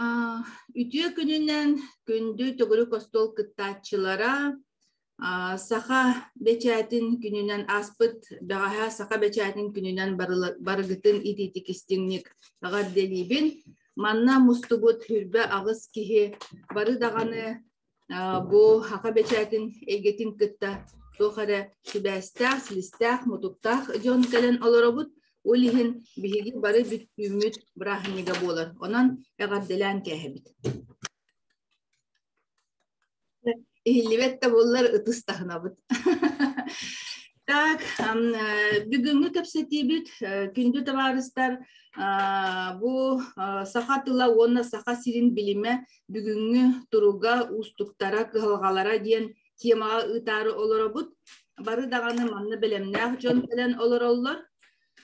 Үтүө күнүнэн күндү төгүрүк остуол кыттааччылара, Саха бэчээтин күнүнэн ааспыт бэҕэһээ Саха бэчээтин күнүнэн барыгытын итиитик истиҥник эҕэрдэлиибин. Манна мустубут 28 киһи бары даҕаны бу саха бэчээтин эйгэтин кытта туох эрэ сибээстээх, силистээх, мутуктаах дьон кэлэн олоробут. Ол иһин биһиги бары бүттүүммүт бырааһынньыга буолар. Онон эҕэрдэлээн кээһэбит. Иһиллибэт да буоллар ытыс таһынабыт. Так, бүгүҥҥү кэпсэтиибит, күндү табаарыстар, бу саха тыла уонна саха сирин билимэ бүгүҥҥү туруга, уустуктара, кыһалҕалара диэн темаҕа ыытаары олоробут. Бары даҕаны манна бэлэмнээх дьон кэлэн олороллор.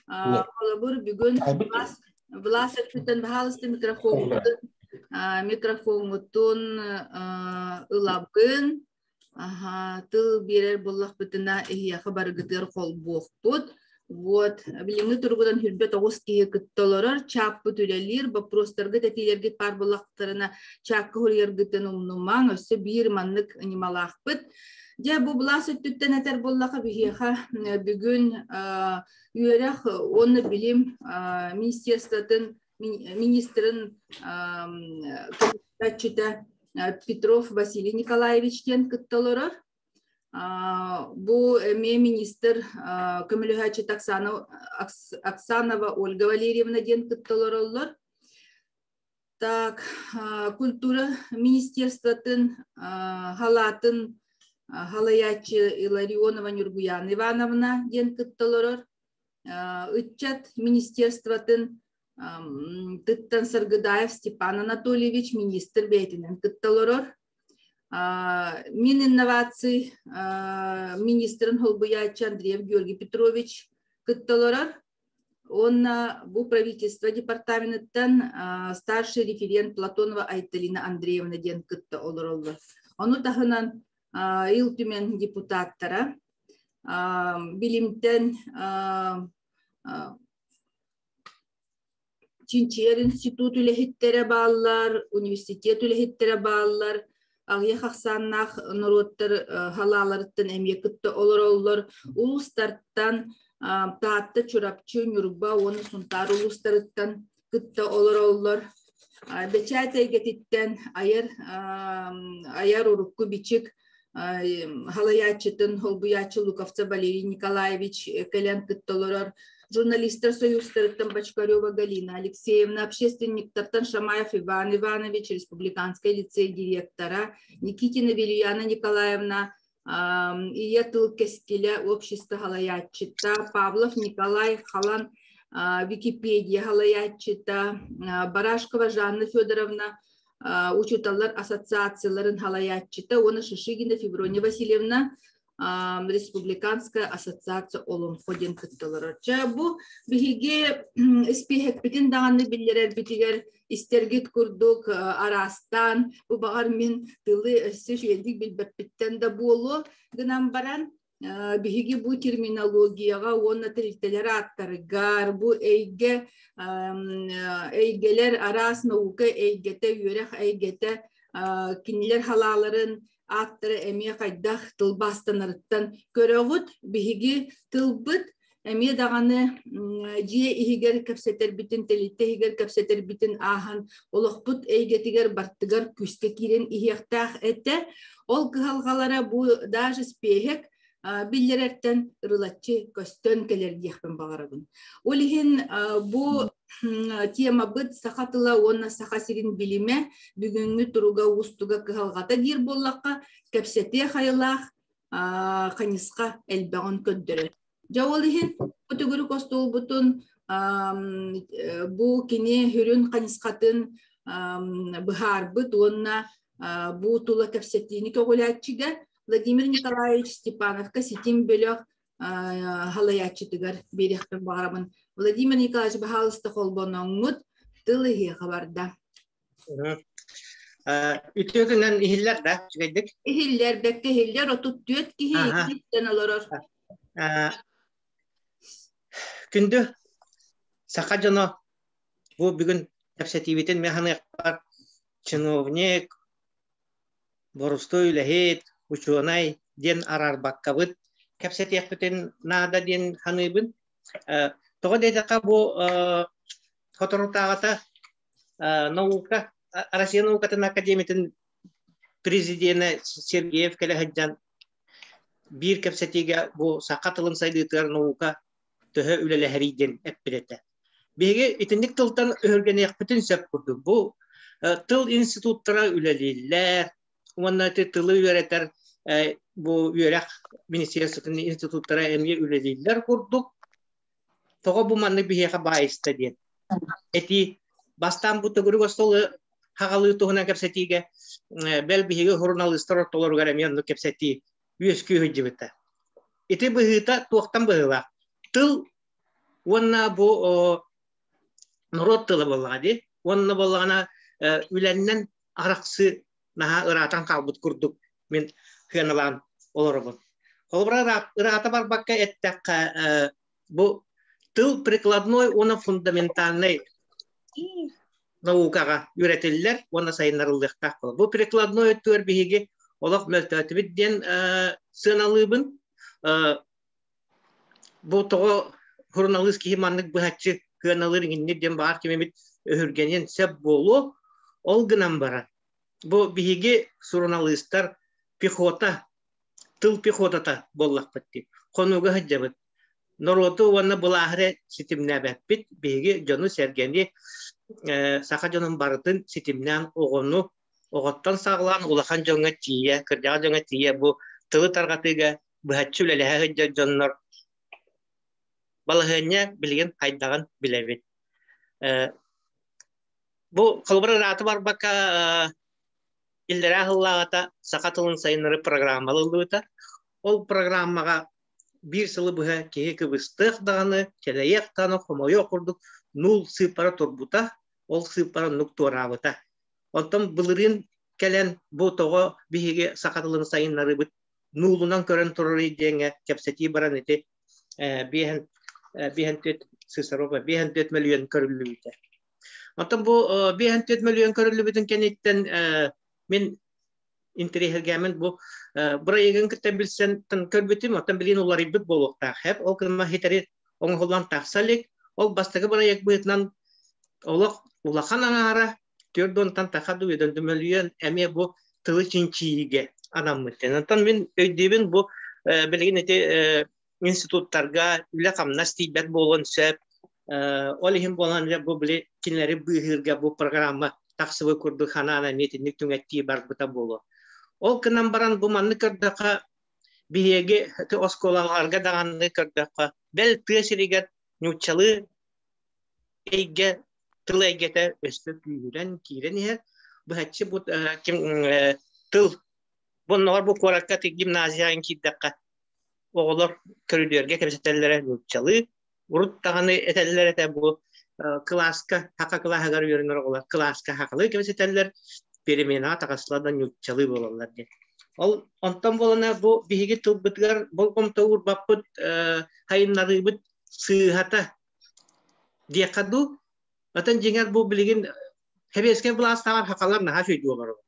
Холобур, бүгүн Влас өттүттэн баһаалыста микрофоҥҥутун ылабын. Тыл биэрэр буоллахпытына эһиэхэ барыгытыгар холбуохпут. Вот, билиҥҥи туругунан 29 киһи кытта олорор, чааппыт үлэлиир, боппуруостаргыт, этиилэргит баар буоллахтарына чаакка суруйаргытын умнумаҥ, өссө биир маннык ньымалаахпыт. Дьэ, бу былаас өттүттэн этэр буоллаха биһиэхэ бүгүн үөрэх уонна билим министерствотын министрин көмөлөһөөччүтэ Петров Василий Николаевич диэн кытта олорор. Бу эмиэ министр көмөлөһөөччүтэ Оксанова Ольга Валерьевна диэн кытта олороллор. Так, культура министерствотын халаатын халайааччы Илларионова Нюргуяна Ивановна диэн кытта олорор. Ыччат министерствотын тыттан Саргыдаев Степан Анатольевич министр бэйэтинэн кытта олорор. Мин инноваций министрин холбуйааччы Андреев Георгий Петрович кытта олорор. Уонна бу правительство департаменыттан старший референт Платонова Айталина Андреевна диэн кытта олороллор. Ону таһынан Ил Түмэн депутаттара билимтэн чинчийэр институт үлэһиттэрэ бааллар, университет үлэһиттэрэ бааллар, аҕыйах ахсааннаах норуоттар халааларыттан эмиэ кытта олороллор. Улуустартан Таатта, Чурапчы, Ньурба уонна Сунтаар улуустарыттан кытта олороллор. Бэчээт эйгэтиттэн айар айар урукку бичик халайааччытын холбуйааччы Луковцев Валерий Николаевич кэлэн кытта олорор. Журналистар союзтарыттан Бочкарева Галина Алексеевна, общественниктартан Шамаев Иван Иванович, республиканскай лицей директора, Никитина Вильяна Николаевна, Ийэ тыл кэскилэ общество халайааччыта, Павлов Николай Халан Википедия халайааччыта, Барашкова Жанна Федоровна учууталлар ассоциацияларын халайааччыта уонна Шишигина Феврония Васильевна Республиканская ассоциация Олонхо диэн кытталар. Чэ, бу биһиги испииһэкпитин даҕаны биллэрэрбитигэр истэргит курдук араастаан, бу баҕар мин тылы өссө үчүгэйдик билбэппиттэн да буолуо гынан баран, биһиги бу терминологияҕа уонна тэрилтэлэр ааттарыгар бу эйгэ эйгэлэр араас наука эйгэтэ, үөрэх эйгэтэ кинилэр халааларын ааттара эмиэ хайдах тылбаастанарыттан көрөҕүт. Биһиги тылбыт эмиэ даҕаны дьиэ иһигэр кэпсэтэрбитин, тэрилтэ иһигэр кэпсэтэрбитин ааһан олохпут эйгэтигэр бартыгар күүскэ киирэн иһиэхтээх этэ. Ол кыһалҕалара бу даже спиэһэк биллэрэртэн ырылаччы көстөн кэлэр диэхпин баҕарабын. Ол иһин бу темабыт саха тыла уонна саха сирин билимэ бүгүҥҥү туруга уустуга кыһалҕата диир буоллахха, кэпсэтиэх айылаах хайысха элбэҕин көрдөрөр. Дьэ ол иһин бу төгүрүк остуолбутун бу кини сүрүн хайысхатын быһаарбыт уонна бу тула кэпсэтиини көҕүлээччигэ Владимир Николаевич Степановка ситим бөлөх халайааччытыгар биэриэхпин баҕарабын. Владимир Николаевич, баһаалыста холбоноҥҥут тыл иһиэхэ барда. Үтүө күнэн иһиллэр да үчүгэйдик? Иһиллэр, бэккэ иһиллэр, 34 киһи иһиттэн олорор. Күндү саха дьоно, бу бүгүн кэпсэтиибитин мен ханыахпар. Чиновник, боростуой үлэһит, учуонай диэн араарбаккабыт кэпсэтиэхпитин наада диэн саныыбын. Тоҕо диэтэххэ бу соторутааҕыта наука Россия наукатын академиятын президенэ Сергеев кэлэ сылдьан биир кэпсэтиигэ бу саха тылын сайдыытыгар наука төһө үлэлэһэрий диэн эппит этэ. Биһиги итинник тылтан өһүргэниэхпитин сөп курдук. Бу тыл институттара үлэлииллэр уонна ити тылы үөрэтэр бу үөрэх министерствотын институттара эмиэ үлэлииллэр курдук. Тоҕо бу маннык биһиэхэ баайыста диэн этии бастаан бу төгүрүк остуолу хаҕалыы туһунан кэпсэтиигэ бэл биһиги суруналыыстар ортолоругар эмиэ оннук кэпсэтии үөскүү сылдьыбыта. Ити быһыыта туохтан быһыылаах? Тыл уонна бу норуот тыла буоллаҕа дии. Уонна буоллаҕына үлэннэн арахсыы наһаа ыраатан хаалбыт курдук мин сыаналаан олоробун. Холобура ыраата барбакка эттэххэ бу тыл прикладной уонна фундаментальнай наукаҕа үөрэтиллэр уонна сайыннарыллыахтаах буолар. Бу прикладной өттүгэр биһиги олох мөлтөөтүбүт диэн сыаналыыбын. Бу тоҕо суруналыыс киһи маннык быһаччы кыаналыыр иҥиннир диэн баар кимимит өһүргэниэн сөп буолуо. Ол гынан баран, бу биһиги суруналыыстар пехота, тыл пехотата буоллахпыт дии. Хонууга сылдьабыт. Норуоту уонна былааһы эрэ ситимнээбэппит. Биһиги дьону-сэргэни, саха дьонун барытын ситимнээн оҕону, оҕоттон саҕалаан улахан дьоҥҥо тиийэ, кырдьаҕас дьоҥҥо тиийэ бу тылы тарҕатыыга быһаччы үлэлэһэ сылдьар дьоннор балаһыанньа билигин хайдаҕын билэбит. Бу холобур ыраата барбакка иллэрээ сыллааҕыта саха тылын сайыннарыы программа ылыллыбыта. Ол программаҕа биир сылы быһа киһи кыбыстыах даҕаны, кэлэйиэх даҕаны, хомойуох курдук нуул сыыппара турбута, ол сыыппара оннук туораабыта. Оттон былырыын кэлэн бу тоҕо биһиги саха тылын сайыннарыыбыт нуулунан көрөн турарый диэҥҥэ кэпсэтии баран ити биэһэн биэһэн түөрт сысарова биэһэн түөрт мөлүйүөн көрүллүбүтэ. Оттон бу биэһэн түөрт мөлүйүөн көрүллүбүтүн кэнниттэн мин интэриэһиргээммин бу бырайыагын кытта билсэн көрбүтүм, оттон билигин уларыйбыт буолуохтаах. Хэп ол гына хитэри оҥоһуллан тахса илик. Ол бастакы бырайыак быһыытынан олох улахан аҥаара түөрт уонтан таха мөлүйүөн эмиэ бу тылы чинчийиигэ анаммыт. Онтон мин өйдүүбүн бу билигин ити институттарга үлэ-хамнас тиийбэт буолуон сөп. Ол иһин буолан бу били кинилэри быыһыырга бу программа тахсыбыт курдук ханаан эмиэ итинник түҥэттии барбыта буолуо. Ол гынан баран бу маннык көрдөххө биһиги оскуолаларга даҕаны көрдөххө бэл тыа сиригэр нууччалыы эйгэ тыл эйгэтэ өссө күүһүрэн киирэн иһэр. Быһаччы бу тыл бу оннооҕор бу куоракка гимназияҕа киирдэххэ оҕолор көрүдүөргэ кэпсэтэллэрэ нууччалыы урут даҕаны этэллэр этэ бу кылааска саха кылааһыгар үөрэнэр оҕолор кылааска сахалыы кэпсэтэллэр переменаҕа таҕыстылар да нууччалыы буолаллар диэн ол онтон буолана бу биһиги тылбытыгар болҕомто уурбаппыт хайыннарыыбыт сыыһата диэххэ дуу Оттон дьиҥэр бу билигин сэбиэскэй былаастааҕар сахалар наһаа үчүгэй олоробут.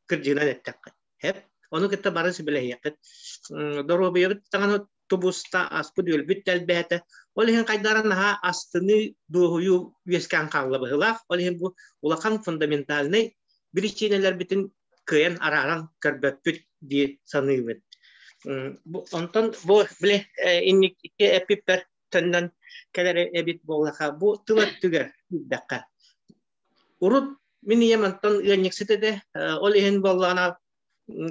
Кырдьыгынан эттэххэ. Хэп. Ону кытта бары сүбэлэһиэххит. Доруобуйабыт даҕаны тубуста, аспыт үөлбүт да элбээтэ. Ол иһин хайдара наһаа астыныы, дуоһуйуу үөскээн хаалла быһыылаах. Ол иһин бу улахан фундаментальнай биричиинэлэрбитин кыайан арааран көрбөппүт дии саныыбын. Онтон бу били инники эппиппэр төннөн кэлэр эбит буоллаха бу тыл өттүгэр киирдэххэ урут мин ийэм онтон ыанньыксыт этэ ол иһин буоллаҕына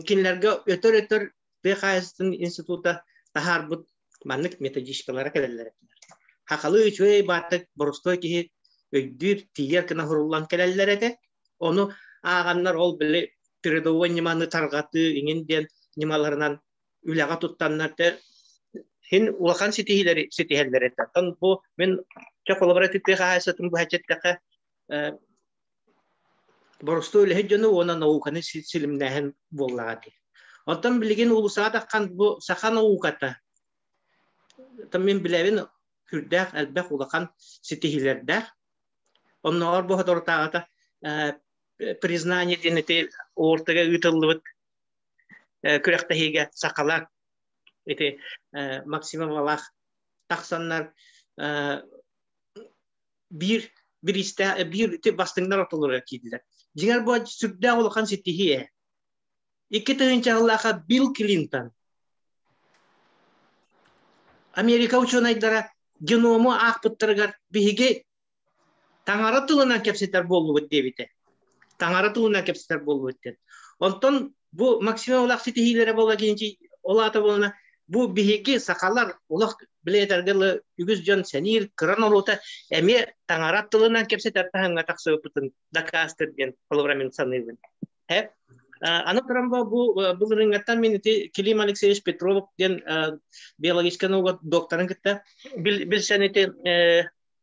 кинилэргэ өтөр-өтөр тыа хаһаайыстыбатын института таһаарбыт маннык методичкалара кэлэллэр этилэр хахалыы үчүгэй бааттык боростуой киһи өйдүүр тиийэр гына суруллан кэлэллэр этэ ону ааҕаннар ол били передовой ньыманы тарҕатыы иҥин диэн ньымаларынан үлэҕэ туттаннар те син улахан ситиһиилэри ситиһэллэр этэ. Оттон бу мин чэ холобура тыа хаһаайыстыбатын быһаччы эттэххэ боростуой үлэһит дьону уонна науканы силимнээһин буоллаҕа дии. Оттон билигин уулуссаҕа таххан бу саха науката оттон мин билэбин сүрдээх элбэх улахан ситиһиилэрдээх. Оннооҕор бу соторутааҕыта. Признание диэн ити ОРТ-га ыытыллыбыт күрэхтэһиигэ сахалар ити Максимовалаах тахсаннар биир бириистээх биир ити бастыҥнар ортолоругар киирдилэр. Дьиҥэр бу сүрдээх улахан ситиһии ээ. 2000 сыллаахха Билл Клинтон Америка учуонайдара геному аахпыттарыгар биһиги таҥара тылынан кэпсэтэр буоллубут диэбитэ. Таҥара тылынан кэпсэтэр буоллубут диэн. Онтон бу Максимовлаах ситиһиилэрэ буола киничи ол аата буолана бу биһиги сахалар олох билетэргэ үгүс дьон сэниир кыра норуота эмиэ таҥара тылынан кэпсэтэр таһымҥа тахсыбыппытын дакаастыр диэн холобура мин саныыбын. Аны туран бу былырыыҥҥаттан мин ити Клим Алексеевич Петров диэн биологическай наука докторын кытта билсэн ити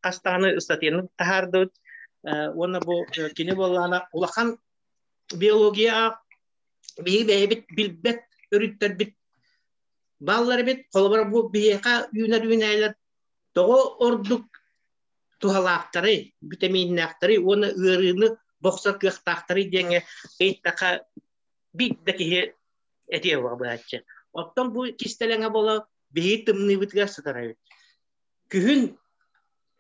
хас даҕаны ыстатыйаны таһаардыбыт уонна бу кини буоллаҕына улахан биология биһиги бэйэбит билбэт өрүттэрбит бааллар эбит. Холобура бу биһиэхэ үүнэр үүнээйилэр тоҕо ордук туһалаахтарый, битэмииннээхтэрий уонна ыарыыны бохсор кыахтаахтарый диэҥҥэ ыйыттахха биир да киһи этиэ быһааччы. Оттон бу кистэлэҥэ буола биһиги тымныыбытыгар сытар эбит. Күһүн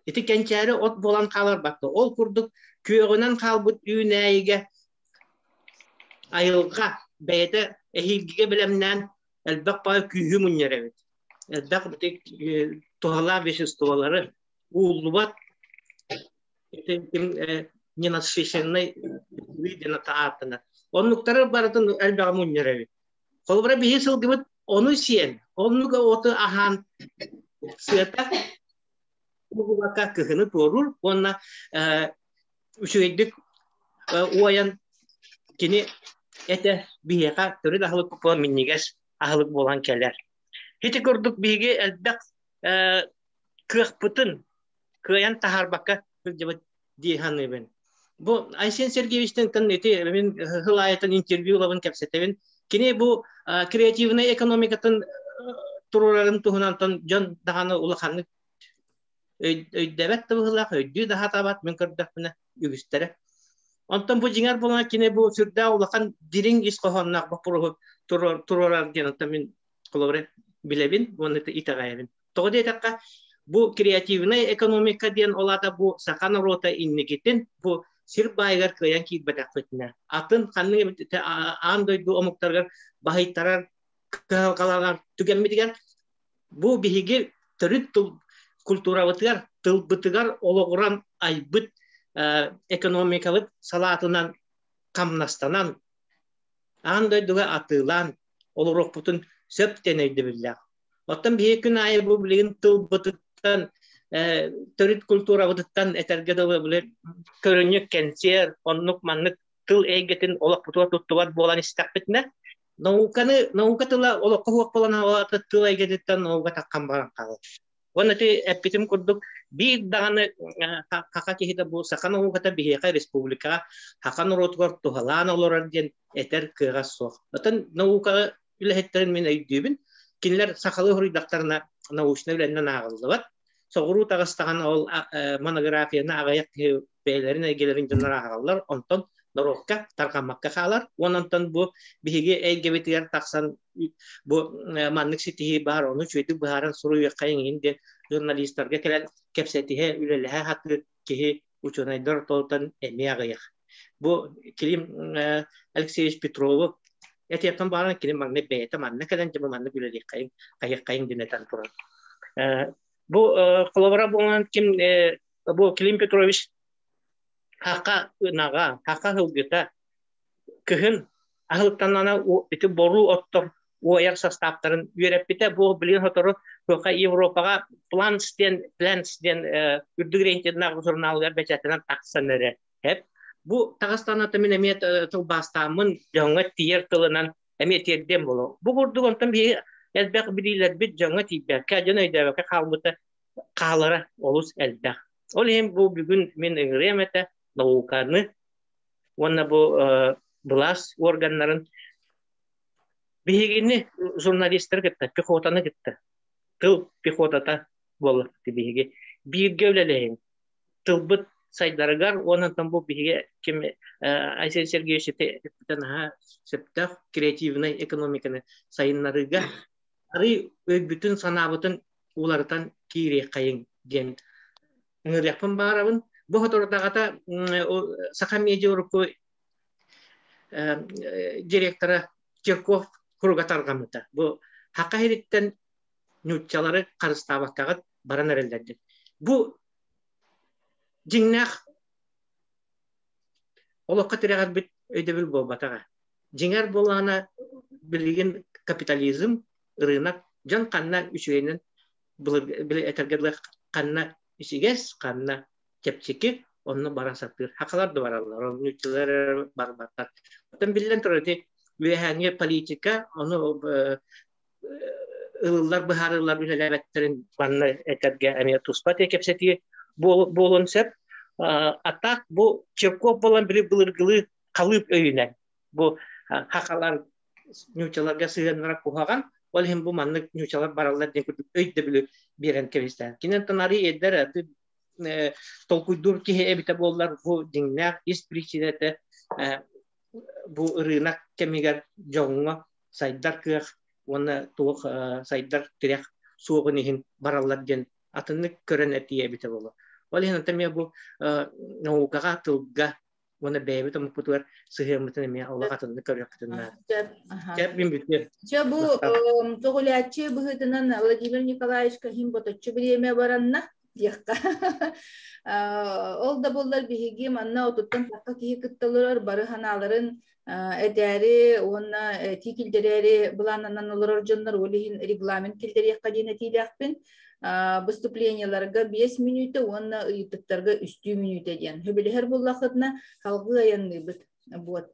ити кэнчээри от буолан хааларбакка, ол курдук күөҕүнэн хаалбыт үүнээйигэ айылҕа бэйэтэ эһиилгигэ бэлэмнээн элбэх баҕа күүһү мунньар эбит. Элбэх туһалаах веществолары ууллубат ненасыщенный диэн ааттанар. Оннуктары барытын элбэҕи мунньар эбит. Холобура биһи сылгыбыт ону сиэн, оннук оту аһаан сыата угубакка кыһыны туоруур уонна үчүгэйдик уойан кини этэ биһиэхэ төрүт аһылык буолан минньигэс аһылык буолан кэлэр. Ити курдук биһиги элбэх кыахпытын кыайан таһаарбакка сылдьыбыт дии саныыбын. Бу Айсен Сергеевичтэн ити мин сыл аайытын интервью ылабын кэпсэтэбин. Кини бу креативнай экономикатын туруорарын туһунан дьон даҕаны улаханнык өйдөбөт да быһыылаах, өйдүү да сатаабат мин көрдөхпүнэ үгүстэрэ. Онтон бу дьиҥэр буолан кини бу сүрдээх улахан дириҥ ис хоһоонноох боппуруоһу туруорар диэн оттон мин холобура билэбин уонна итэҕэйэбин. Тоҕо диэтэххэ, бу креативнай экономика диэн ол аата бу саха норуота инникитин бу сир баайыгар кыайан киирбэтэхпитинэ, атын ханнык эбит аан дойду омуктарыгар баһыйтарар кыһалҕаланар түгэммитигэр бу биһиги төрүт тыл культурабытыгар, тылбытыгар олоҕуран айбыт экономикабыт салаатынан хамнастанан аан дойдуга атыылаан олоруохпутун сөп диэн өйдөбүллээх. Оттон биһиги күн аайы бу билигин тылбытыттан, төрүт культурабытыттан этэргэ дылы били көрүнньүк кэнсиэр, оннук маннык тыл эйгэтин олохпутугар туттубат буолан истэхпитинэ, науканы, наука тыла олоххо суох буолан тыл эйгэтиттэн наука таххан баран хаалар. Уонна ити эппитим курдук биир даҕаны хаха киһитэ бу саха науката биһиэхэ республикаҕа саха норуотугар туһалаан олорор диэн этэр кыаҕа суох. Оттон наукаҕа үлэһиттэрин мин өйдүүбүн. Кинилэр сахалыы суруйдахтарына научнай үлэннэн ааҕыллыбат. Соҕуруу таҕыстаҕына ол монографияны аҕыйах киһи бэйэлэрин эйгэлэрин дьоннор ааҕаллар, онтон норуокка тарҕаммакка хаалар. Уонна онтон бу биһиги эйгэбитигэр тахсан бу маннык ситиһии баар, ону үчүгэйдик быһааран суруйуохха иҥин диэн журналистарга кэлэн кэпсэтиһэ, үлэлэһэ сатыыр киһи учуонайдар ортолоруттан эмиэ аҕыйах. Бу Клим Алексеевич Петрову этиэхпин баҕаран кини маҥнай бэйэтэ манна кэлэн дьэ маннык үлэлиэххэйиҥ, хайыаххайыҥ диэн этэн турар. Бу холобура буолан ким бу Клим Петрович хака ынаҕа, хака сылгыта кыһын аһылыктанана ити боруу оттор уойар састааптарын үөрэппитэ. Бу билигин сотору туохха Европаҕа Plants диэн Plants диэн үрдүк рейтиннаах журналыгар бэчээттэнэн тахсан эрэ. Бу таҕыстаната мин эмиэ тылбаастааммын дьоҥҥо тиийэр тылынан эмиэ тиэрдиэм буолуо. Бу курдук онтон биһиги элбэх билиилэрбит дьоҥҥо тиийбэккэ, дьон өйдөөбөккө хаалбыта хаалара олус элбэх. Ол иһин бу бүгүн мин ыҥырыам этэ науканы уонна бу былаас органнарын биһигини журналистары кытта, пехотаны кытта, тыл пехотата буоллахпыт биһиги бииргэ үлэлэһин, тылбыт сайдарыгар уонна бу биһиги ким Айсен Сергеевич эппитэ наһаа сөптөөх креативнай экономиканы сайыннарыыга арый өйбүтүн санаабытын уларытан киириэххэйиҥ диэн ыҥырыахпын баарабын. Бу соторутааҕыта Саха медиа урукку директора Чирков куруга тарҕаммыта. Бу Хака иһириттэн нууччалары харыстаабаккаҕыт баран эрэллэр диэн. Бу дьиҥнээх олоххо тирэҕирбит өйдөбүл буолбатаҕа. Дьиҥэр буоллаҕына билигин капитализм, ырыынак дьон ханна үчүгэйинэн былыр этэргэ дылы ханна ичигэс, ханна чэпчэки, онно бара сатыыр. Хакалар да бараллар, нууччалар барбаттар. Оттон биллэн турар ити үөһээҥҥи политика, ону ылыллар быһаарыллар үлэлээбэттэрин манна этэргэ эмиэ туспа кэпсэтии буолуон сөп. А так бу Чирков буолан били былыргылыы халыып өйүнэн бу хахалар ньуучаларга сыһыаннара куһаҕан, ол иһин бу маннык ньуучалар бараллар диэн курдук өйдөбүлү биэрэн кэбистээн. Киниттэн арый эдэр толкуйдуур киһи эбитэ буоллар бу дьиҥнээх ис причинэтэ бу ырыынак кэмигэр дьоҥҥо сайдар кыах уонна туох сайдар тирэх суоҕун иһин бараллар диэн атыннык көрөн этиэ эбитэ буолуо. Ол иһин эмиэ бу наукаҕа, тылга уонна бэйэбит омукпутугар сыһыаммытын эмиэ олох атыннык көрүөхпүтүн наада. Чэ, мин бүтүө. Чэ, бу көҕүлээччи быһыытынан Владимир Николаевичка иһин боточчу бириэмэ баранна диэххэ. Ол да буоллар биһиги манна отуттан тахха киһи кытта олорор бары ханааларын этээри уонна этии киллэрээри былааннанан олорор дьоннор ол иһин регламент киллэриэххэ диэн этиилээхпин. Выступлениеларга 5 мүнүүтэ уонна ыйытыктарга 3 мүнүүтэ диэн. Сөбүлэһэр буоллаххытына салгыы айанныыбыт. Вот.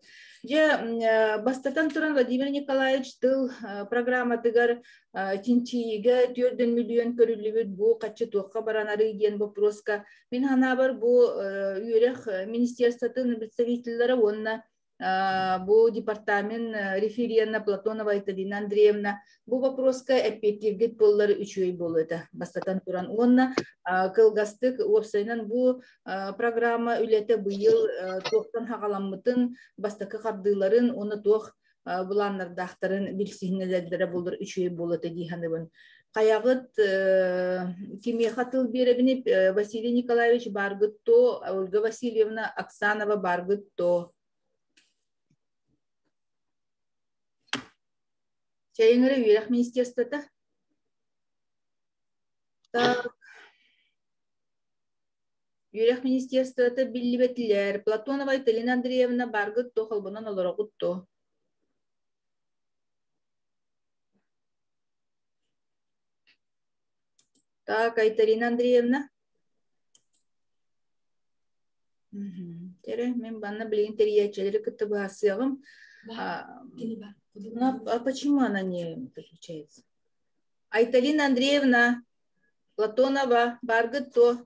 Дьэ, бастатан туран Владимир Николаевич тыл программатыгар чинчийиигэ 4 миллион көрүллүбүт бу хаччы туохха баранарый диэн боппуруоска мин санаабар бу үөрэх министерствотын представителлара уонна бу департамент референна Платонова Айталина Андреевна бу вопроска эппиэттииргит буоллар үчүгэй буолуо этэ бастатан туран уонна кылгастык уопсайынан бу программа үлэтэ быйыл туохтан хаҕаламмытын бастакы хардыыларын уонна туох былааннардаахтарын билсиһиннэлэрдэрэ буоллар үчүгэй буолуо этэ дии саныыбын. Хайаҕыт кимиэхэ тыл биэрэбини Василий Николаевич бааргыт то, Ольга Васильевна Оксанова бааргыт то. Чэйиҥ эрэ үөрэх министерствота. Так. Үөрэх министерствота биллибэтилэр. Платонова Айталина Андреевна бааргыт то, холбонон олороҕут то. Так, Айталина Андреевна. Тере, мен банна билигин тэрийээччилэри кытта быһаарсыаҕым. А почему она не подключается? Айталина Андреевна Платонова, бааргыт то.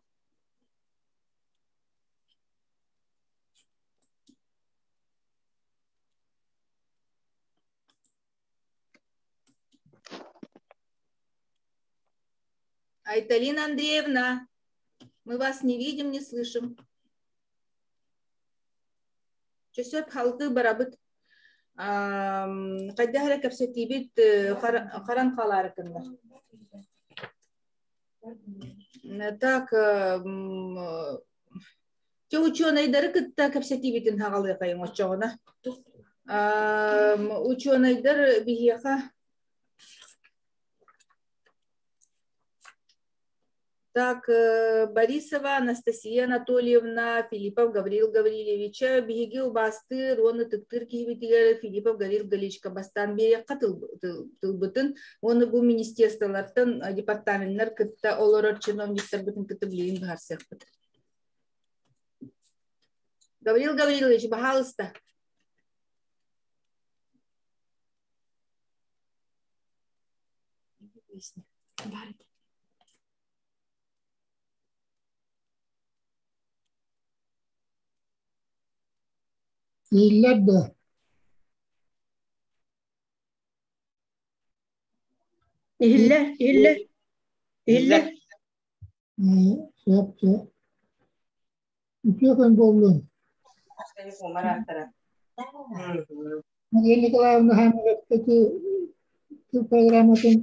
Айталина Андреевна, мы вас не видим, не слышим. Чөсөп халгы барабыт. Хайдах эрэ кэпсэтиибит харан хаалаары гынна. Так, Чэ учуонайдары кытта кэпсэтиибитин хаҕалыахайыҥ оччоҕуна. Учуонайдар биһиэхэ Так, Борисова Анастасия Анатольевна, Филиппов Гаврил Гаврильевич, биһиги убаастыыр уонна ытыктыыр киһибитигэр Филиппов Гаврил Гаврильевичка бастаан биэриэххэ тылбытын уонна бу министерстволартан департаменнар кытта олорор чиновниктарбытын кытта билигин быһаарсыахпыт. Гаврил Гаврилович, баһаалыста. Ииллэр да Иһиллэр, иһиллэр, иһиллэр. Сөп, сөп. Үтүө күн буоллун. Мария Николаевна Хамоваттаки тыл программатын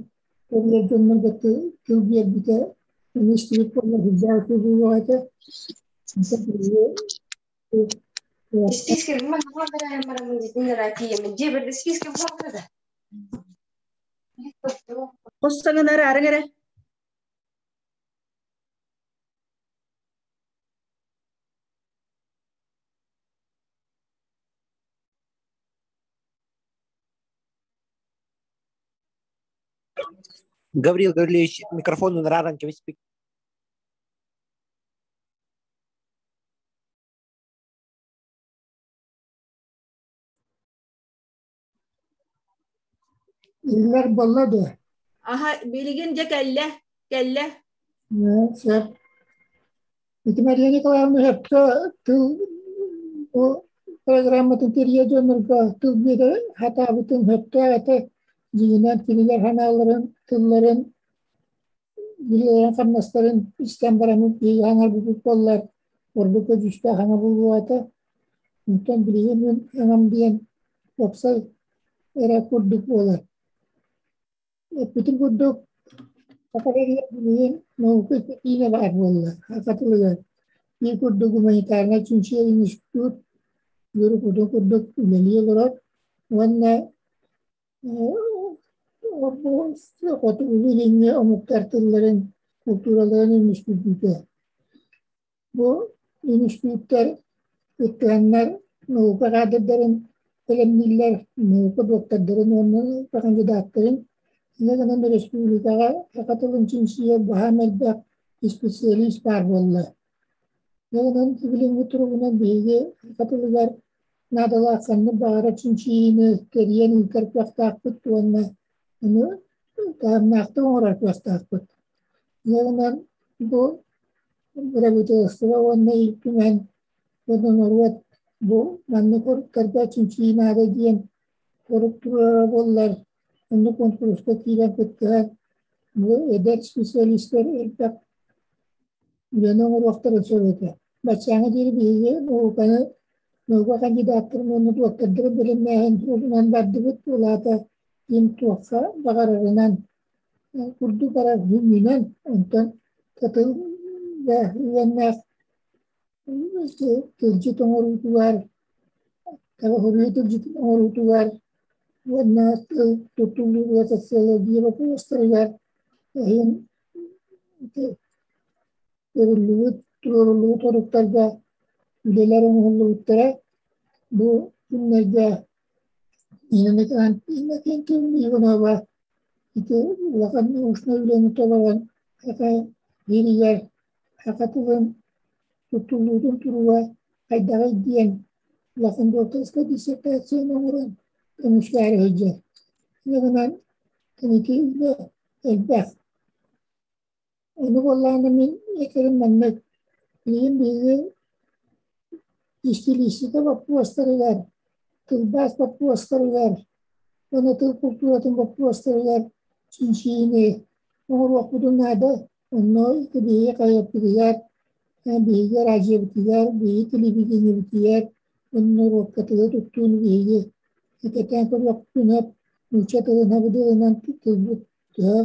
көрүлэр дьоннорго тыл биэрбитэ истибит буолла сылдьаа буолуох этэ. Списки списки. Хос саҥынар арың эрэ. Гаврил Гаврилович, микрофон ынырааран кэбиспит. Иллэр болла да. Аха, билигин дьэ кэллэ, кэллэ. Сөп. Ити Мария Николаевна сөпкө тыл бу программатын тэрийэ дьоннорго тыл биэрэ хатаабытын сөптөөх этэ. Дьиҥинэн кинилэр санааларын, тылларын, билэлэрин хамнастарын истэн баран биһиги хаҥарбыппыт буоллар, ордук көдьүүстээх хаҥа буолуо этэ. Онтон билигин мин хаҥам диэн уопсай эрэ курдук буолар. Эппитим курдук, саха сиригэр билигин наука киинэ баар буолла, саха тылыгар. Биир курдук гуманитарнай чинчийэр институт үөрүк курдук үлэлии олорор уонна хотугу илиҥҥи омуктар тылларын, култуураларын института. Бу институттар кыттыһаннар наука кадрдарын бэлэмнииллэр, наука доктордарын уонна наука кандидаттарын. Инньэ гынан республикаҕа саха тылын чинчийэр баһаам элбэх специалист баар буолла. Инньэ гынан билиҥҥи туругунан биһиги саха тылыгар наадалаах ханнык баҕарар чинчийиини тэрийэн ыытар кыахтаахпыт уонна ону таһымнаахтык оҥорор кыахтаахпыт. Инньэ гынан бу бырабыыталыстыба уонна Ил Түмэн уонна норуот бу маннык оруктарга чинчийии наада диэн сорук туруорара буоллар, оннук куонкуруска киирэн кыттыһан бу эдэр специалистар элбэх үлэни оҥоруохтарын сөп этэ. Баччааҥҥа диэри биһиги науканы наука кандидаттарын уонна доктордарын бэлэмнээһин суолунан бардыбыт, ол аата ким туохха баҕарарынан курдук барар хүннүнэн, онтон кытылга үөннээх тылдьыт оҥоруутугар, хоруйу тылдьытын оҥоруутугар уонна тыл туттуллууга социология боппуруостарыгар иһин көрүллүбүт, туруоруллубут соруктарга үлэлэр оҥоһуллубуттара. Бу күннэргэ Нина Иннокентьевна Иванова ити улахан научнай үлэни толорон саха бииригэр саха тылын туттуллуутун туруга хайдаҕый диэн улахан докторскай диссертацияны оҥорон көмүскээри сылдьар. Инньэ гынан киники үлэ элбэх. Ону буоллаҕына мин этэрим маннык: билигин биһиги истилиистикэ боппуруостарыгар, тылбаас боппуруостарыгар уонна тыл култууратын боппуруостарыгар чинчийиини оҥоруохпутун наада. Онно биһиги хайыаппытыгар, биһиги араадьыйабытыгар, биһиги телевидениебитигэр уонна норуокка тылы туттууну биһиги кэтээн көрүөхпүтүн сөп. Нуучча тылын сабыдыалынан тылбыт төһө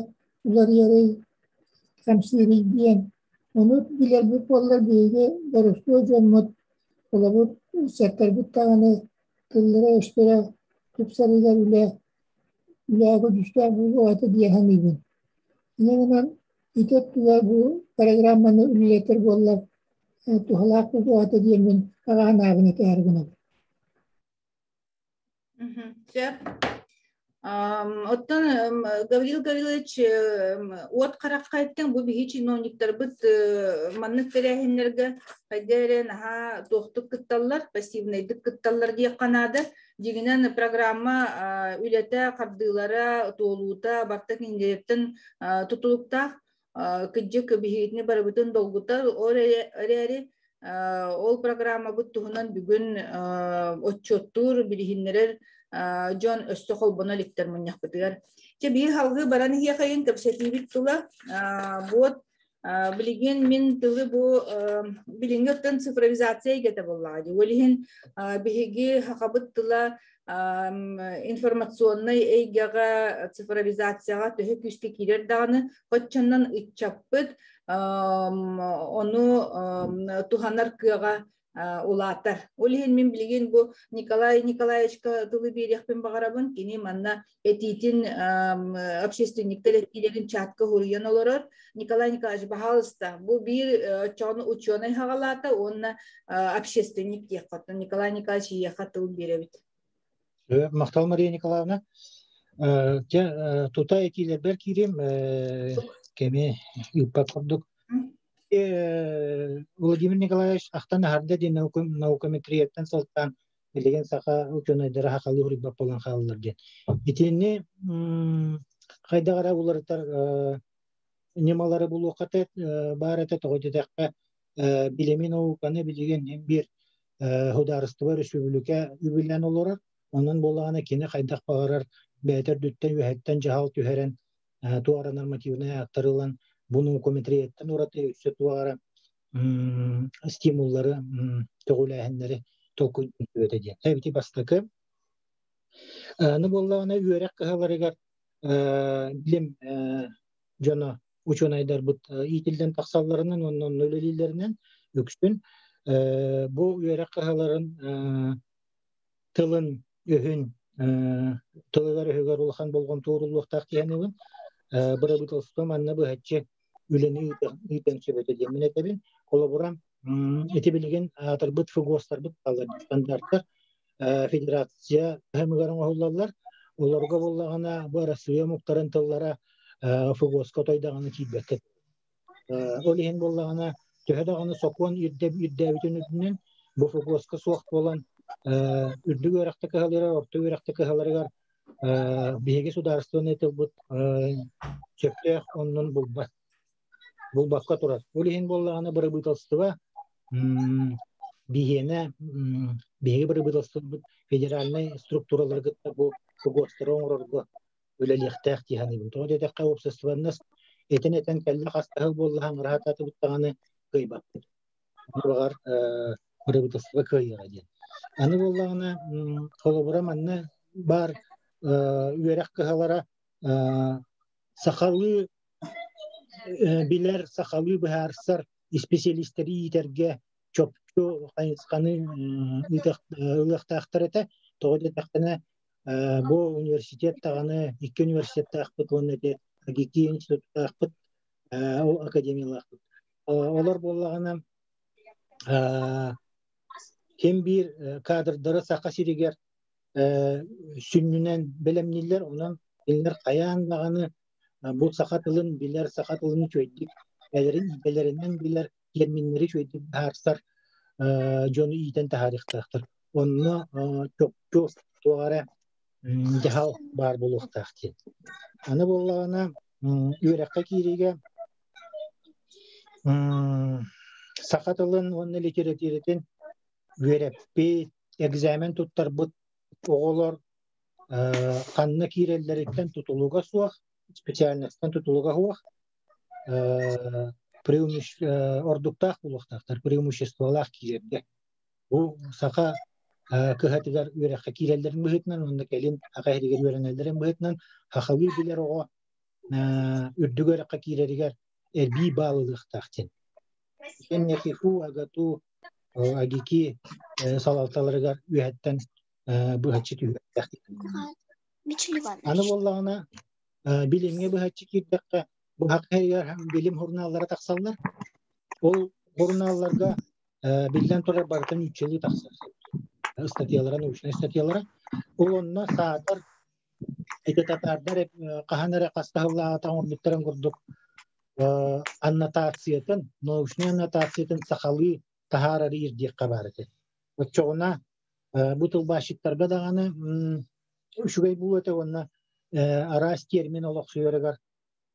уларыйарый, хамсыырый диэн. Ону билэрбит буоллар биһиги боростуой дьоммут, холобур, ыччаттарбыт даҕаны тыллара-өстөрө тупсарыгар үлэ үлэҕэ көдьүүстээх буолуо этэ диэн саныыбын. Инньэ гынан ити өттүгэр бу программаны үлэлэтэр буоллар туһалаах буолуо этэ диэммин аҕа санаабын этээри гынабын. Сөп. Оттон Гаврил Гаврилович уот харахха эттиҥ, бу биһи чиновниктарбыт маннык тэрээһиннэргэ хайда эрэ наһаа туохтук кытталлар, пассивнайдык кытталлар диэххэ наада. Дьиҥинэн программа үлэтэ, хардыылара, туолуута барыта кинилэриттэн тутулуктаах. Кырдьык биһигитини барыбытын долгутар, ол эрээри ол программабыт туһунан бүгүн отчуоттуур, билиһиннэрэр дьон өссө холбоно иликтэр мунньахпытыгар. Чэ, биир халгыы баран иһиэхэйин кэпсэтиибит тула буот. Билигин мин тылы бу билиҥҥи оттон цифровизация эйгэтэ буоллаҕа дии. Ол иһин биһиги сахабыт тыла информационнай эйгэҕэ цифровизацияҕа төһө күүскэ киирэр даҕаны, оччонон ыччаппыт ону туһанар кыаҕа улаатар. Ол иһин мин билигин бу Николай Николаевичка тылы биэриэхпин баҕарабын. Кини манна этиитин общественниктэр этиилэрин чатка хуруйан олорор. Николай Николаевич, баһаалыста, бу биир оччоҕуна ученый хаҕалаата уонна общественник диэххэ. Николай Николаевич ийэхэ тыл биэрэбит. Махтал Мария Николаевна. Дьэ, тута этиилэрбэр киириэм, кэми ыыппат курдук. Владимир Николаевич ахтан аһарда диэн наукометрияттан сылтаан билигин саха учуонайдара сахалыы суруйбат буолан хааллар диэн. Итини хайдах эрэ уларытар ньымалары булуохха баар этэ тоҕо диэтэххэ билими науканы билигин биир судаарыстыба өрөспүүбүлүкэ үбүлээн олорор. Онон буоллаҕына кини хайдах баҕарар бэйэтэ үрдүттэн үөһэттэн дьаһал түһэрэн туох эрэ нормативнай ааттары ылан бу наукометрияттан ураты өссө туох эрэ стимуллары көҕүлээһиннэри толкуйдуон этэ диэн. Эбити бастакы. Аны буоллаҕына үөрэх кыһаларыгар билим дьоно учуонайдарбыт иитиллэн тахсалларынан уонна онно үлэлииллэринэн үксүн бу үөрэх кыһаларын тылын өһүн тылыгар-өһүгэр улахан болҕомто ууруллуохтаах диэн бырабыыталыстыба манна быһаччы үлэни ыытан сөп этэ диэммин этэбин. Холобура, ити билигин аатырбыт ФГОСтарбыт бааллар, стандартар федерация таһымыгар оҥоһуллаллар. Олорго буоллаҕына, бу Арассыыйа омуктарын тыллара ФГОСка отой даҕаны киирбэккэ. Ол иһин буоллаҕына, төһө даҕаны сокуон ирдээбитин үрдүнэн, бу ФГОСка суох буолан, үрдүк үөрэхтэ кыһаларыгар, орто үөрэхтэ кыһаларыгар биһиги судаарыстыбаннай тылбыт сөптөөх оннун булбат булбакка турар. Ол иһин буоллаҕына бырабыыталыстыба биһиэнэ биһиги бырабыыталыстыбабыт федеральнай структуралары кытта бу ФГОСтары оҥорорго үлэлиэхтээх дии саныыбын. Тоҕо диэтэххэ уопсастыбаннас этэн-этэн кэллэ хастаһыл буоллаһан ыраатаатыбыт даҕаны кыайбаппыт. Баҕар бырабыыталыстыба кыайыаҕа диэн. Аны буоллаҕына холобура манна баар үөрэх кыһалара сахалыы билэр, сахалыы быһаарсар исписэлиистэри иитэргэ чопчу хайысханы ылыахтаахтар этэ. Тоҕо диэтэххинэ, бу университет даҕаны икки университеттаахпыт уонна ити АГИКИ институттаахпыт, ол академиялаахпыт. Олор буоллаҕына ким биир кадрдары Саха сиригэр сүнньүнэн бэлэмнииллэр, онон кинилэр хайаан даҕаны бу саха тылын билэр, саха тылын үчүгэйдик бэлэринэн билэр, терминнэри үчүгэйдик быһаарсар дьону иитэн таһаарыахтаахтар. Онно чопчу туох эрэ дьаһал баар буолуохтаах диэн. Аны буоллаҕына үөрэххэ киириигэ саха тылын уонна литературатын үөрэппит, экзамен туттарбыт оҕолор ханна киирэллэриттэн тутулуга суох, специальностан тутулуга суох ордуктаах буолуохтаахтар, преимуществолаах киирэргэ. Бу саха кыһатыгар үөрэххэ киирэллэрин быһыытынан уонна кэлин саха иһигэр үөрэнэллэрин быһыытынан сахалыы билэр оҕо үрдүк үөрэххэ киирэригэр эбии баал ылыахтаах диэн. Итиннэ ХИФУ, АГАТУ, АГИКИ салалталарыгар үөһэттэн быһаччы түһүөхтээх. Аны буоллаҕына билимҥэ быһаччы киирдэххэ быһах иһигэр билим сурунааллара тахсаллар. Ол сурунаалларга биллэн турар барытын нууччалыы тахсар. Ыстатыйалара, научнай статьялара. Ол онно саатар ити татаардар хаһан эрэ хастаһыллааҕыта оҥорбуттарын курдук аннотациятын, научнай аннотациятын сахалыы таһаарары ирдиэххэ баар этэ. Оччоҕуна бу тылбаасчыттарга даҕаны үчүгэй буолуо этэ уонна араас термин олохсуйарыгар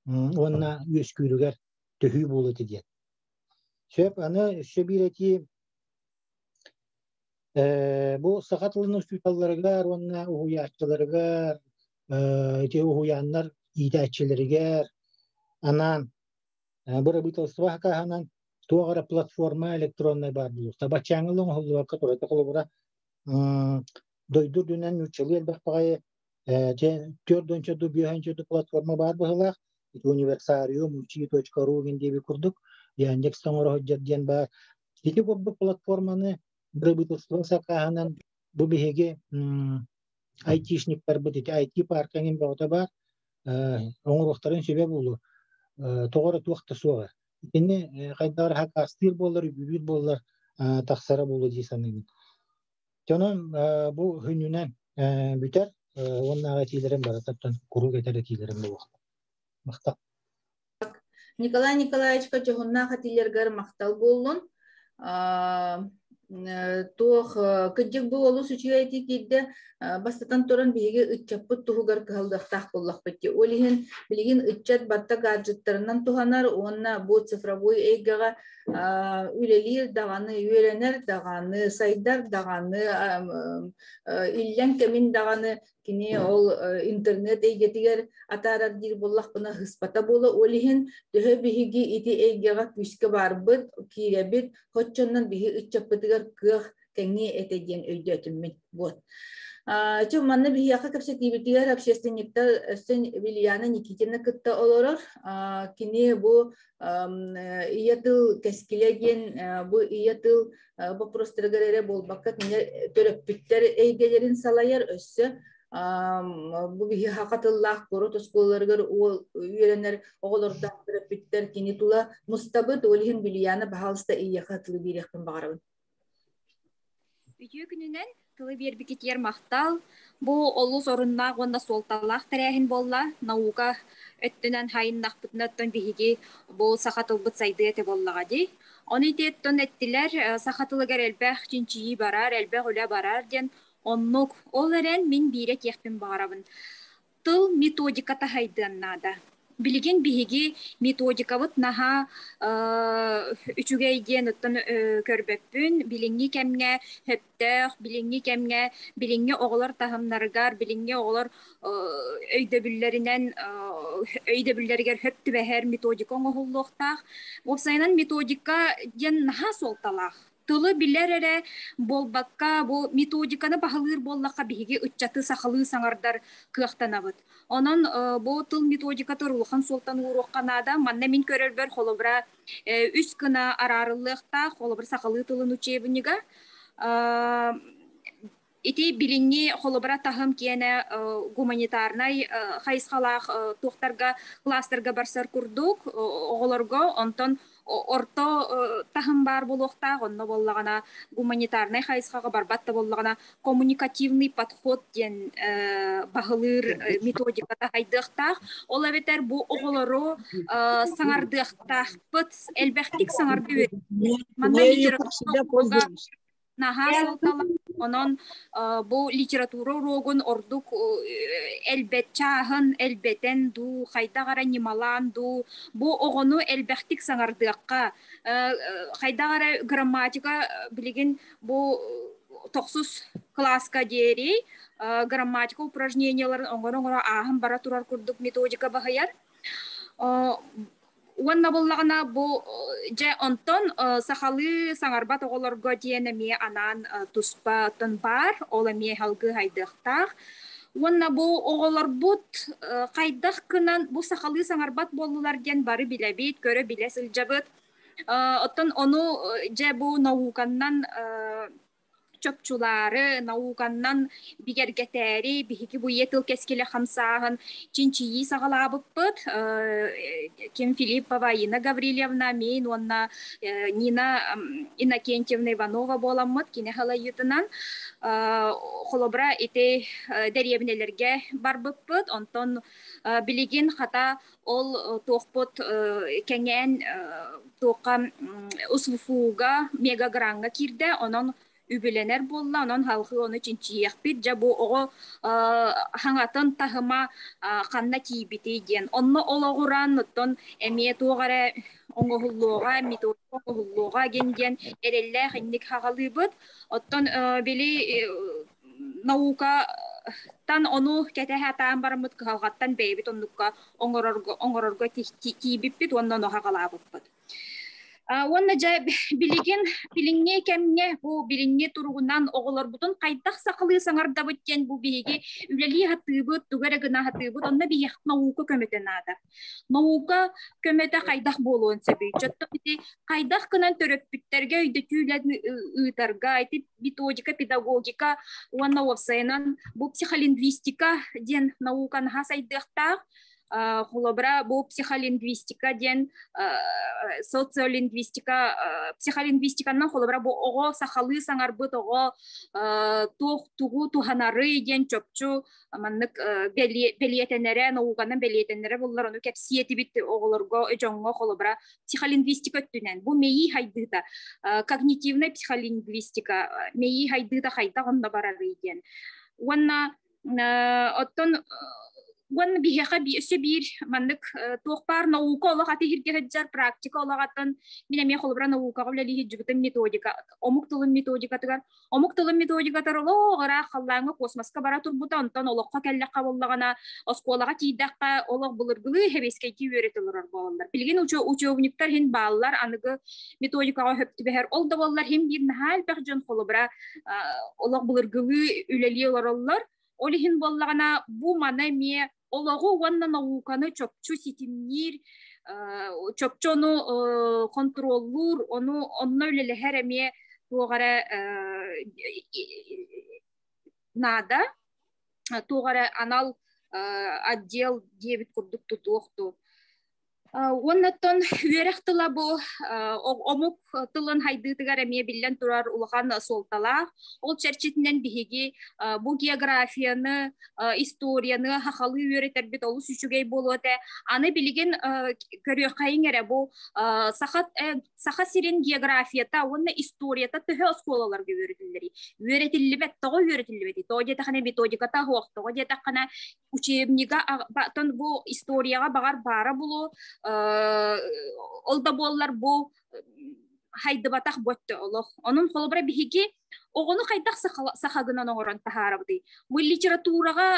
уонна үөскүүрүгэр төһүү буолуо этэ диэн. Сөп, аны өссө биир этии бу саха тылын учууталларыгар уоннауһуйааччыларыгар ити уһуйааннар иитээччилэригэр анаан. Бырабыыталыстыба хакааһынан туох эрэ платформа электроннай баар буолуохта. Баччааҥҥы оҥоһуллубакка турар. Холобура, дойду үрдүнэн нууччалыы элбэх баҕайы 4 ду 5 ду платформа баар быһыылаах. Ити универсариум, учи.ру диэби курдук, Яндекс оҥоро сылдьар диэн баар. Ити курдук платформаны бырабыыталыстыба сакааһынан бу биһиги айтишниктарбыт ити IT-парка эҥин бөҕөтө баар оҥоруохтарын сөбө буолуо. Тоҕо эрэ туох да суоҕа. Итини хайдах эрэ хакаастыыр буоллар, үбүлүүр буоллар тахсара буолуо дии саныыбын. Дьонум бу хүнүнэн бүтэр уоннааҕы этиилэрим барытыттан куруук этэр этиилэрим буолуохтар. Махтал. Николай Николаевичка дьоһуннаах этиилэргэр махтал буоллун. Туох кырдьык бу олус үчүгэй этии киирдэ. Бастатан туран биһиги ыччаппыт туһугар кыһаллыахтаах буоллахпыт дии. Ол иһин билигин ыччат барыта гаджеттарынан туһанар уонна бу цифровой эйгэҕэ үлэлиир даҕаны, үөрэнэр даҕаны, сайдар даҕаны, иллэҥ кэмин даҕаны кини ол интернет эйгэтигэр атаарар диир буоллахпына ыспата буола. Ол иһин төһө биһиги ити эйгэҕэ күүскэ барбыт, киирэбит, хоччоннон биһи ыччаппытыгар кыах кэҥиэ этэ диэн өйдөөтүм мин. Вот. Чэ, манна биһиэхэ кэпсэтиибитигэр общественниктар өссө Вильяна Никитина кытта олорор. Кини бу ийэ тыл кэскилэ диэн бу ийэ тыл боппуруостарыгар эрэ буолбакка кини төрөппүттэр эйгэлэрин салайар өссө бу биһи саха тыллаах куорат оскуолаларыгар уол үөрэнэр оҕолордоох төрөппүттэр кини тула мустабыт. Ол иһин Вильяна, баһаалыста ийэхэ тылы биэриэхпин баҕарабын. Үтүө күнүнэн тылы биэрбикитигэр махтал. Бу олус оруннаах уонна суолталаах тэрээһин буолла. Наука өттүнэн хайыннахпытына оттон биһиги бу саха тылбыт сайдыа этэ буоллаҕа дии. Ону ити оттон эттилэр, саха тылыгар элбэх чинчийии барар, элбэх үлэ барар диэн. Оннук. Ол эрэн мин биирэ этиэхпин баҕарабын. Тыл методиката сайдыан наада. Билигин биһиги методикабыт наһаа үчүгэй диэн оттон көрбөппүн. Билиҥҥи кэмҥэ сөптөөх, билиҥҥи кэмҥэ билиҥҥи оҕолор таһымнарыгар, билиҥҥи оҕолор өйдөбүллэринэн өйдөбүллэригэр сөп түбэһэр методика оҥоһуллуохтаах. Уопсайынан методика диэн наһаа суолталаах. Тылы билэр эрэ буолбакка, бу методиканы баһылыыр буоллахха биһиги ыччаты сахалыы саҥардар кыахтанабыт. Онон бу тыл методиката улахан суолтаны ууруохха наада. Манна мин көрөрбөр холобура үс гына араарыллыахтаах, холобура сахалыы тылын учебнига. Ити билиҥҥи холобура таһым киэнэ гуманитарнай хайысхалаах туохтарга класстарга барсар курдук оҕолорго, онтон орто таһым баар буолуохтаах, онно буоллаҕына гуманитарнай хайысхаҕа барбат да буоллаҕына коммуникативный подход диэн баһылыыр методиката хайдыахтаах. Ол эбэтэр бу оҕолору саҥардыахтаахпыт, элбэхтик саҥарды Манна литература наһаа суолталаах. Онон бу литература уруогун ордук элбэт чааһын элбэтэн дуу, хайдах эрэ ньымалаан дуу, бу оҕону элбэхтик саҥардыахха, хайдах эрэ грамматика билигин бу тохсус кылааска диэри грамматика упражнениеларын оҥоро-оҥоро ааһан бара турар курдук методика баһыйар. Уонна буоллаҕына бу дьэ онтон сахалыы саҥарбат оҕолорго диэн эмиэ анаан туспа оттон баар, ол эмиэ салгыы хайдыахтаах. Уонна бу оҕолорбут хайдах гынан бу сахалыы саҥарбат буоллулар диэн бары билэбит, көрө-билэ сылдьабыт. Оттон ону дьэ бу науканнан чопчулаары, науканнан бигэргэтээри биһиги бу ийэ тыл кэскилэ хамсааһын чинчийии саҕалаабыппыт. Ким Филиппова, Инна Гаврильевна, мин уонна Нина Иннокентьевна Иванова буоламмыт кини халайыытынан холобура ити дэриэбинэлэргэ барбыппыт. Онтон билигин хата ол туохпут кэҥээн туохха УСВФУ-га мегаграҥҥа киирдэ, онон үбүлэнэр буолла, онон салгыы ону чинчийиэхпит. Дьэ бу оҕо хаҥатын таһыма ханна тиийбитий диэн. Онно олоҕуран, оттон эмиэ туох эрэ оҥоһуллуоҕа, методика оҥоһуллуоҕа диэн диэн эрэллээх инник хаҕалыыбыт. Оттон били наука Тан ону кэтэһэ атаан бараммыт кыһалҕаттан бэйэбит оннукка оҥорорго оҥорорго тиийбиппит уонна ону хаҕалаабыппыт. Уонна дьэ билигин билиҥҥи кэмҥэ бу билиҥҥи туругунан оҕолорбутун хайдах сахалыы саҥардабыт диэн бу биһиги үлэлии сатыыбыт, тугу эрэ гына сатыыбыт, онно биһиэхэ наука көмөтө наада. Наука көмөтө хайдах буолуон сөбүй? Чотто ити хайдах гынан төрөппүттэргэ өйдөтүү үлэни ыытарга, ити методика, педагогика уонна уопсайынан бу психолингвистика диэн наука наһаа сайдыахтаах. Холобура, бу психолингвистика диэн социолингвистика, психолингвистиканан холобура бу оҕо сахалыы саҥарбыт оҕо туох тугу туһанарый диэн чопчу маннык бэлиэтэнэрэ, науканан бэлиэтэнэрэ буллар, ону кэпсиэтибит оҕолорго, дьоҥҥо холобура психолингвистика өттүнэн. Бу мэйии хайдыыта, когнитивная психолингвистика, мэйии хайдыыта хайдах онно барарый диэн. Уонна оттон уонна биһиэхэ өссө биир маннык туох баар наука олох атыһиргэ сылдьар практика олох атын мин эмиэ холобура наукаҕа үлэлии сылдьыбытым методика омук тылын методикатыгар омук тылын методикатыгар олох ыраах халлааҥҥа космоска бара турбута онтон олоххо кэллэххэ буоллаҕына оскуолаҕа тиийдэххэ олох былыргылыы хэбиэскэйдии үөрэтэ олорор буолаллар билигин учебниктар иһин бааллар аныгы методикаҕа сөп түбэһэр ол да буоллар иһин биир наһаа элбэх дьон холобура олох былыргылыы үлэлии олороллор. Ол иһин буоллаҕына, бу маны эмиэ олоҕу уонна науканы чопчу ситимниир, чопчу ону хонтуруоллуур, ону онно үлэлэһэр эмиэ туох эрэ наада, туох эрэ анал отдел диэбит курдук тутуох дуу. Уоннаттан үөрэх тыла бу омук тылын хайдыытыгар эмиэ биллэн турар улахан суолталаах. Ол чэрчитинэн биһиги бу географияны, историяны хахалыы үөрэтэрбит олус үчүгэй буолуо этэ. Аны билигин көрүөххэйиҥ эрэ бу саха Саха сирин географията уонна историята төһө оскуолаларга үөрэтиллэрий? Үөрэтиллибэт, тоҕо үөрэтиллибэтий? Тоҕо диэтэххинэ методиката суох, тоҕо диэтэххинэ учебнига тон бу историяҕа баҕар баара булу, ол да буоллар бу хайдыбатах буотта олох. Онон холобура биһиги оҕону хайдах саха гынан оҥорон таһаарабытый? Бу литератураҕа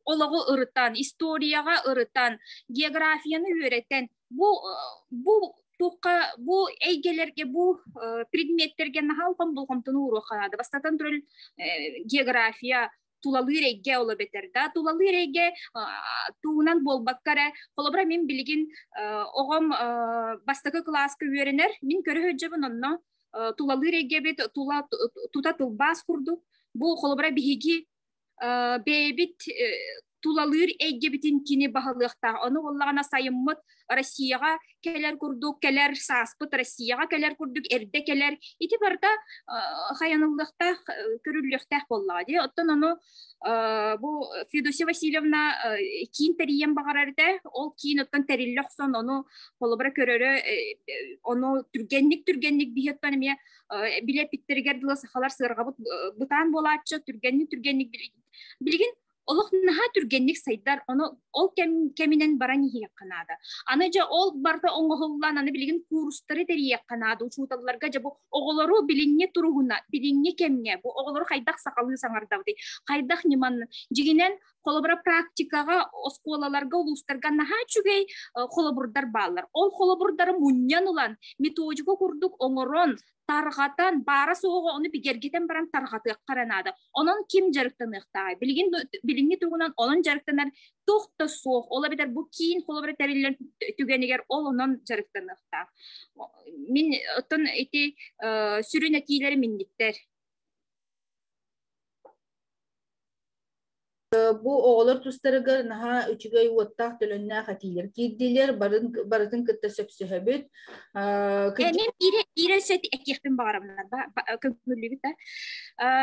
олоҕу ырытан, историяҕа ырытан, географияны үөрэтэн, бу бу туохха бу эйгэлэргэ бу предметтэргэ наһаа улахан болҕомтону ууруохха наада. Бастатан туран география тулалыыр эйгэ ол эбэтэр да тулалыыр эйгэ туһунан буолбакка эрэ холобура мин билигин оҕом бастакы кылааска үөрэнэр мин көрө сылдьабын онно тулалыыр эйгэбит тула тута тылбаас курдук бу холобура биһиги бэйэбит тулалыыр эйгэбитин кини баһылыахтаах. Ону буоллаҕына сайыммыт Россияҕа кэлэр курдук кэлэр, сааспыт Россияҕа кэлэр курдук эрдэ кэлэр. Ити барыта хайаныллыахтаах, көрүллүөхтээх буоллаҕа дии. Оттон ону бу Федосия Васильевна киин тэрийэн баҕарар этэ. Ол киин оттон тэриллэ охсон ону холобура көрөрө ону түргэнник-түргэнник биһи оттон эмиэ билэ эппиттэригэр дылы сахалар сыарҕабыт бытаан буолааччы түргэнник-түргэнник билигин олох наһаа түргэнник сайдар, ону ол кэм, кэминэн баран иһиэххэ наада. Аны дьэ ол барыта оҥоһуллан, аны билигин куурустары тэрийиэххэ наада учууталларга дьэ бу оҕолору билиҥҥи туругуна, билиҥҥи кэмҥэ бу оҕолору хайдах сахалыы саҥардабытый, хайдах ньыманы дьигинэн холобура практикаҕа оскуолаларга, улуустарга наһаа үчүгэй холобурдар бааллар. Ол холобурдары мунньан ылан, методика курдук оҥорон, тарҕатан, баара суоҕа ону бигэргэтэн баран тарҕатыахха эрэ наада. Онон ким дьарыктаныахтааҕый? Билигин билиҥҥи туругунан онон дьарыктанар туох да суох. Ол эбэтэр бу киин холобура тэриллэн түгэнигэр ол онон дьарыктаныахтаах. Мин оттон ити сүрүн этиилэрим инниктэр. Бу оҕолор тустарыгар наһаа үчүгэй уоттаах төлөннөөх этиилэр киирдилэр, барын, барытын кытта сөпсөһөбүт. Мин биири биири өссө этиэхпин баҕарабын көҥүллүүбүт да.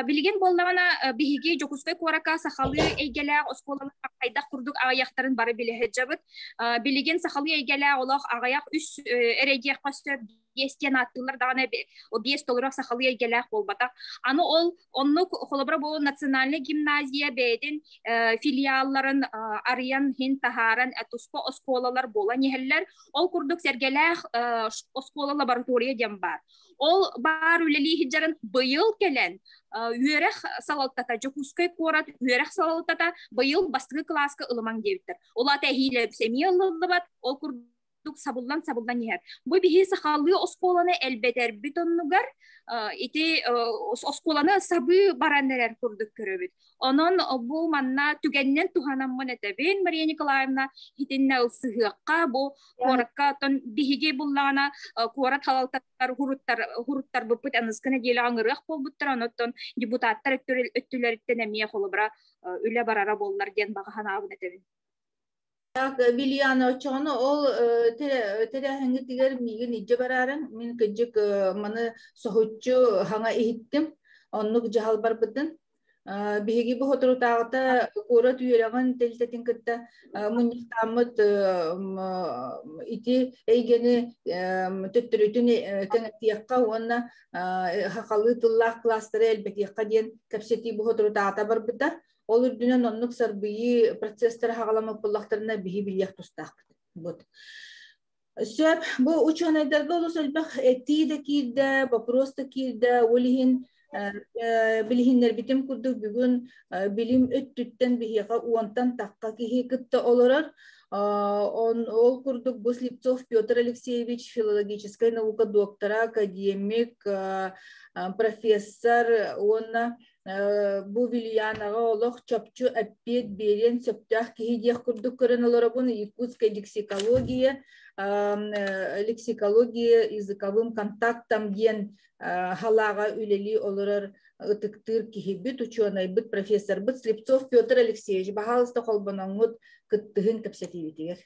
Билигин буоллаҕына биһиги Дьокуускай куоракка сахалыы эйгэлээх оскуолалар хайдах курдук аҕыйахтарын бары билэ сылдьабыт. Билигин сахалыы эйгэлээх олох аҕыйах үс эрэйдиэххэ сөп. Биэс диэн ааттыыллар даҕаны о биэс толору сахалыы эйгэлээх буолбатах. Аны ол оннук холобура бу национальнай гимназия бэйэтин филиалларын арыйан хин таһааран туспа оскуолалар буолан иһэллэр. Ол курдук Сэргэлээх оскуола лаборатория диэн баар. Ол баар үлэлии сылдьарын быйыл кэлэн үөрэх салалтата, Дьокуускай куорат үөрэх салалтата быйыл бастакы кылааска ылымаҥ диэбиттэр. Ол аата эһиилэ эмиэ ылыллыбат, ол курдук сабыллан-сабыллан иһэр. Бу биһи сахалыы оскуоланы элбэтэрбит оннугар ити оскуоланы сабыы баран эрэр курдук көрөбүт. Онон бу манна түгэнинэн туһанаммын этэбин, Мария Николаевна, итиннэ ылсыһыахха, бу куоракка оттон биһиги буллаҕына куорат халалтаттар хуруттар хуруттарбыппыт аныскы нэдиэлэҕэ ыҥырыах буолбуттар, онон депутаттар өттүлэриттэн эмиэ холобура үлэ барара буоллар диэн баҕа санаабын этэбин. Так, Вильяна, оччоҕуна ол тэрээһиҥҥитигэр миигин илдьэ бараарыҥ. Мин кырдьык маны соһуччу хаҥа иһиттим. Оннук дьаһал барбытын. Биһиги бу соторутааҕыта куорат үөрэҕин тэрилтэтин кытта мунньахтааммыт ити эйгэни төттөрүтүн кэҥэтиэххэ уонна сахалыы тыллаах кылаастары элбэтиэххэ диэн кэпсэтии бу соторутааҕыта барбыта. Ол үрдүнэн оннук сарбыйыы процесстара хаҕаламмыт буоллахтарына биһи билиэх тустаахпыт. Вот. Сөп, бу учуонайдарга олус элбэх этии да киирдэ, вопрос да киирдэ, ол иһин билиһиннэрбитим курдук бүгүн билим өттүттэн биһиэхэ уонтан тахха киһи кытта олорор. Он, ол курдук бу Слепцов Петр Алексеевич, филологическай наука доктора, академик, профессор уонна бу Вильянаҕа олох чопчу эппиэт биэриэн сөптөөх киһи диэх курдук көрөн олоробун. Якутская лексикология, лексикология языковым контактом диэн халааҕа үлэлии олорор ытыктыыр киһибит, учуонайбыт, профессорбыт Слепцов Петр Алексеевич, баһаалыста холбоноҥҥут кыттыһын кэпсэтиибитигэр.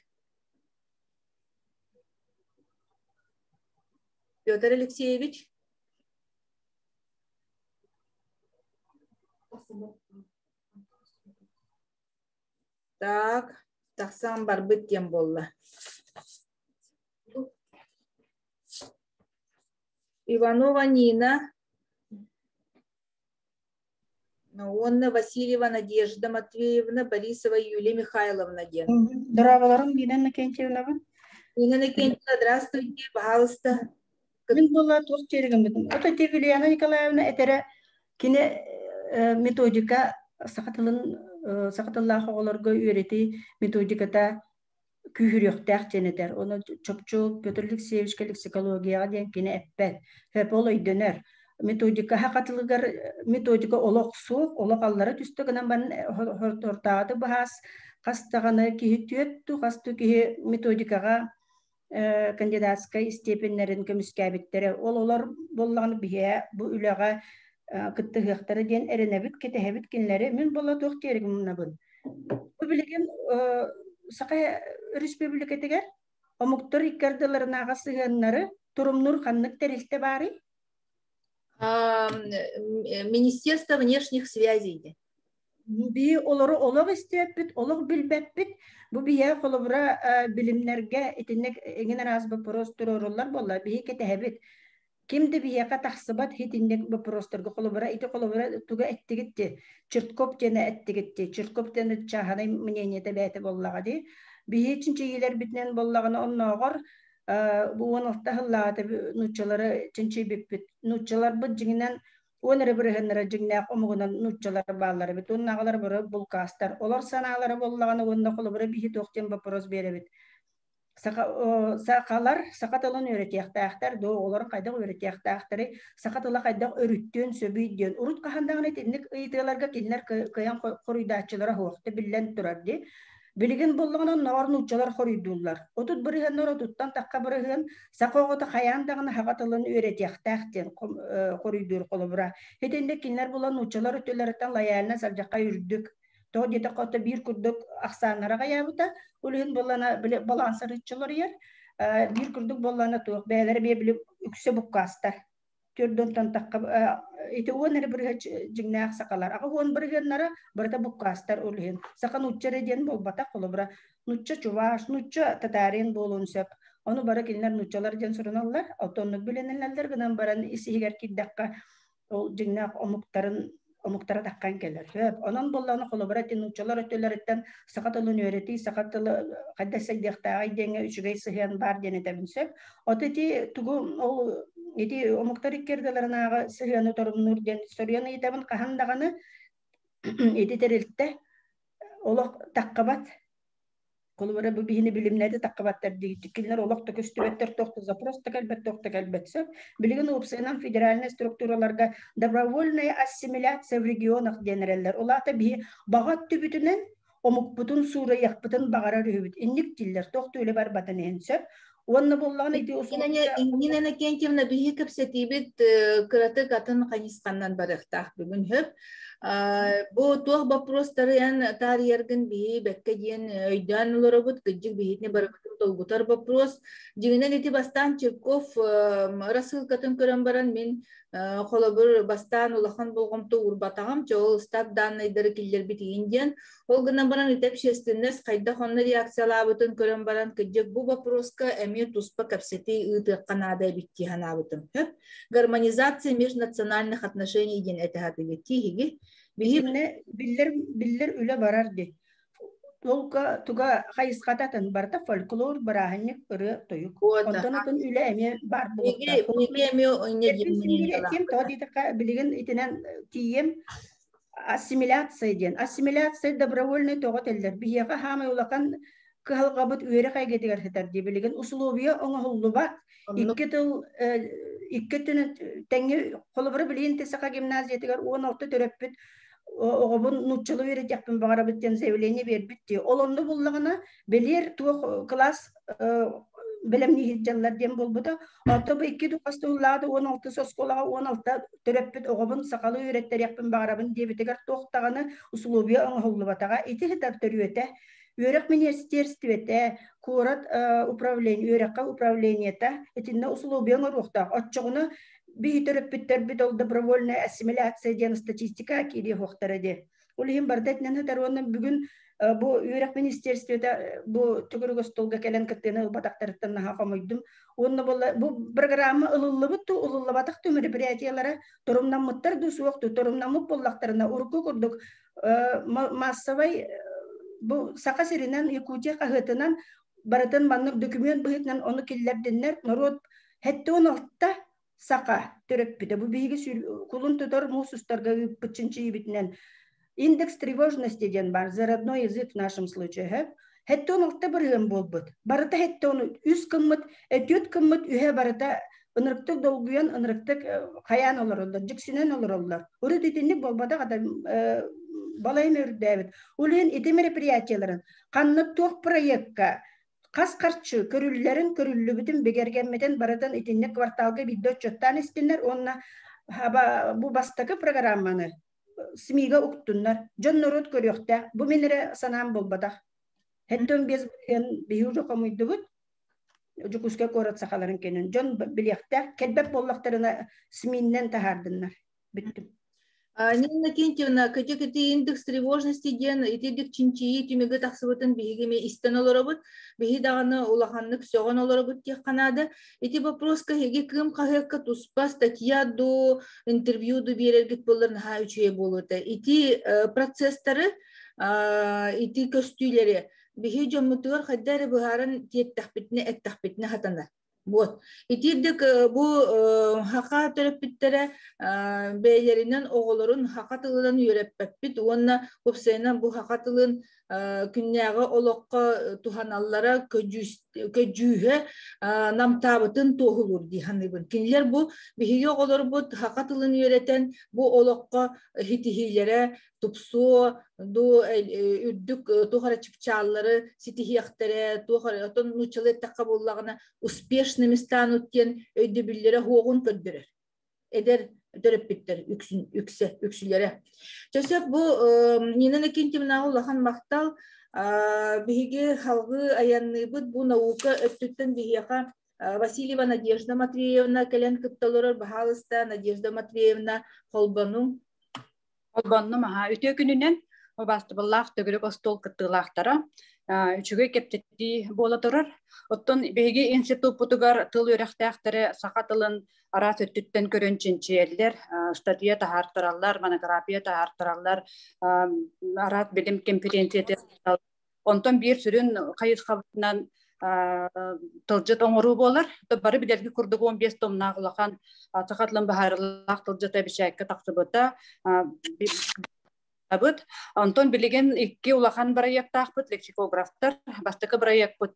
Петр Алексеевич. Так, тахсан барбыт диэн буолла. Иванова Нина уонна Васильева Надежда Матвеевна, Борисова Юлия Михайловна диэн. Здраволарым, Нина Иннокентьевнабын. Нина Иннокентьевна, здравствуйте, пожалуйста. Мин буолла туох диэригиммитин. Ото ити Вильяна Николаевна этэрэ кини методика саха тылын саха тыллаах оҕолорго үөрэтии методиката күүһүрүөхтээх диэн этэр. Ону чопчу Петр Алексеевичка лексикологияҕа диэн кини эппэт. Хөп ол өйдөнөр. Методика хатылыгар методика олох суох, олох аллара түстэ гынан баран хортааты быһаас хас даҕаны киһи түөтту, хас киһи методикаҕа кандидатскай степеннэрин көмүскээбиттэрэ. Ол олор буоллаҕына биһиэ бу үлэҕэ кыттыһыахтара диэн эрэнэбит, кэтэһэбит кинилэри. Мин буолла туох диэригимнабын. Бу билигин Саха Республикатыгар омуктар икки ардыларынааҕы сыһыаннары турумнуур ханнык тэрилтэ баарый? Министерство внешних связей. Би олору олох истиэппит, олох билбэппит. Бу биһиэ холобура билимнэргэ итинник эҥин араас боппуруос туруоруллар буолла. Биһи кэтэһэбит. Ким да биһиэхэ тахсыбат итинник боппуруостарга холобура ити холобура туга эттигит ти Черткоп диэни эттигит ти Черткоп диэни чааһынай мнениетэ бэйэтэ буоллаҕа дии. Биһи чинчийиилэрбитинэн буоллаҕына оннооҕор бу 16 сыллааҕыта нууччалары чинчийбиппит. Нууччаларбыт дьиҥинэн уон эрэ бырыһыаннара дьиҥнээх омугунан нууччалар бааллар эбит. Уоннааҕылар бары булкаастар. Олор санаалара буоллаҕына уонна холобура биһи туох диэн боппуруос биэрэбит. Саха, сахалар саха тылын үөрэтиэхтээхтэр дуо, оҕолор хайдах үөрэтиэхтээхтэрий, саха тыла хайдах өрүттүөн сөбүй диэн. Урут хаһан даҕаны итинник ыйытыыларга кинилэр кыайан хоруйдааччылара суох, биллэн турар дии. Билигин буоллаҕына оннооҕор нууччалар хоруйдууллар. 30 бырыһыаннар 30-тан тахха бырыһыан саха оҕото хайаан даҕаны саха тылын үөрэтиэхтээх диэн хоруйдуур холобура. Итинник кинилэр буолан нууччалар өттүлэриттэн лояльно сылдьахха үрдүк. Тоҕо диэтэххэ ото биир курдук ахсааннара аҕыйаабыта. Ол иһин буоллана били балансарыччылар биир курдук буоллана туох бэйэлэрэ били били үксэ буккаастар. Төрдөнтөн тахха ити 10 эрэ бырыһыан дьиҥнээх сахалар. 80 бырыһыаннара барыта буккаастар ол иһин. Саха нуучча эрэ диэн буолбатах холобура. Нуучча чуваш, нуучча татарин буолуон сөп. Ону бары кинилэр нууччалар диэн суруналлар, оттоннук билинэллэр гынан баран ис иһигэр киирдэххэ ол дьиҥнээх омуктарын омуктара таххан кэлэр. Сөп. Онон буоллаҕына холобура ити нууччалар өттүлэриттэн саха тылын үөрэтии, саха тылы хайдах сайдыахтааҕый диэҥҥэ үчүгэй сыһыан баар диэн этэбин сөп. От ити тугу ол ити омуктар икки ардыларынааҕы сыһыаны торумнуур диэн соруйан ыйытабын хаһан даҕаны ити тэрилтэ олох таххабат. Холобура бу биһини билимнэри таххабаттар диэбит. Кинилэр олох да көстүбэттэр, туох да запрос да кэлбэт, туох да кэлбэт сөп. Билигин уопсайынан федеральнай структураларга добровольная ассимиляция в регионах диэн эрэллэр. Ол аата биһи баҕа өттүбүтүнэн омукпутун суурайыахпытын баҕарар үһүбүт. Инник дииллэр, туох да үлэ барбатын иһин сөп. Уонна буоллаҕына ити Нина Иннокентьевна биһи кэпсэтиибит кыратык атын хайысханнан барыахтаах бүгүн хөп. Бу туох боппуруостары эн таарыйаргын биһи бэккэ диэн өйдөөн олоробут, кырдьык биһитини барыбытын долгутар боппуруос. Дьиҥинэн ити бастаан Чирков рассылкатын көрөн баран мин холобур бастаан улахан болҕомто уурбатаҕым, чоол ыстат дааннайдары киллэрбит игин диэн. Ол гынан баран ити общественность хайдах онно реакциялаабытын көрөн баран кырдьык бу вопроска эмиэ туспа кэпсэтии ыытыахха наада эбит дии санаабытым. Гармонизация межнациональных отношений диэн этэ сатыыбыт тииһиги. Биһи биллэр биллэр үлэ барар дии. Толка туга хайысхата атын барыта фольклор, бырааһынньык, ырыа, тойук. Онтон атын үлэ эмиэ баар буолуохтаах. Этиэм тоҕо диэтэххэ билигин итинэн тиийэм ассимиляция диэн. Ассимиляция добровольный тоҕо этэллэр. Биһиэхэ хаамай улахан кыһалҕабыт үөрэх эйгэтигэр сытар дии. Билигин условия оҥоһуллубат. Икки тыл икки өттүнэн тэҥҥэ холобура билигин саха гимназиятыгар 16 төрөппүт оҕобун нууччалыы үөрэтиэхпин баҕарабыт диэн заявление биэрбит дии. Ол онно буллаҕына бэлиэр туох кылаас бэлэмниир дьаллар диэн буолбута. Онто бу икки хас тыллаады 16 оскуолаҕа 16 төрөппүт оҕобун сахалыы үөрэттэриэхпин баҕарабын диэбитигэр туох даҕаны условия оҥоһуллубатаҕа. Ити сытар төрүөтэ. Үөрэх министерствете, куорат управление, үөрэххэ управлениета итиннэ условия оҥоруохтаах. Оччоҕуна биһи төрөппүттэрбит ол добровольная ассимиляция диэн статистика киириэ суохтара диэн. Ол иһин барыта итинэн сытар уонна бүгүн бу үөрэх министерствета бу төгүрүк остуолга кэлэн кыттыыны ылбатахтарыттан наһаа хомойдум. Уонна бу программа ылыллыбыт ту ылыллыбатах ту мероприятиялара торумнаммыттар ду суох ту торумнаммыт буоллахтарына урукку курдук массовай бу Саха сиринэн Якутия хаһыатынан барытын маннык документ быһыытынан ону киллэрдиннэр норуот 76 саха төрөппүтэ. Бу биһиги кулун тутар муус устарга ыыппыт чинчийибитинэн индекс тревожности диэн бар за родной язык в нашем случае хэттон алта бырыһыан буолбут. Барыта хэттон үс кыммыт, түөрт кыммыт үһэ барыта ынырыктык долгуйан, ынырыктык хайаан олороллор, дьиксинэн олороллор. Урут итинник буолбатах ата балайым үрдээбит. Ол иһин ити мероприятияларын ханнык туох проекка хас харчы көрүллэрин, көрүллүбүтүн, бигэргэммитин барытын итинник кварталга биирдэ отчуоттаан истиннэр уонна бу бастакы программаны СМИ-га уктуннар. Дьон норуот көрүөхтээх. Бу мин эрэ санаам буолбатах. Хэттон без биһи уже хомуйдубут. Дьокуускай куорат сахаларын кэнэн. Дьон билиэхтээх. Кэлбэт буоллахтарына СМИ-нэн таһаардыннар. Бүттүм. Нина Иннокентьевна, кыдьык ити индекс тревожности диэн итирдик чинчийии түмүгэ тахсыбытын биһиги эмиэ истэн олоробут. Биһи даҕаны улаханнык сөҕөн олоробут диэххэ наада. Ити вопроска эһиги Кыым хаһыакка туспа статья ду, интервью ду биэрэргит буоллар наһаа үчүгэй буолуо этэ. Ити процесстары, ити көстүүлэри биһи дьоммутугар хайда эрэ быһааран тиэттэхпитинэ, эттэхпитинэ сатанар. Вот. Итирдик бу хака төрөппүттэрэ бэйэлэринэн оҕолорун хака тылынан үөрэппэппит уонна уопсайынан бу хака тылын күннээҕи олоххо туһаналлара көдьүүһэ намтаабытын туоһулуур дии саныыбын. Кинилэр бу биһиги оҕолорбут хака тылын үөрэтэн бу олоххо ситиһиилэрэ тупсуо, ду үрдүк туох эрэ чыпчааллары ситиһиэхтэрэ, туох эрэ оттон нууччалыы эттэххэ буоллаҕына успешными станут диэн өйдөбүллэрэ суоҕун көрдөрөр. Эдэр төрөппүттэр үксүн үксэ үксүлэрэ. Чөсөп бу Нина Иннокентьевнаҕа улахан махтал. Биһиги халгыы айанныыбыт бу наука өттүттэн биһиэхэ Васильева Надежда Матвеевна кэлэн кытта олорор. Баһаалыста Надежда Матвеевна холбонуҥ. Холбоннум аһаа. Үтүө күнүнэн убаастабыллаах төгүрүк остуол кыттыылаахтара. Үчүгэй кэпсэтии буола турар. Оттон биһиги институппутугар тыл үөрэхтээхтэрэ саха тылын араас өттүттэн көрөн чинчийэллэр, статья таһаартараллар, монография таһаартараллар, араас билим конференцията. Онтон биир сүрүн хайысхабытынан тылдьыт оҥоруу буолар. Бары билэрги курдук 15 томнаах улахан саха тылын быһаарылаах тылдьыта бишээккэ тахсыбыта. Онтон билигин икки улахан бырайыактаахпыт лексикографтар. Бастакы бырайыакпыт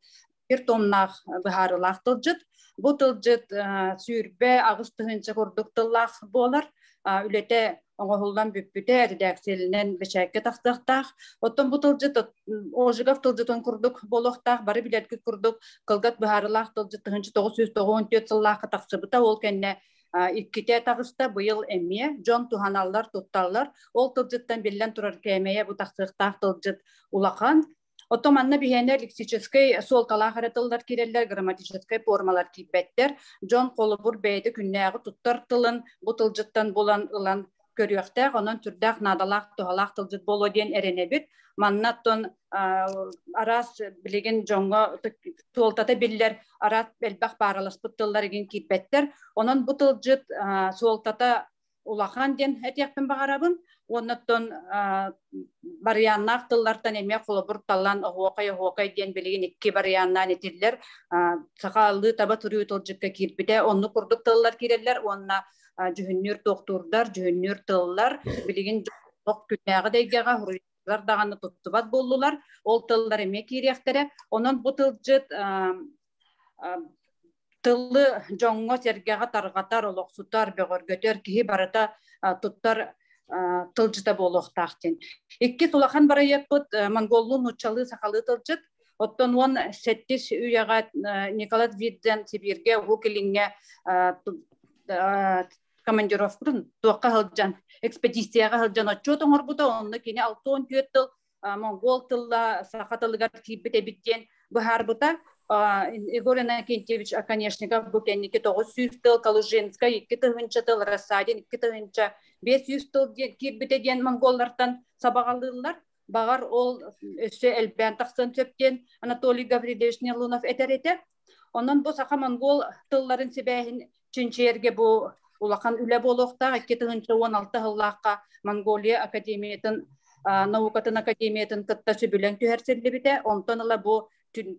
бир томнаах быһаарылаах тылдьыт. Бу тылдьыт 28 тыһыынча курдук тыллаах буолар. Үлэтэ оҥоһуллан бүппүтэ, редакцияланан бэчээккэ тахсыахтаах. Оттон бу тылдьыт Ожегов тылдьытын курдук буолуохтаах, бары билэргит курдук кылгас быһаарылаах тылдьыт 1994 сыллаахха тахсыбыта, ол кэннэ иккитэ таҕыста, быйыл эмиэ дьон туһаналлар, тутталлар. Ол тылдьыттан биллэн турар кээмэйэ бу тахсыахтаах тылдьыт улахан. Оттон манна биһиэнэ лексическэй суолталаах эрэ тыллар киирэллэр, грамматическай формалар киирбэттэр. Дьон холобур бэйэтэ күннээҕи туттар тылын бу тылдьыттан булан ылан көрүөхтээх, онон сүрдээх наадалаах, туһалаах тылдьыт буолуо диэн эрэнэбит. Манна оттон араас билигин дьоҥҥо суолтата биллэр араас элбэх паараласпыт тыллар игин киирбэттэр. Онон бу тылдьыт суолтата улахан диэн этиэхпин баҕарабын. Уоннаттан барыйааннаах тыллартан эмиэ холобур талан оһуокай оһуокай диэн билигин икки барыйааннаан этиллэр. Сахалыы таба туруйу тылдьыкка киирбитэ. Оннук курдук тыллар киирэллэр уонна дьүһүннүүр туохтуурдар, дьүһүннүүр тыллар билигин олох күннээҕи да эйгэҕэ суруйааччылар даҕаны туттубат буоллулар. Ол тыллар эмиэ киириэхтэрэ. Онон бу тылдьыт тылы дьоҥҥо-сэргэҕэ тарҕатар, олохсутар, бөҕөргөтөр киһи барыта туттар тылдьыта буолуохтаах диэн. Иккис улахан бырайыакпыт монголлуу, нууччалыы, сахалыы тылдьыт. Оттон 17 үйэҕэ Николас Видзен Сибииргэ, Уһук Илиҥҥэ командировкатын туохха сылдьан, экспедицияҕа сылдьан отчуот оҥорбута, онно кини 64 тыл монгол тылла саха тылыгар киирбит эбит диэн быһаарбыта. Егор Иннокентьевич Оконешников бу кэнники 900 тыл, Калужинскай 2000 тыл, Рассадин 2500 тыл киирбитэ диэн монголлартан сабаҕалыыллар. Баҕар ол өссө элбээн тахсан сөп диэн Анатолий Гаврильевич Нелунов этэр этэ. Онон бу саха-монгол тылларын сибээһин чинчийэргэ бу улахан үлэ буолуохтаах. 2016 сыллаахха Монголия академиятын наукатын академиятын кытта сөбүлэҥ түһэрсиллибитэ. Онтон ыла бу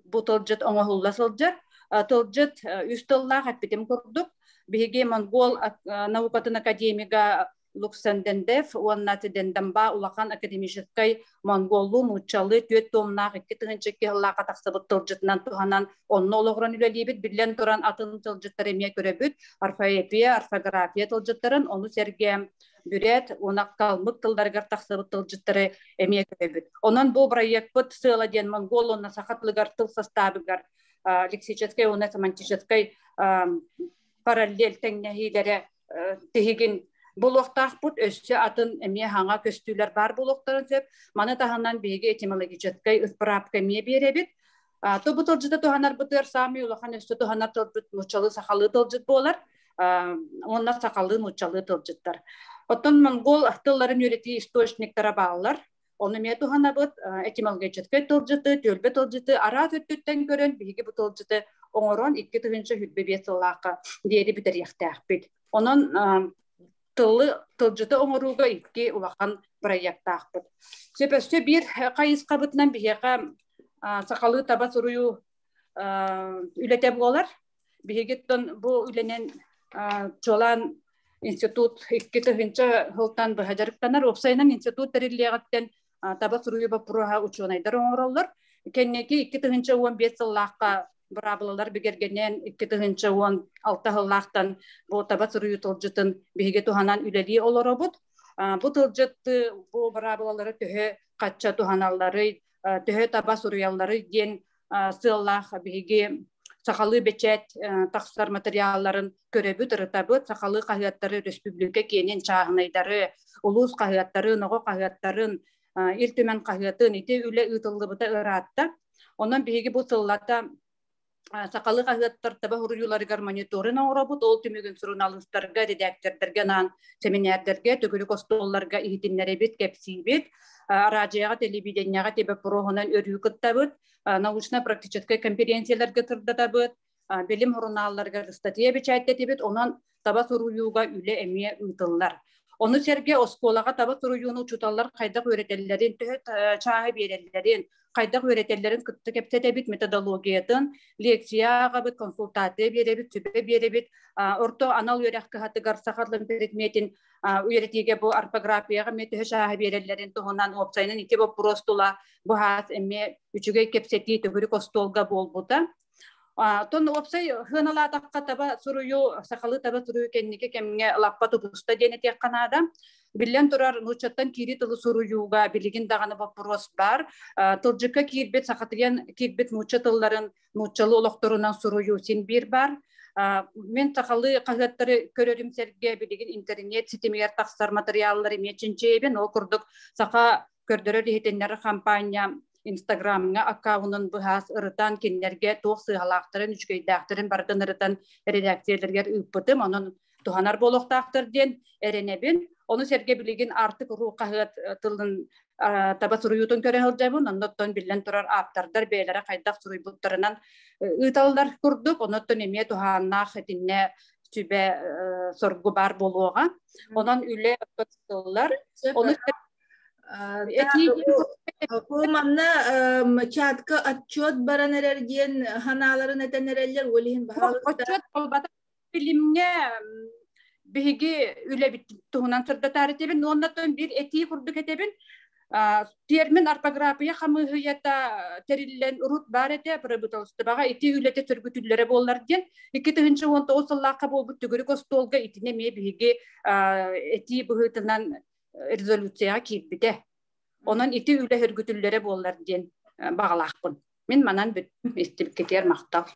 бу тылдьыт оҥоһулла сылдьар. Тылдьыт үс тыллаах эппитим курдук. Биһиги Монгол наукатын академига Луксендендев уонна Тидендамба улахан академическай монголлуу нууччалыы түөрт туомнаах 2002 сыллаахха тахсыбыт тылдьытынан туһанан онно олоҕуран үлэлиибит. Биллэн туран атын тылдьыттары эмиэ көрөбүт. Орфоэпия, орфография тылдьыттарын, ону сэргэ бүрээт уонна калмык тылларыгар тахсыбыт тылдьыттары эмиэ көрөбүт. Онон бу бырайыакпыт сыала диэн монгол уонна саха тылыгар тыл састаабыгар лексическэй уонна семантическай параллель тэҥнэһиилэрэ тиһигин буолуохтаахпыт, өссө атын эмиэ хаҥа көстүүлэр баар буолуохтарын сөп. Маны таһынан биһиги этимологическай ыспыраапка эмиэ биэрэбит. То бу тылдьыты туһанарбытыгар саамай улахан өссө туһанар тылбыт нууччалыы сахалыы тылдьыт буолар. Уонна сахалыы нууччалыы тылдьыттар. Оттон монгол тылларын үөрэтии источниктара бааллар. Ону эмиэ туһанабыт этимологическай тылдьыты, түөлбэ тылдьыты араас өттүттэн көрөн биһиги бу тылдьыты оҥорон 2025 сыллаахха диэри бүтэриэхтээхпит. Онон тылы тылдьыты оҥорууга икки улахан бырайыактаахпыт. Сөп өссө биир хайысхабытынан биһиэхэ сахалыы таба суруйуу үлэтэ буолар. Биһигиттэн бу үлэнэн чуолаан институт 2000 сылтан быһа дьарыктанар. Уопсайынан институт тэриллиэҕиттэн таба суруйуу боппуруоһа учуонайдар оҥороллор. Кэнники 2015 сыллаахха быраабылалар бигэргэнэн 2016 сыллаахтан бу таба суруйуу тылдьытын биһиги туһанан үлэлии олоробут. Бу тылдьыт бу быраабылалары төһө хачча туһаналларый, төһө таба суруйалларый диэн сыаллаах биһиги сахалыы бэчээт тахсар материалларын көрөбүт, ырытабыт, сахалыы хаһыаттары, республика киэнин чааһынайдары, улуус хаһыаттарын, оҕо хаһыаттарын, Ил Түмэн хаһыатын ити үлэ ыытыллыбыта ыраатта. Онон биһиги бу сыллата Сахалыы хаһыаттар таба суруйууларыгар мониторинг оҥоробут. Ол түмүгүн суруналыыстарга, редактордарга анаан сэминээрдэргэ, төгүрүк остуолларга иһитиннэрэбит, кэпсиибит. Араадьыйаҕа, телевидениеҕэ тебе проһунан өрүү кыттабыт. Научно-практическай конференцияларга сырдатабыт. Билим сурунаалларыгар ыстатыйа бэчээттэтибит. Онон таба суруйууга үлэ эмиэ ыытыллар. Ону сэргэ оскуолаҕа таба суруйууну учууталлар хайдах үөрэтэллэрин, төһө чааһы биэрэллэрин, хайдах үөрэтэллэрин кытта кэпсэтэбит, методологиятын, лекция ааҕабыт, консультация биэрэбит, сүбэ биэрэбит. Орто анал үөрэх кыһатыгар саха тылын предметин үөрэтиигэ бу орфографияҕа эмиэ төһө чааһы биэрэллэрин туһунан уопсайынан ити боппуруос тула бу хаас эмиэ үчүгэй кэпсэтии төгүрүк остуолга буолбута. Тон уопсай сыаналаатахха таба суруйуу, сахалыы таба суруйуу кэнники кэмҥэ лаппа тубуста диэн этиэххэ наада. Биллэн турар, нууччаттан киирии тылы суруйууга билигин даҕаны боппуруос баар. Тылдьыкка киирбит, сахатыйан киирбит нуучча тылларын нууччалыы олохторунан суруйуу син биир баар. Мин сахалыы хаһыаттары көрөрүм сэргэ билигин интернет ситимигэр тахсар матырыйааллары эмиэ чинчийэбин. Ол курдук саха көрдөрөр-иһитиннэрэр хампаанньа Инстаграмҥа аккаунун быһаас ырытан кинилэргэ туох сыыһалаахтарын, үчүгэйдээхтэрин барытын ырытан эрэдээксийэлэригэр ыыппытым. Онон туһанар буолуохтаахтар диэн эрэнэбин. Ону сэргэ билигин Артык уруу хаһыат тылын таба суруйуутун көрө сылдьабын. Оннуттан биллэн турар ааптардар бэйэлэрэ хайдах суруйбуттарынан ыыталлар курдук. Онуттан эмиэ туһааннаах итиннэ сүбэ соргу баар буолуоҕа. Онон үлэ сыллар. Ону Бу манна чатка отчет баран эрэр диэн ханааларын этэн эрэллэр, ол иһин баһаалыста. Отчет буолбатах билимҥэ биһиги үлэбит туһунан сырдатаары этэбин, уонна биир этии курдук этэбин. Термин орфография хамыыһыйата тэриллэн урут баар этэ, бырабыыталыстыбаҕа ити үлэтэ сөргүтүллэрэ буоллар диэн 2019 сыллаахха буолбут төгүрүк остуолга итини эмиэ биһиги этии быһыытынан резолюцияҕа киирбитэ. Онон ити үлэ сөргүтүллэрэ буоллар диэн баҕалаахпын. Мин манан бүттүм, истибиккитигэр махтал.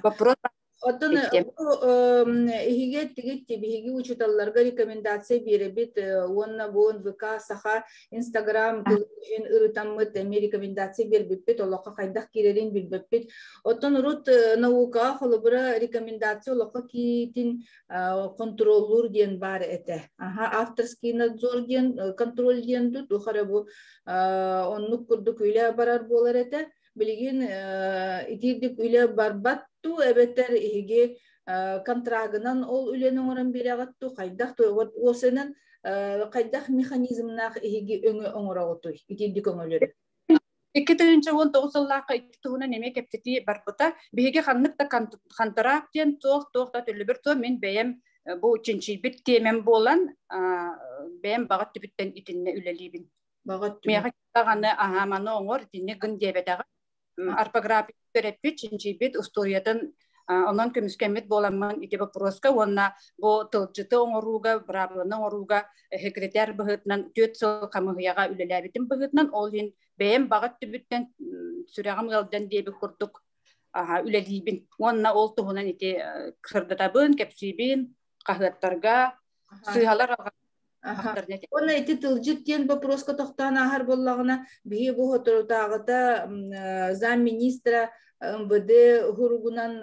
Вопрос Оттон иһигэ тигит биһиги учууталларга рекомендация биэрэбит уонна бу НВК Саха Инстаграм тылын ырытаммыт эмиэ рекомендация биэрбиппит олоххо хайдах киирэрин билбэппит. Оттон урут наукаҕа холобура рекомендация олоххо кииритин контроллуур диэн баар этэ. Аха, авторский надзор диэн контроль диэн тут тухары бу оннук курдук үлэ барар буолар этэ. Билигин итиирдик үлэ барбат туу эбэтэр иһиги контрагынан ол үлэни оҥорон биэрэҕит туу хайдах туу уосынан хайдах механизмнаах иһиги өҥө оҥороҕутуй итиирдик өҥөлөрү? 2019 сыллаахха икки туһунан эмиэ кэпсэтии барбыта. Биһиги ханнык да хантараак диэн туох-туох да төлөбүр туох мин бэйэм бу чинчийбит тиэмэм буолан бэйэм баҕа өттүбүттэн итиннэ үлэлиибин. Баҕа Миэхэ даҕаны аһаа маны оҥор итиннэ гын диэбэтэҕэ. Орфография төрөппүт, чинчийбит устуоруйатын онон көмүскэммит буоламмын ити боппуруоска уонна бу тылдьыты оҥорууга, быраабыланы оҥорууга секретарь быһыытынан 4 сыл хамыыһыйаҕа үлэлээбитим быһыытынан ол иһин бэйэм баҕа өттүбүттэн сүрэҕим ыалдьан диэбит курдук үлэлиибин. Уонна ол туһунан ити сырдатабын, кэпсиибин, хаһыаттарга сыыһалар Уонна ити тылдьыт диэн боппуруоска тохтоон ааһар буоллаҕына, биһиги бу соторутааҕыта замминистра МВД уһуругунан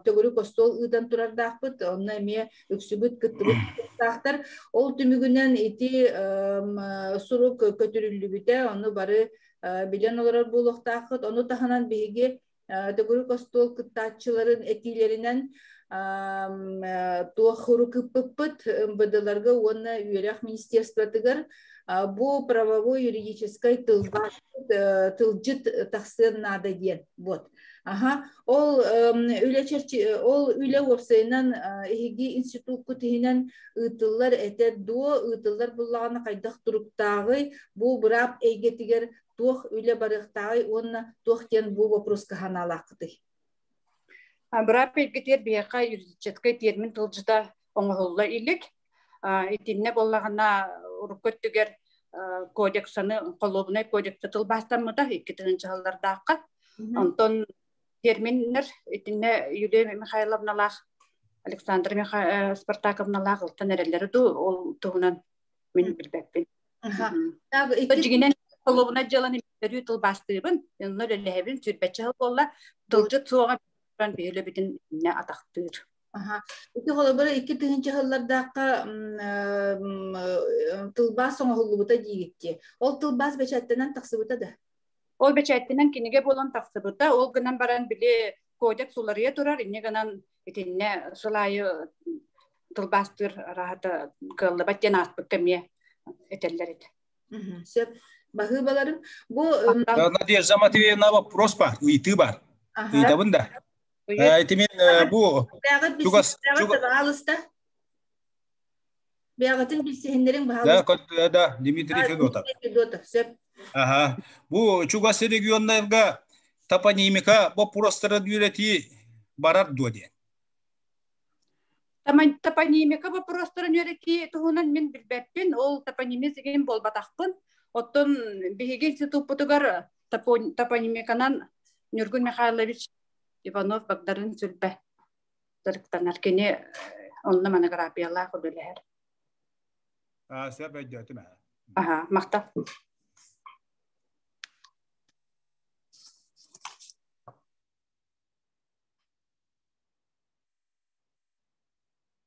төгүрүк остуол ыытан турардаахпыт. Онно эмиэ үксүбүт кыттыбыт кыттаахтар. Ол түмүгүнэн ити сурук көтүрүллүбүтэ, ону бары билэн олорор буолуохтааххыт. Ону таһынан биһиги төгүрүк остуол кыттааччыларын этиилэринэн туох хурук ыппыппыт МВДларга уонна үөрэх министерствотыгар бу правовой юридическай тылбаас тылдьыт тахсыан наада диэн вот аха ол үлэ ол үлэ уопсайынан эһиги институккут иһинэн ыытыллар этэ дуо ыытыллар буллаҕына хайдах туруктааҕый бу быраап эйгэтигэр туох үлэ барыахтааҕый уонна туох диэн бу вопроска санаалааххытый? Быраап эйгэтигэр биһиэхэ юридическай термин тылдьыта оҥоһулла илик. Итиннэ буоллаҕына урукку өттүгэр кодексаны, холуобунай кодекса тылбаастаммыта 2 сыллардаахха. Онтон терминнэр итиннэ Юлия Михайловналаах Александра Спартаковналаах ылтан эрэллэрэ дуу ол туһунан мин билбэппин. Дьиҥинэн холуобунай дьыаланы өрүү тылбаастыыбын, онно үлэлэһэбин, сүүрбэччэ сыл буолла. Тылдьыт суоҕа туран биһи үлэбитин иннэ атахтыыр. Ити холобура 2000 сыллардаахха тылбаас оҥоһуллубута диигитти. Ол тылбаас бэчээттэнэн тахсыбыта да? Ол бэчээттэнэн кинигэ буолан тахсыбыта. Ол гынан баран били кодекс уларыйа турар, инньэ гынан итиннэ сыл аайы тылбаастыыр араһата кыаллыбат диэн ааспыкка эмиэ этэллэр этэ. Сөп. Баһыыбаларым. Бу Надежда Матвеевна вопрос бар, ыйытыы бар. Ыйытабын да. Ити мин бу чугас баһаалыста. Бэҕэтин билсиһиннэриҥ баһаалыста. Да, да, Дмитрий Федотов. Федотов, сөп. Ага. Бу чугас регионнарга топонимика боппуруостарын үөрэтии барар дуо диэн. Топонимика боппуруостарын үөрэтии туһунан мин билбэппин, ол топонимист игин буолбатахпын. Оттон биһиги институппутугар топонимиканан Ньургун Михайлович Иванов Багдарын Сүлбэ дьарыктанар. Кини онно монографиялаах үлэлэһэр. Сөп өйдөөтүм. Аха, махтал.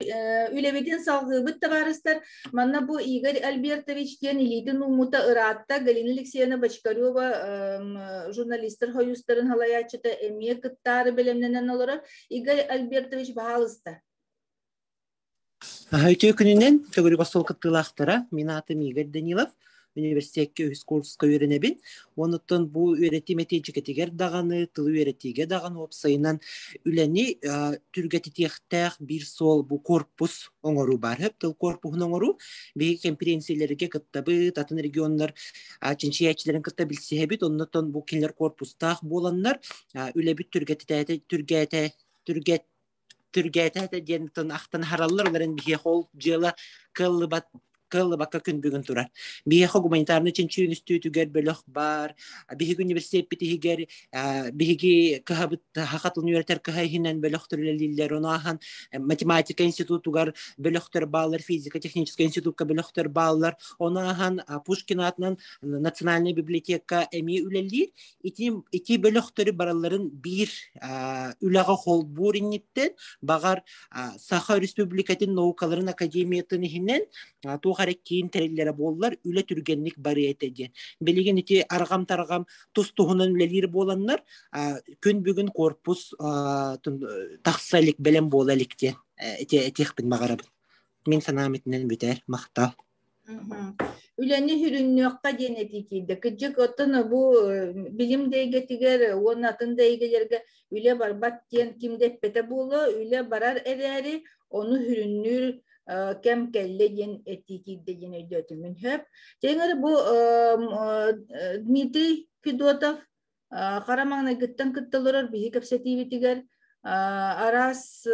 Үлэбитин салгыыбыт табаарыстар. Манна бу Игорь Альбертович диэн илиитин ууммута ыраатта. Галина Алексеевна Бочкарева журналистар хойуустарын халайааччыта эмиэ кыттаары бэлэмнэнэн олорор. Игорь Альбертович, баһаалыста. Үтүө күнүнэн төгүрүк остуол кыттыылаахтара. Мин аатым Игорь Данилов. Университекка үһүс курска үөрэнэбин. Онуттан бу үөрэтии мэтиэдьикэтигэр даҕаны, тылы үөрэтиигэ даҕаны уопсайынан үлэни түргэтитиэхтээх биир суол бу корпус оҥоруу баар. Хөп тыл корпуһун оҥоруу. Биһиги кэмпириэнсийэлэргэ кыттабыт, атын регионнар чинчийээччилэрин кытта билсиһэбит. Оннуттан бу кинилэр корпустаах буоланнар үлэбит түргэтитэ түргээтэ түргэт түргээтэ диэн ахтан хараллар, олорон биһиэхэ ол дьыала кыаллыбат кыаллыбакка күн бүгүн турар. Биһиэхэ гуманитарнай чинчийүү үнүстүүтүгэр бөлөх баар. Биһиги университеппит иһигэр биһиги кыһабыт саха тылын үөрэтэр кыһа иһинэн бөлөхтөр үлэлииллэр. Ону ааһан математика институтугар бөлөхтөр бааллар, физико-техническэй институкка бөлөхтөр бааллар. Ону ааһан Пушкин аатынан национальная библиотека эмиэ үлэлиир. Ити, ити бөлөхтөрү баралларын биир үлэҕэ холбуур инниттэн баҕар Саха Республикатын наукаларын академиятын иһинэн туох эрэ киин тэриллэрэ буоллар үлэ түргэнник барыа этэ диэн. Билигин ити арҕам-тарҕам тус-туһунан үлэлиир буоланнар күн бүгүн корпус тахса илик, бэлэм буола илик диэн этиэхпин баҕарабын. Мин санаам итинэн бүтэр. Махтал. Үлэни сүрүннүөххэ диэн этии киирдэ. Кырдьык, оттон бу билим да эйгэтигэр уонна атын да эйгэлэргэ үлэ барбат диэн ким да эппэтэ буолуо. Үлэ барар эрээри, ону сүрүннүүр кэм кэллэ диэн этии киирдэ диэн өйдөөтүм мин. Сөп. Тэҥэр бу Дмитрий Федотов хара маҥнайгыттан кытта олорор биһи кэпсэтиибитигэр араас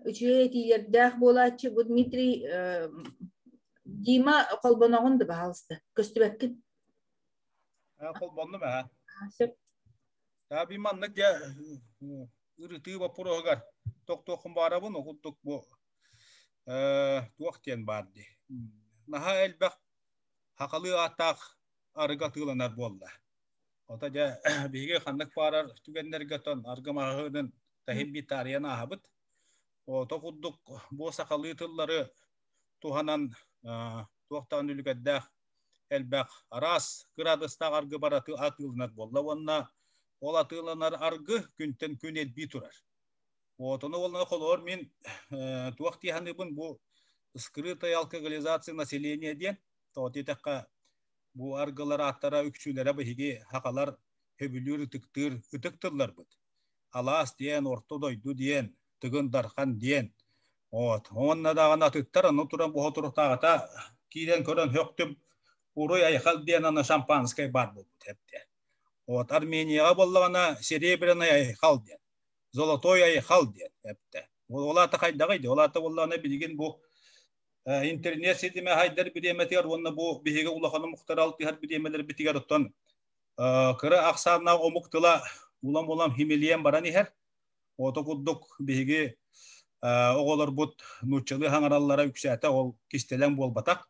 үчүгэй этиилэрдээх буолааччы бу Дмитрий Дима холбоноҕун да баһаалыста көстүбэккин Холбоннум ээ. Сөп. Би маннык дьэ ырытыы боппуруоһугар тохтуоххун баарабын окуттук бу туох диэн баар дии. Наһаа элбэх хахалыы ааттаах арыгы атыыланар буолла. Ото дьэ биһиги ханнык баарар түгэннэргэ тон аргы маҕаһыынын таһин биир таарыйан ааһабыт. Ото курдук бу сахалыы тыллары туһанан туохтаан үлүгэрдээх элбэх араас кыраадыстаах аргы бар атыыланар буолла уонна ол атыыланар аргы күнтэн күн элбии турар. Отону уонна холоор мин туох дии саныыбын бу скрытая алкоголизация населения диэн тоҕо диэтэххэ Бу аргылар ааттара үксүлэрэ биһиги сахалар сөбүлүүр ытыктыыр ытык тылларбыт. Алаас диэн, орто дойду диэн, Тыгын Дархан диэн. Вот. Уонна даҕаны атыттар аны туран буһа турутааҕыта киирэн көрөн һөхтүм Уруй Айхал диэн аны шампанскай баар буолбут эбитэ. Вот. Арменияҕа буоллаҕына Серебряный Айхал диэн, Золотой Айхал диэн эбитэ. Ол аата хайдаҕый диэ? Ол аата буоллаҕына билигин бу интернет ситимэ хайдар бириэмэтигэр уонна бу биһиги улахан омуктар алтыһар бириэмэлэрбитигэр оттон кыра ахсааннаах омук тыла улам-улам химилийэн баран иһэр. Ото курдук биһиги оҕолорбут нууччалыы хаҥараллара үксээтэ ол кистэлэҥ буолбатах.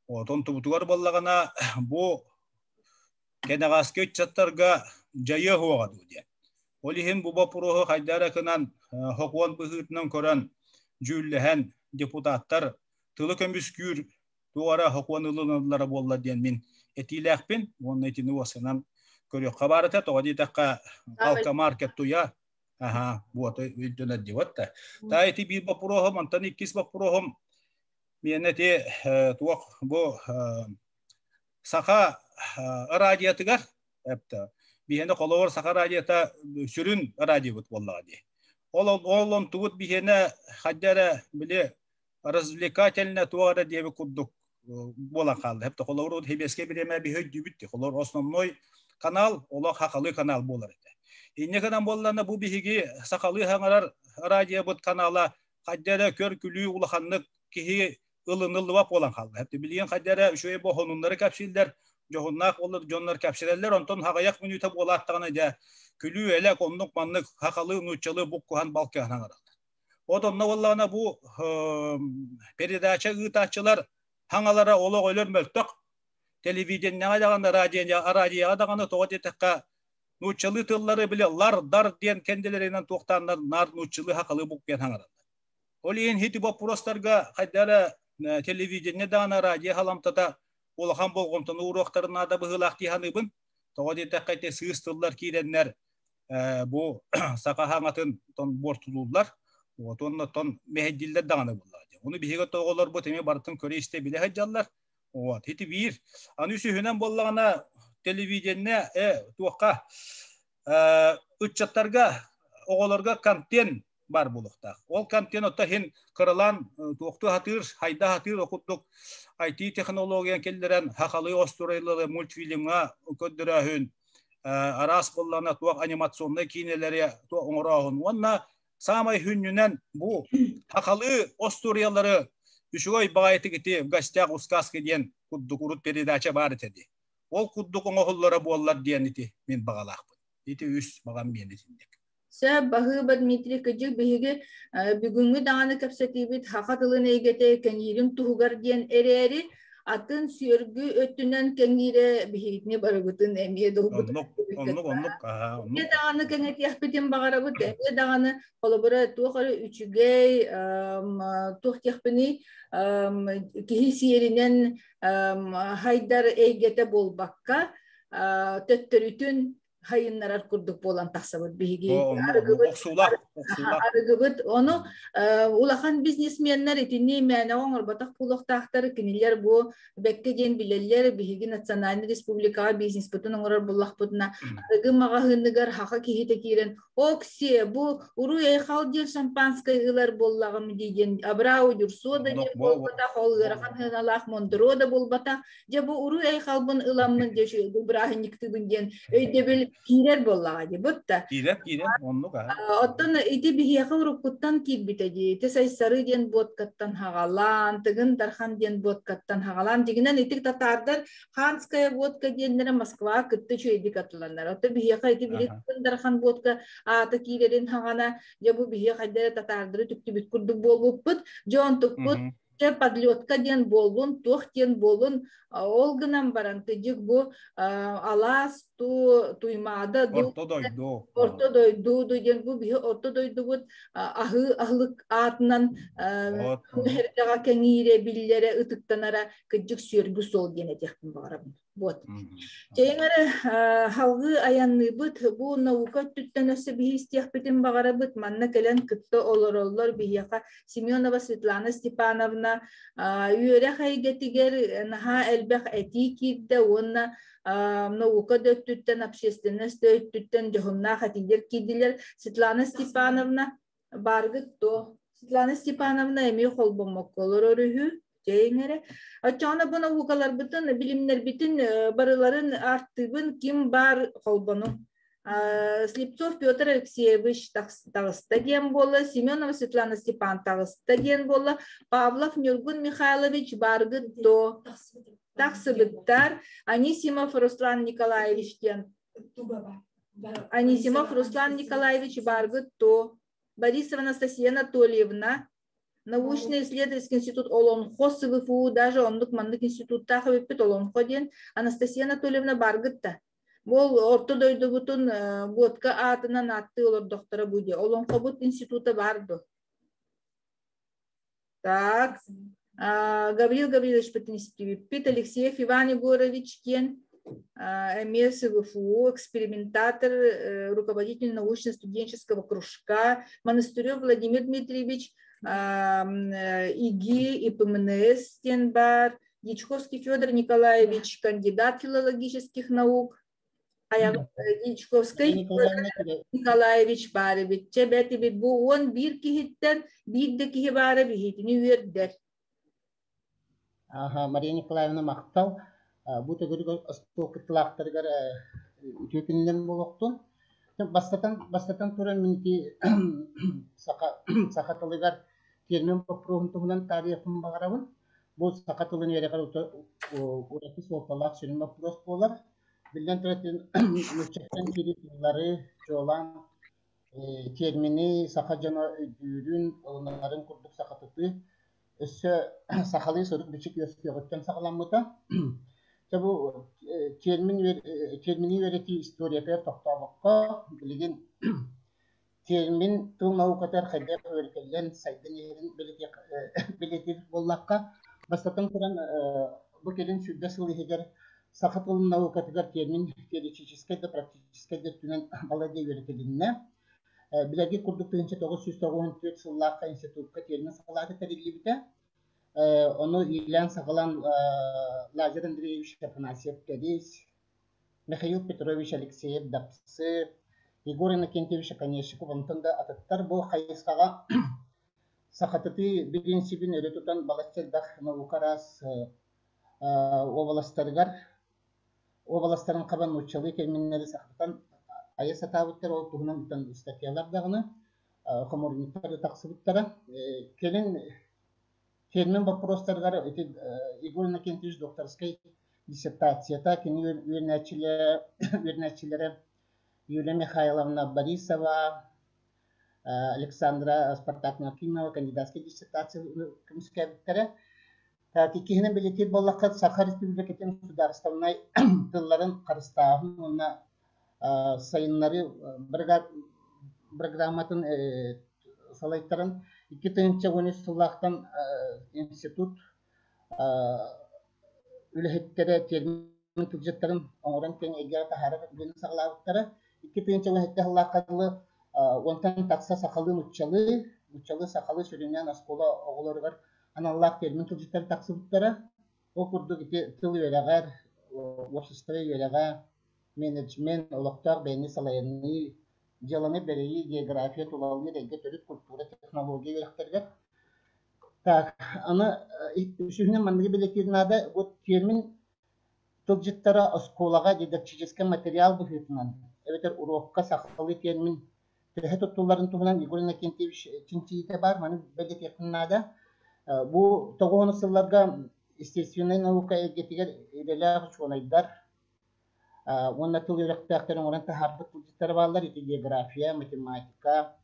Отон тубутугар буоллаҕына бу кэнэҕэски ыччаттарга дьайыа суоҕа дуу диэн. Ол иһин бу боппуруоһу хайда эрэ гынан сокуон быһыытынан көрөн, дьүүллэһэн депутаттар тылы көмүскүүр туох эрэ сокуон ылыналлара буолла диэн мин этиилээхпин уонна итини уосанан көрүөххэ баар этэ. Тоҕо диэтэххэ, алкомаркет туйа аха буота өйдөнөр диэбэт да. Та ити биир боппуруоһум, онтон иккис боппуруоһум миэнэ ити туох бу саха радиотыгар эптэ биһиэнэ холобур саха радиота сүрүн радиобут буоллаҕа дии. Ол ол онтубут биһиэнэ хайда эрэ били развлекательно туох эрэ диэби курдук буолан хаалла. Эптэ холобур хебеске бириэмэ биһи өйдүүбүт дии. Холобур основной канал олох хахалы канал буолар этэ. Инне гынан буоллана бу биһиги сахалыы хаҥарар радиобут канала хайда эрэ көр-күлүү улаханнык киһи ылыныллыбат буолан хаалла. Билигин хайда эрэ үчүгэй бохонуннары кэпсииллэр, дьоһуннаах буолар дьоннор кэпсэтэллэр, онтон хаҕыйах мүнүүтэ буолааттаҕына дьэ күлүү-элэк оннук-маннык хахалыы нууччалыы буккуһан балкыһан аҥараллар. Вот онно буоллаҕына бу передача ыытааччылар хаҥалара олох өлөр мөлтөх телевидениеҕа даҕаны радиоҕа даҕаны тоҕо диэтэххэ нууччалыы тыллары били лар-дар диэн кэннилэринэн туохтааннар наар нууччалыы хахалыы буккуйан хаҥараллар. Ол иһин ити боппуруостарга хайда эрэ телевидение даҕаны радио халамтата улахан болҕомтону ууруохтарын наада быһыылаах дии саныыбын. Тоҕо диэтэххэ ити сыыс тыллар киирэннэр бу саха хаҥатын тон буортулууллар. Вот уонна тон мэһэйдииллэр даҕаны буоллаҕа дии. Ону биһиги оҕолорбут эмиэ барытын көрө-истэ билэ сылдьаллар. Вот ити биир. Аны үсүһүнэн буоллаҕына телевидение туохха ыччаттарга оҕолорго контент бар буолуохтаах. Ол контент отто иһин кыралаан туохтуу хатыыр, хайда хатыыр окурдук IT технология киллэрэн хахалыы остуруйлары мультфильмҥа көрдөрөөһүн, араас буоллаҕына туох анимационнай киинэлэри туох оҥорооһун уонна саамай хүннүнэн бу хахалыы остуоруйалары үчүгэй баҕайытык ити в гостях у сказки диэн курдук урут передача баар этэ дии. Ол курдук оҥоһуллара буоллар диэн ити мин баҕалаахпын. Ити үс баҕам миэнэ итинник. Сөп, баһыыба Дмитрий Кыдьык биһиги бүгүҥҥү даҕаны кэпсэтиибит саха тылын эйгэтэ кэҥиирин туһугар диэн эрээри, атын сүөргү өттүнэн кэҥиирэ биһигини барыбытын эмиэ долгутар. Оннук, оннук, оннук, Эмиэ даҕаны кэҥэтиэхпитин баҕарабыт, эмиэ даҕаны холобура туох эрэ үчүгэй, туох диэхпиний, киһи сиэринэн хайдар эйгэтэ буолбакка, төттөрүтүн хайыннарар курдук буолан тахсабыт биһиги арыгыбыт арыгыбыт ону улахан бизнесменнэр итини мээнэ оҥорботох буолуохтаахтар кинилэр бу бэккэ диэн билэллэр биһиги национальный республикаҕа бизнеспытын оҥорор буоллахпытына арыгы маҕаһыыныгар хаха киһитэ киирэн Оксия, бу уруй айхал диэн шампанское ылар буоллаҕым дии диэн Абрау Дюрсо да диэн буолбатах, ол ыарахан сыаналаах Мондро да буолбатах. Дьэ бу уруй айхалбын ыламмын дьэ үчүгэй бырааһынньыктыыбын диэн өйдөбүл киирэр буоллаҕа дии бутта. Киирэр, киирэр, оннук аа. Оттон ити биһиэхэ уруккуттан киирбитэ дии. Ити Сайсары диэн буоткаттан хаҕалаан, Тыгын Дархан диэн буоткаттан хаҕалаан, дьиҥинэн ити татаардар Ханская водка диэннэрэ Москва кытта үчүгэйдик атыланар. Ото биһиэхэ ити били Дархан водка аата киирэрин хаҕана, дьэ бу биһиэхэ хайда эрэ татаардары түктүбүт курдук буолбуппут. Дьэ онтукпут дьэ подлетка диэн буоллун, туох диэн буоллун, ол гынан баран тыдьык бу алаас ту туймаада ду орто дойду орто дойду ду диэн бу биһи орто дойдубут аһыы аһылык аатынан эрдэҕэ кэҥиирэ биллэрэ ытыктанара кырдьык сүөргү суол диэн этиэхпин баҕарабын. Вот. Чэйиҥ эрэ халгыы айанныыбыт. Бу наука өттүттэн өссө биһи истиэхпитин баҕарабыт. Манна кэлэн кытта олороллор биһиэхэ Семенова Светлана Степановна үөрэх эйгэтигэр наһаа элбэх этии киирдэ уонна наука да өттүттэн, общественность да өттүттэн дьоһуннаах этиилэр киирдилэр. Светлана Степановна Бааргыт дуо? Светлана Степановна эмиэ холбоммокко олорор үһү. Дьэйиҥ эрэ. Оччоҕуна бу наукаларбытын, билимнэрбитин барыларын ааттыыбын ким баар холбону. Слепцов Петр Алексеевич таҕыста диэн буолла, Семенова Светлана Степан таҕыста диэн буолла, Павлов Ньургун Михайлович бааргыт дуо? Тахсыбыттар. Анисимов Руслан Николаевич диэн Анисимов Руслан Николаевич Баргыт То, Борисова Анастасия Анатольевна, Научно-исследовательский институт Олонхо СВФУ, даже оннук маннык институттаах эбиппит Олонхо диэн Анастасия Анатольевна Баргытта. Ол орто дойдубутун водка аатынан ааттыы олордохторо бу дии. Олоҥхобут института баар дуо? Так, Гаврил Гаврилович истибиппит, Алексеев Иван Егорович диэн эмиэ СВФУ, экспериментатор, руководитель научно-студенческого кружка, Монастырев Владимир Дмитриевич, ИГИ, ИПМНС диэн баар, Дьячковский Федор Николаевич, кандидат филологических наук, Дьячковский Николаевич баар эбит. Чэ бэт эбит бу 11 киһиттэн биир да киһи баара биһитини үөрдэр. Аха, Мария Николаевна махтал. Бу төгүрүк остуол кыттыылаахтарыгар үтүө күнүнэн буолуохтун. Бастатан, бастатан туран мин ити саха, саха тылыгар термин боппуруоһун туһунан таарыйыахпын баҕарабын. Бу саха тылын үөрэҕэр ураты суолталаах сүрүн боппуруос буолар. Биллэн турар, нууччаттан киирии тыллары, чуолаан термини саха дьоно өйдүүрүн, ылынарын курдук сахатытыы өссө сахалыы сурук-бичик үөскүөҕүттэн саҕаламмыта. Дьэ бу термин термини үөрэтии историятыгар тохтообокко, билигин термин тыл наукатыгар хайдах үөрэтиллэн сайдан иһэрин бэлиэтиир буоллахха, бастатан туран, бу кэлин 20 сыл иһигэр саха тылын наукатыгар термин теоретическай да практическай да өттүнэн балайда үөрэтилиннэ. Билэргит курдук 1994 сыллаахха институкка термин салаата тэриллибитэ. Ону иилээн-саҕалаан Лазарь Андреевич Афанасьев-Тэрис, Михаил Петрович Алексеев-Дапсы, Егор Иннокентьевич Оконешников онтон да атыттар бу хайысхаҕа сахатытыы бириинсибин өрө тутан балачча элбэх наука араас уобаластарыгар уобаластарын хабан нууччалыы терминнэри сахатытан айа сатаабыттар, ол туһунан ыстатыйалар даҕаны хомуурунньуктар да тахсыбыттара. Кэлин термин боппуруостарыгар ити Егор Иннокентьевич докторскай диссертацията, кини үөрэнээччилэрэ Юлия Михайловна Борисова, Александра Спартаковна Акимова кандидатскай диссертация көмүскээбиттэрэ. Иккиһинэн бэлиэтиир буоллахха, Саха Республикатын судаарыстыбаннай тылларын харыстааһын уонна сайыннарыы программатын салайтаран 2013 сыллаахтан институт үлэһиттэрэ термин тылдьыттарын оҥорон киэҥ эйгэҕэ таһаарар үлэни саҕалаабыттара. 2017 сыллаахха дылы уонтан тахса сахалыы нууччалыы, нууччалыы сахалыы сүрүннээн оскуола оҕолоругар аналлаах термин тылдьыттар тахсыбыттара. Ол курдук ити тыл үөрэҕэр, уопсастыба үөрэҕэ, менеджмент, олохтоох бэйэни салайыныы, дьыаланы бэрийии, география, тулалыыр эйгэ, төрүт культура, технология үөрэхтэригэр. Так, аны үсүһүнэн манныгы бэлиэтиир наада, бу термин тылдьыттара оскуолаҕа дидактическай материал быһыытынан эбэтэр уруокка сахалыы термин төһө туттулларын туһунан Егор Иннокентьевич чинчийиитэ баар, маны бэлиэтиэхпин наада. Бу тоҕуһун сылларга естественнай наука эйгэтигэр идэлээх учуонайдар уонна тыл үөрэхтээхтэрин оҥорон таһаарбыт тылдьыттара бааллар. Ити география, математика,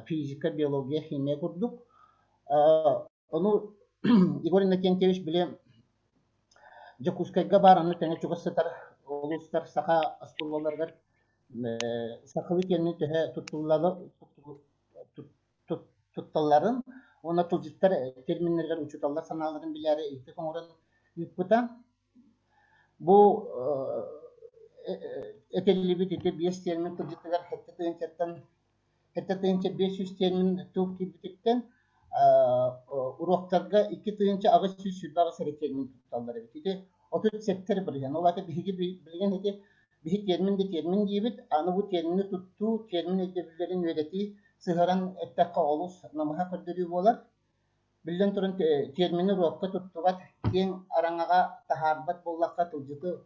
физика, биология, химия курдук. Ону Егор Иннокентьевич били Дьокуускайга баар аны тэҥэ чугас сытар улуустар саха оскуолаларыгар сахалыы термин төһө тутталларын уонна тылдьыттар терминнэригэр учууталлар санааларын билээри ыйытык оҥорон ыыппыта. Бу этиллибит ити биэс термин тылдьытыгар 7 тыһыынчаттан 7 500 термин тыл киирбититтэн уруоктарга 2828 эрэ термин тутталлар эбит. Ити 37 бырыһыан. Ол аата биһиги билигин ити биһи термин да термин диибит, аны бу термини туттуу, термин өйдөбүллэрин үөрэтии сыһыаран эттэххэ олус намыһах көрдөрүү буолар. Биллэн туран, термини уруокка туттубат, киэҥ араҥаҕа таһаарбат буоллахха тылдьыты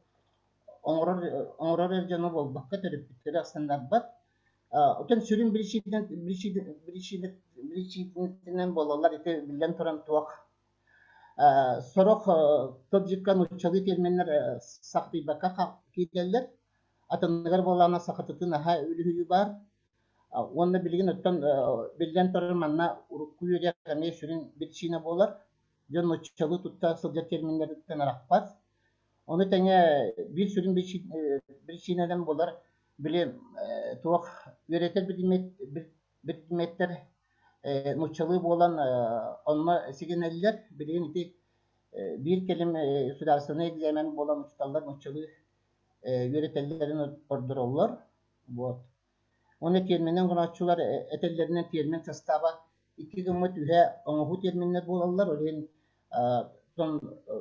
оҥорор оҥорор эр дьону буолбакка төрөппүттэри ахсыннарбат. Оттон сүрүн биричиинэтинэн буолаллар ити биллэн туран туох сорох тылдьыкка нууччалыы терминнэр сахтыйбакка киирэллэр. Атынныгар буоллаҕына сахатытыы наһаа үлүһүйүү баар. Уонна билигин оттон биллэн турар манна урукку үөрэх эмиэ сүрүн биричиинэ буолар. Дьон нууччалыы тутта сылдьар терминнэриттэн арахпат. Ону тэҥэ биир сүрүн биричиинэнэн буолар били туох үөрэтэр биридимиэттэр нууччалыы буолан онно сигэнэллэр. Билигин ити биир кэлим судаарыстыбаннай экзамен буолан учууталлар нууччалыы үөрэтэллэрин ордороллор. Вот. Уонна тиэрминэн оҥорооччулар этэллэринэн тиэрмин састааба икки гыммыт үһэ оҥоһуу тиэрминнэр буолаллар. Ол иһин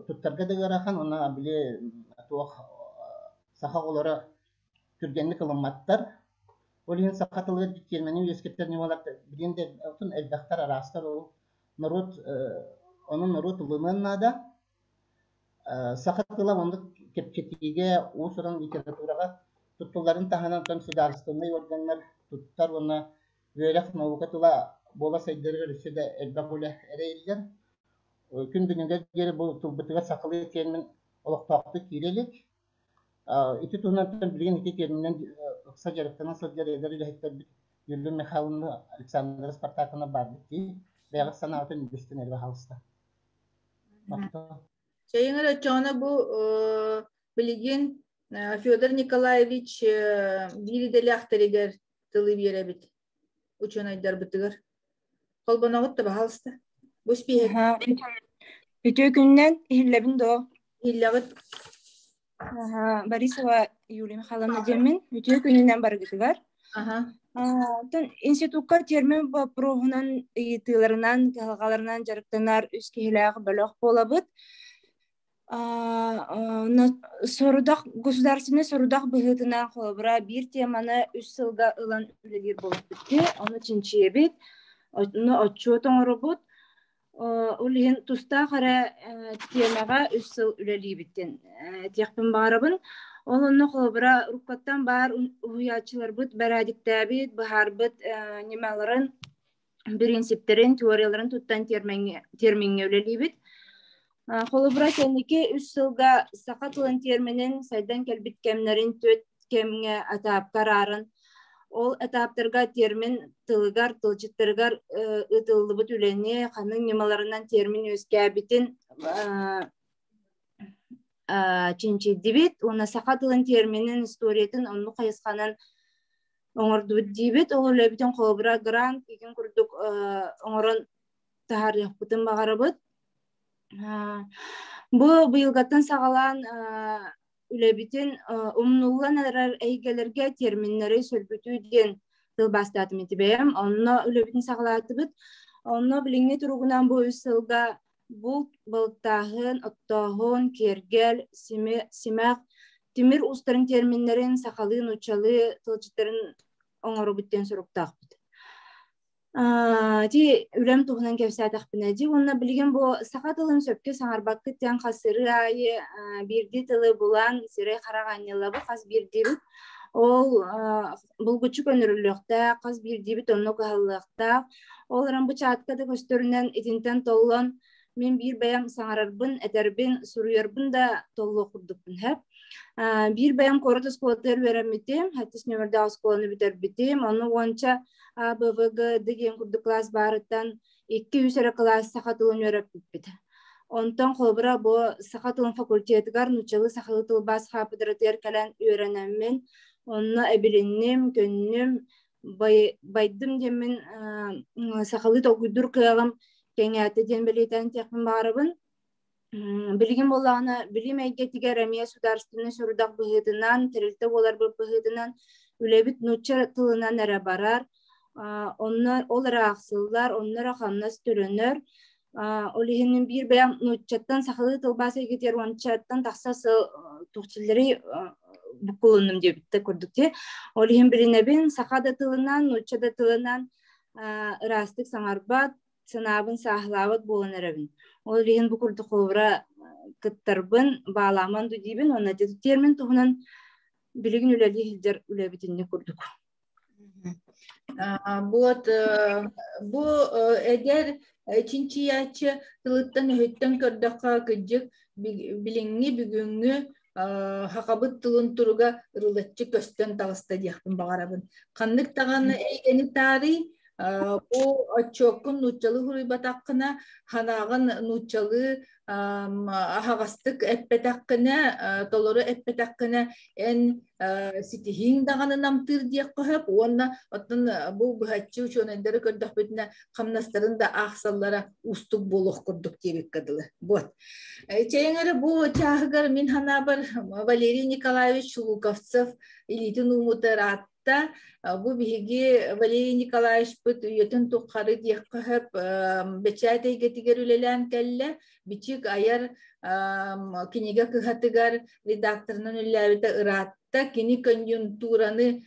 туттарга да ыарахан уонна били туох саха оҕолоро түргэнник ылымматтар. Ол иһин саха тылыгар тиэрмини үөскэтэр ньымалар билигин да элбэхтэр, араастар ол норуот ону норуот ылыныан наада. Саха тыла оннук кэпсэтиигэ, уус-уран литератураҕа туттулларын таһынан оттон судаарыстыбаннай органнар туттар уонна үөрэх, наука тыла буола сайдарыгар өссө да элбэх үлэ эрэйиллэр. Күн бүгүнүгэр диэри бу тылбытыгар сахалыы термин олохтоохтук киирэ илик. Ити туһунан билигин ити терминэн ыкса дьарыктана сылдьар эдэр үлэһиттэрбит Юлия Михайловна, Александра Спартаковна баарбыт дии. Бэйэҕит санаатын үгүстэн эрэ хаалыста. Чэйиҥ эрэ оччоҕуна бу билигин Федор Николаевич биир идэлээхтэригэр тылы биэрэбит учуонайдарбытыгар. Холбоноҕут да баһаалыста. Бу испииһэк. Үтүө күннэн иһиллэбин доо. Иһиллэҕит. Борисова Юлия Михайловна диэммин. Үтүө күнүнэн барыгытыгар. Оттон институкка термин боппуруоһунан ыйытыыларынан, кыһалҕаларынан дьарыктанар үс киһилээх бөлөх буолабыт. Сорудах, государственный сорудах быһыытынан холобура биир теманы үс сылга ылан үлэлиир буолбуппут. Ону чинчийэбит, ону отчуот оҥоробут. Ол иһин тустаах эрэ тиэмэҕэ үс сыл үлэлиибиттэн этиэхпин баҕарабын. Ол онно холобура уруккаттан баар уһуйааччыларбыт бэрээдэктээбит, быһаарбыт ньымаларын, бириинсиптэрин, теорияларын туттан термиҥҥэ үлэлиибит. Холобура, кэнники үс сылга саха тылын терминин сайдан кэлбит кэмнэрин түөрт кэмҥэ этапка арааран, ол этаптарга термин тылыгар, тылдьыттарыгар ыытыллыбыт үлэни, ханнык ньымаларынан термин үөскээбитин чинчийдибит уонна саха тылын терминин историятын оннук хайысханан оҥордубут диибит. Ол үлэбитин холобура грант игин курдук оҥорон таһаарыахпытын баҕарабыт. Бу быйылгаттан саҕалаан үлэбитин умнуллан эрэр эйгэлэргэ терминнэри сөргүтүү диэн тылбаастаатым ити бэйэм. Онно үлэбитин саҕалаатыбыт. Онно билиҥҥи туругунан бу үс сылга булт, балыктааһын, оттооһун, киэргэл, симэх, тимир уустарын терминнэрин сахалыы, нууччалыы тылдьыттарын оҥоробут диэн соруктаахпыт. Ити үлэм туһунан кэпсээтэхпинэ дии уонна билигин бу саха тылын сөпкө саҥарбаккыт диэн хас сырыы аайы биирдии тылы булан сирэй-харах анньыллабыт хас биирдиибит ол булгуччу көнөрүллүөхтээх, хас биирдиибит онно кыһаллыахтаах. Ол эрэн бу чаатка да көстөрүнэн итинтэн толлон мин биир бэйэм саҥарарбын, этэрбин, суруйарбын да толлуох курдукпун һэп. Биир бэйэм куорат оскуолатыгар үөрэммитим, сэттис нүөмэрдээх оскуоланы бүтэрбитим. Ону уонча А, Б, В, Г, Д диэн курдук кылаас баарыттан икки-үс эрэ кылаас саха тылын үөрэппиппит. Онтон холобура бу саха тылын факультетыгар нууччалыы сахалыы тылбаас хаапыдыратыгар кэлэн үөрэнэммин, онно эбилинним, көннүм, байдым диэммин сахалыы толкуйдуур кыаҕым кэҥээтэ диэн бэлиэтээн этиэхпин баҕарабын. Билигин буоллаҕына билим эйгэтигэр эмиэ судаарыстыбаннай сорудах быһыытынан, тэрилтэ буоларбыт быһыытынан үлэбит нуучча тылынан эрэ барар. Онно ол эрэ аахсыллар, онно эрэ хамнас төлөнөр. Ол иһин мин биир бэйэм нууччаттан сахалыы тылбаас эйгэтигэр уончаттан тахса сыл туохчуллары буккулуннум диэбиттэ курдук дии. Ол иһин билинэбин саха да тылынан, нуучча да тылынан ыраастык саҥарбат, санаабын сааһылаабат буолан эрэбин. Ол иһин бу курдук холобура кыттарбын, баалааман ду диибин уонна термин туһунан билигин үлэлии сылдьар үлэбит инник курдук. Вот бу эдэр чинчийээччи тылыттан өһүттэн көрдөххө кырдьык билиҥҥи бүгүҥҥү хахабыт тылын туруга ырылыччы көстөн таҕыста диэхпин баҕарабын. Ханнык даҕаны эйгэни таарый. Бу отчуоккун нууччалыы хуруйбатаххына, ханаҕын нууччалыы аһаҕастык эппэтэххинэ, толору эппэтэххинэ, эн ситиһииҥ даҕаны намтыыр диэххэ сөп уонна оттон бу быһаччы учуонайдары көрдөхпүтүнэ хамнастарын да аахсаллара уустук буолуох курдук диэбиккэ дылы. Вот. Чэйиҥ эрэ бу чааһыгар мин санаабар Валерий Николаевич Луковцев илиитин ууммута ыраатта. Бу биһиги Валерий Николаевичпыт үйэтин тухары диэххэ сөп бэчээт эйгэтигэр үлэлээн кэллэ. Бичик айар кинигэ кыһатыгар редакторынан үлэлээбитэ ыраатта. Кини конъюнктураны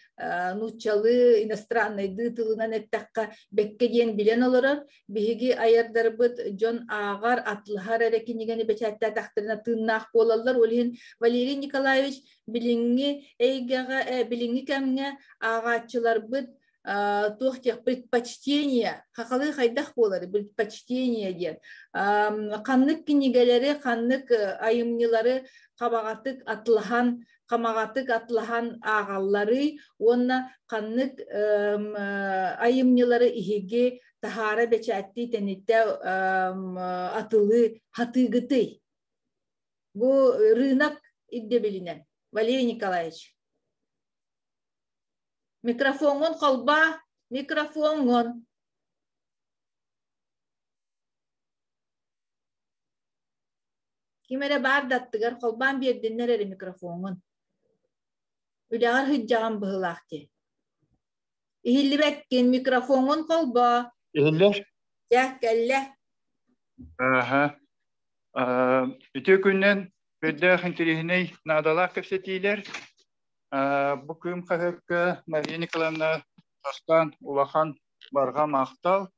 нууччалыы иностраннайдыы тылынан эттэххэ бэккэ диэн билэн олорор. Биһиги айардарбыт дьон ааҕар, атлаһар эрэ кинигэни бэчээттээтэхтэринэ тыыннаах буолаллар. Ол иһин Валерий Николаевич билиҥҥи эйгэҕэ, билиҥҥи кэмҥэ ааҕааччыларбыт туох диэх предпочтение хахалыы хайдах буолар предпочтение диэн ханнык кинигэлэри ханнык айымньылары хабаҕатык атлаһан хамаҕатык атлаһан ааҕалларый уонна ханнык айымньылары иһиги таһаара бэчээттии тэнитэ атылыы хатыыгытый бу рынок ирдэбилинэн Валерий Николаевич Микрофоҥҥун холбоо, микрофоҥҥун. Ким эрэ баар да аттыгар холбоон биэрдиннэр эрэ микрофоҥҥун. Үлэҕэр сылдьаҕын быһыылаах дии. Иһиллибэккин, микрофоҥҥун холбоо. Иһиллэр? Дьэ, кэллэ. Аха. Үтүө күнүнэн үрдээх интэриэһинэй наадалаах кэпсэтиилэр. Бу Кыым хаһыакка Мария Николаевна бастаан улахан барҕа махтал.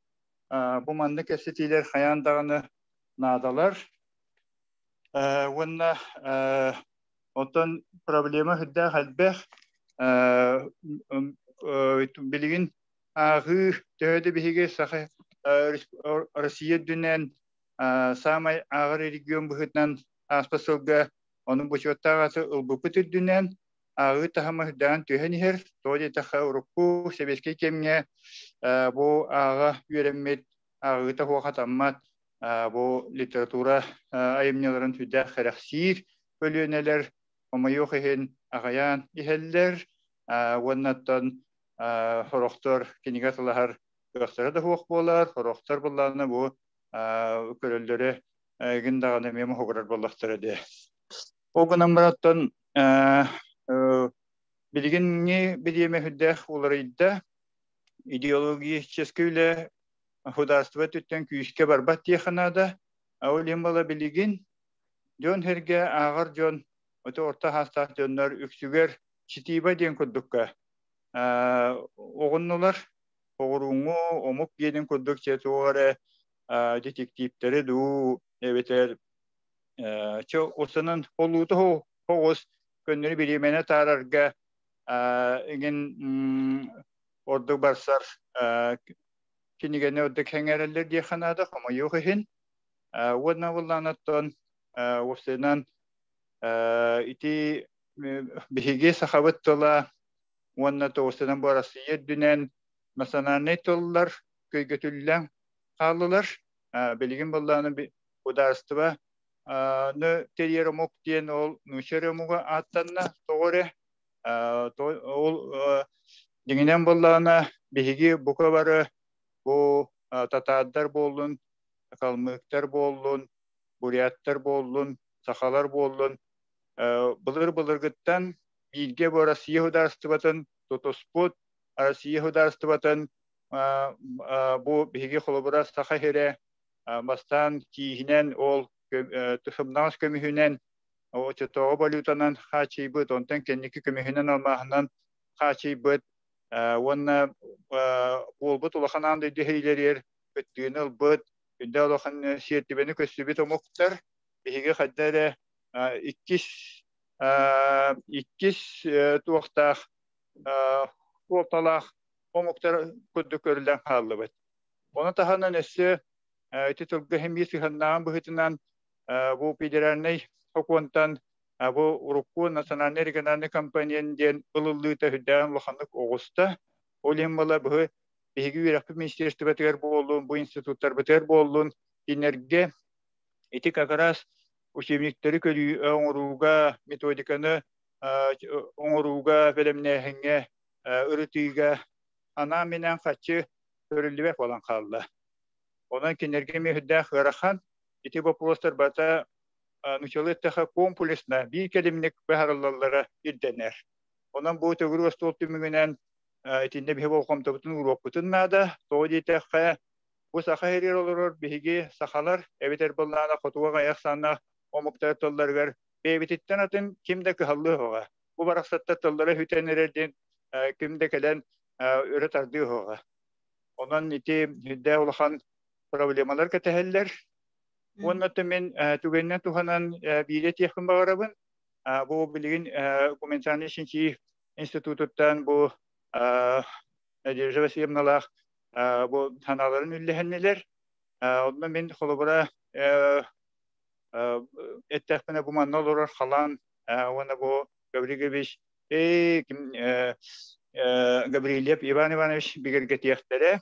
Бу маннык кэпсэтиилэр хайаан даҕаны наадалар. Уонна оттон проблема үрдээх элбэх. Билигин ааҕыы төһө да биһиги Саха Россия үрдүнэн саамай ааҕар регион быһыытынан ааспыт сылга Ону бочуоттаах аты ылбыппыт үрдүнэн ааҕыы таһыма үрдээн түһэн иһэр. Тоҕо диэтэххэ, урукку сэбиэскэй кэмҥэ бу ааҕа үөрэммит ааҕыыта суох хатаммат бу литература айымньыларын сүрдээх кэрэхсиир көлүөнэлэр хомойуох иһин аҕыйаан иһэллэр уонна оттон сорохтор кинигэ тылаһар кыахтара да суох буолар, сорохтор былаана бу көрөллөрө эгин даҕаны эмиэ моһугурар буоллахтара дии. Ол гынан бараттан билигиҥҥи бириэмэ үрдээх уларыйда. Идеологическай үлэ государство өттүттэн күүскэ барбат диэххэ наада. Ол иһин буола билигин дьон сэргэ ааҕар дьон, ото орто саастаах дьоннор үксүгэр читиба диэн курдукка оҕуннулар. Оҕурууҥҥу омук диэнин курдук чэ туох эрэ детективтэри дуу эбэтэр чэ осанан холуута хоҕус көннөрү бириэмэни таарарга игин ордук барсар кинигэни ордук сэҥээрэллэр диэххэ наада хомойуох иһин уонна буоллаанаттан уопсайынан ити биһиги сахабыт тыла уонна тоҕустанан бу Арассыыйа үрдүнэн национальнай тыллар көйгөтүллэн хааллылар. Билигин быллааны судаарыстыба ны тэрийэр омук диэн ол нуучча эрэ омуга ааттанна тоҕо эрэ ол дьиҥинэн буоллаҕына биһиги бука бары бу татаардар буоллун калмыктар буоллун буряттар буоллун сахалар буоллун былыр былыргыттан бииргэ бу Россия судаарыстыбатын тутуспут Россия судаарыстыбатын бу биһиги холобура Саха сирэ бастаан кииһинэн ол сымнаҕас көмүһүнэн оччотооҕу валютанан хааччыйбыт, онтон кэнники көмүһүнэн алмааһынан хааччыйбыт уонна буолбут улахан аан дойду иһилэригэр кыттыыны ылбыт, күндэ улахан сиэртибэни көстүбүт омуктар биһиги хайда эрэ иккис иккис туохтаах суолталаах омуктар курдук көрүллэн хааллыбыт. Ону таһынан өссө ити тылга эмиэ сыһыаннааҕын быһыытынан бу федеральнай сокуонтан бу урукку национальный региональный компонент диэн ылыллыыта үрдээн улаханнык оҕуста. Ол иһин буола быһы Биһиги үөрэхпит министерствотыгар буоллун, бу институттарбытыгар буоллун, кинилэргэ ити как раз учебниктары көрүү оҥорууга, методиканы оҥорууга, бэлэмнээһиҥҥэ, ырытыыга анаан-минээн хаччы көрүллүбэт буолан хаалла. Онон кинилэргэ эмиэ үрдээх ыарахан. Ити боппуруостар барыта нучалы эттэхэ комплексно биир кэлимник быһаарыллаллара ирдэнэр. Онон бу төгүрүк остуол түмүгүнэн итиннэ биһи болҕомтобутун ууруохпутун наада. Тоҕо диэтэххэ, бу саха сиригэр олорор биһиги сахалар эбэтэр былаана хотугу аҕыйах ахсааннаах омуктар тылларыгар бэйэбититтэн атын ким да кыһаллыа суоҕа. Бу барахсаттар тыллара сүтэн эрэр диэн ким да кэлэн өрө тардыа суоҕа. Онон ити үрдээх улахан проблемалар кэтэһэллэр. Уонна мин түгэнинэн туһанан биири этиэхпин баҕарабын. Бу билигин гуманитарнай чинчийии институтуттан бу Надежда Васильевналаах бу санааларын үллэһиннилэр. Онно мин холобура эттэхпинэ бу манна олорор халаан уонна бу Гаврильевич Гаврильев Иван Иванович бигэргэтиэхтэрэ.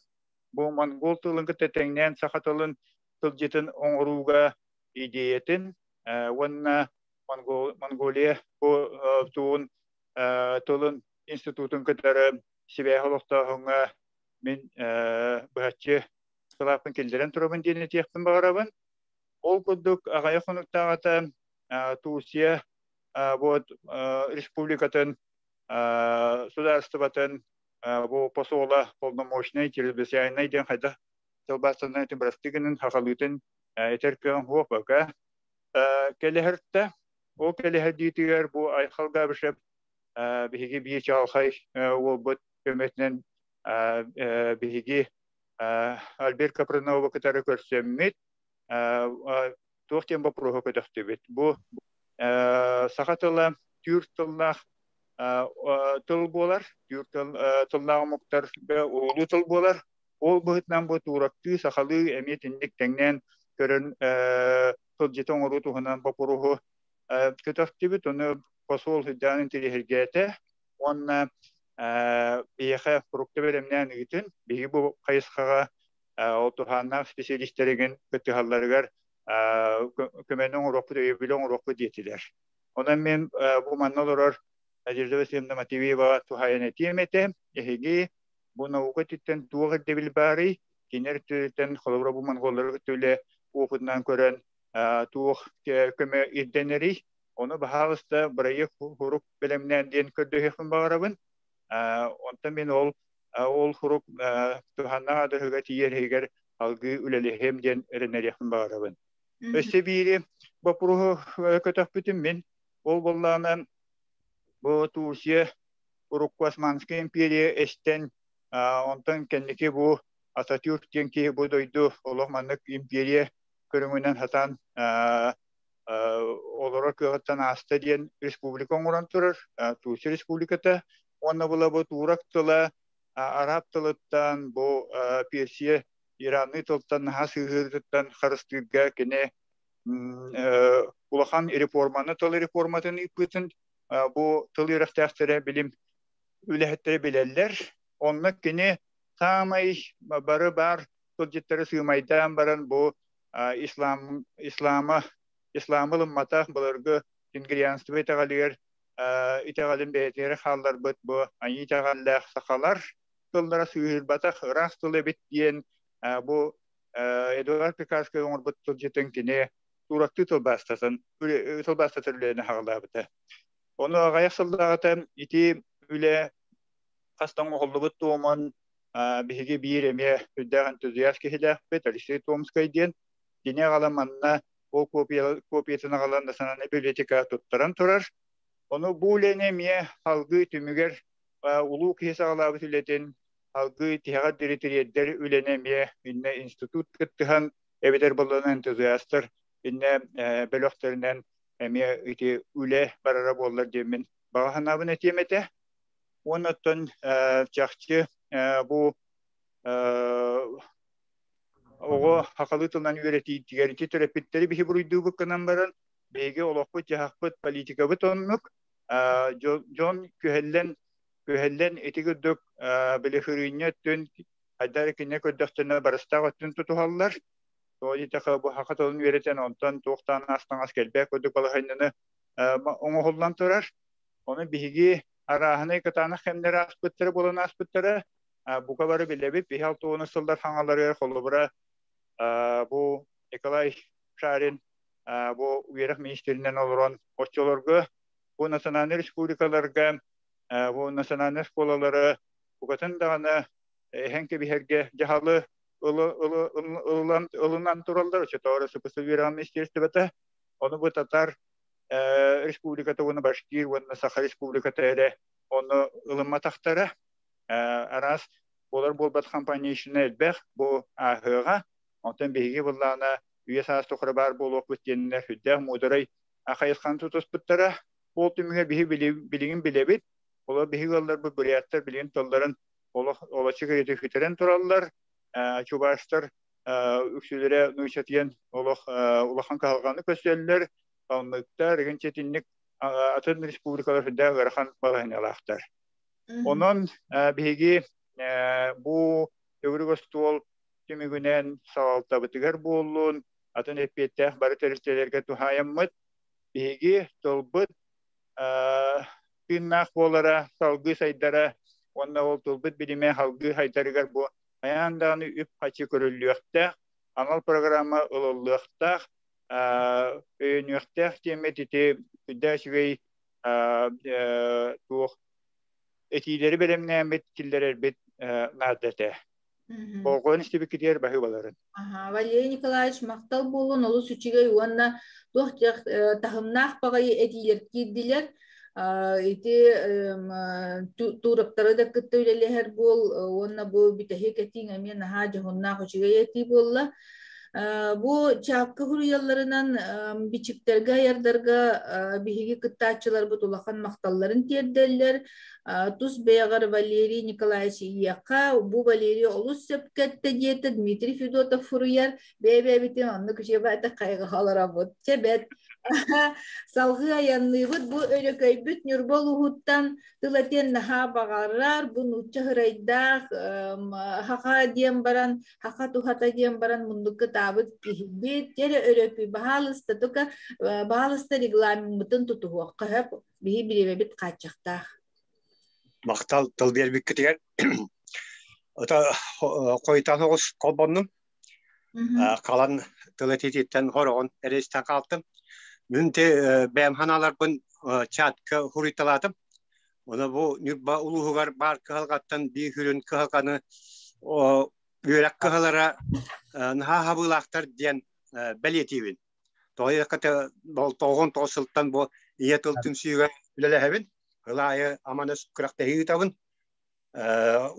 Бу монгол тылын кытта тэҥнээн саха тылын тылдьытын оҥорууга идеятын уонна Монголия бу туун тылын институтун кытары сибээһи олохтооһуҥҥа мин быһаччы сылааппын киллэрэн турабын диэн этиэхпин баҕарабын. Ол курдук аҕыйах хонуктааҕыта Турция вот республикатын судаарыстыбатын бу посола полномочный чрезвычайный диэн хайдах тылбаастанан этин бырастыы гынан хахалыытын этэр кыаҕым суох бака кэлэһэртэ ол кэлэһэрдиитигэр бу Айхал Габышев биһиги биир чаҕылхай уолбут көмөтүнэн биһиги Альберт Капрыновы кытары көрсөммүт туох диэн боппуруоһу көтөхтүбүт. Бу саха тыла түүр тыллаах тыл буолар, түүр тыллаах омуктар уһулуу тыл буолар. Ол быһыытынан бу туурактыы, сахалыы эмиэ итинник тэҥнээн көрөн тылдьыты оҥоруу туһунан боппуруоһу көтөхтүбүт. Ону посол сыдьаан интириэһиргээтэ уонна биһиэхэ фрукта бэлэмнээн ыытын. Биһиги бу хайысхаҕа ол туһааннаах специалистэригин кыттыһалларыгар көмөнү оҥоруохпут, өйөбүлү оҥоруохпут диэтилэр. Онон мин бу манна олорор Надежда Васильевна Матвеева туһаайан этиэм этэ. Эһиги бу наука өттүттэн туох ирдэбил баарый? Кинилэр өттүттэн холобура бу монголлары кытта үлэ опытынан көрөн туох көмө ирдэнэрий? Ону баһаалыста бырайыак хурук бэлэмнээн диэн көрдөһүөхпүн баҕарабын. Онтон мин ол ол хурук туһаннаах аадырыһыга тиийэр иһигэр алгыы үлэлэһиэм диэн эрэнэриэхпин баҕарабын. Өссө биири боппуруоһу көтөхпүтүм мин. Ол буоллаҕына бу Турция урукку Османскай империя эстэн онтон кэнники бу Ататюрк диэн киһи бу дойду олох маннык империя көрүҥүнэн сатаан олорор кыаҕыттан ааста диэн республика оҥорон турар Турция республиката уонна була бу турок тыла араб тылыттан бу Персия иранный тылтан наһаа сыһыарыттан харыстыырга кини улахан реформаны тыл реформатын ыыппытын бу тыл үөрэхтээхтэрэ билим үлэһиттэрэ билэллэр. Онно кини саамай бары баар тылдьыттары сыымайдаан баран бу ислам ислама исламы ылымматах былыргы тенгрианство итэҕэлигэр итэҕэлин бэйэтигэр хаалларбыт бу айыы итэҕэллээх сахалар тыллара сыыһырбатах ыраас тыл эбит диэн бу Эдуард Пекарскай оҥорбут тылдьытын кини туураттыы тылбаастатын тылбаастатар үлэни хаҕалаабыта. Ону аҕыйах сыллааҕыта ити үлэ хастан оҥоһуллубут туомун биһиги биир эмиэ үрдээх энтузиаст киһилээхпит Алексей Томскай диэн кини аҕала манна ол копиятын аҕалан национальнай библиотека туттаран турар. Ону бу үлэни эмиэ салгыы түмүгэр улуу киһи саҕалаабыт үлэтин салгыы тиһэҕэр диэри тириэрдэр үлэни эмиэ иннэ институт кыттыһан эбэтэр буоллаҕына энтузиастар иннэ бөлөхтөрүнэн эмиэ ити үлэ барара буоллар диэммин баҕа санаабын этиэм этэ. Уонна оттон чахчы бу оҕо сахалыы тылынан үөрэтиитигэр ити төрөппүттэри биһи буруйдуубут гынан баран биһиги олохпут-дьаһахпыт, политикабыт оннук дьон күһэллэн күһэллэн ити курдук били хырыынньа өттүн Хайдары кине көрдөхтөнө барыстаах өттүн тутуһаллар. Тоҕо диэтэххэ бу саха тылын үөрэтэн онтон туохтаан ас-таҥас кэлбэт курдук балаһыанньаны оҥоһуллан турар. Ону биһиги арааһынай кытаанах кэмнэр ааспыттара буолан ааспыттара. Бука бары билэбит, биһи 60 сыллар хаҥаларыгар холобура бу Николай Шарин бу үөрэх министринэн олорон оччолорго бу национальнай республикаларга бу национальнай школалары букатын даҕаны эһэн кэбиһэргэ дьаһалы ылынан тураллар. Оччотооҕу РСПС үөрэҕин министерствота ону бу татар республиката уонна Башкир уонна Саха республиката эрэ ону ылымматахтара. Араас буолар буолбат компания элбэх бу ааһыаҕа. Онтон биһиги быллаана үйэ саас тухары баар буолуохпут диэннэр сүрдээх муударай хайысханы тутуспуттара. Ол түмүгэр биһи билигин билэбит. Олор биһиги ыалларбыт буряттар билигин тылларын олох олоччу кэриэтэ сүтэрэн тураллар. Чубаштар үксүлэрэ нуучатыйан олох улахан кыһалҕаны көрсөллөр. Калмыктар, игин чэтинник атын республикалар сүрдээх ыарахан балаһыанньалаахтар. Онон биһиги бу төгүрүк остуол түмүгүнэн салалтабытыгар буоллун, атын эппиэттээх бары тэрилтэлэргэ туһаайаммыт, биһиги тылбыт тыыннаах буолара, салгыы сайдара уонна ол тылбыт билимэ салгыы сайдарыгар бу хайаан даҕаны үп-харчы көрүллүөхтээх, анал программа ылыллыахтаах, өйөнүөхтээх диэммит ити сүрдээх үчүгэй туох этиилэри бэлэмнээммит киллэрэрбит наада этэ. Болҕойон истибиккитигэр баһыыбаларын. Валерий Николаевич махтал буолун олус үчүгэй уонна туох таһымнаах баҕайы этиилэр киирдилэр. Ити туурактары да кытта үлэлэһэр буол уонна бу бүтэһик этииҥ эмиэ наһаа дьоһуннаах үчүгэй этии буолла. Бу чаакка суруйалларынан бичиктэргэ айардарга биһиги кыттааччыларбыт улахан махталларын тиэрдэллэр. Тус бэйэҕэр Валерий Николаевич Иехха бу Валерий олус сөпкө эттэ диэтэ Дмитрий Федотов суруйар. Бэйэ-бэйэбитин оннук үчүгэйбэт хайҕаһа олоробут. Чэ бэт. Салгыы айанныыбыт бу өрөкөйбүт Ньурба улууһуттан тыл этиэн наһаа баҕарар, бу нуучча һырайдаах хаха диэн баран, хаха тухата диэн баран муннукка таабыт киһибит, дьэрэ өрөкүй баһаалыста тука баһаалыста регламеммытын тутуһуохха сөп, биһи бириэмэбит хааччахтаах. Махтал тыл биэрбиккитигэр ото хойутаан оҕус холбоннум. Халан тыл этиититтэн хороҕон эрэ истэн хаалтым. Мин те бэйэм ханааларбын чатка хуруйталаатым. Оны бу Ньурба улууһугар баар кыһалҕаттан биир хүрүн кыһалҕаны үөрэх кыһалара наһаа хабыылаахтар диэн бэлиэтиибин. Тоҕо 99 сылтан бу ийэ тыл түмсүүгэ үлэлэһэбин. Ыл аайы аманыс күрэхтэһии ыытабын.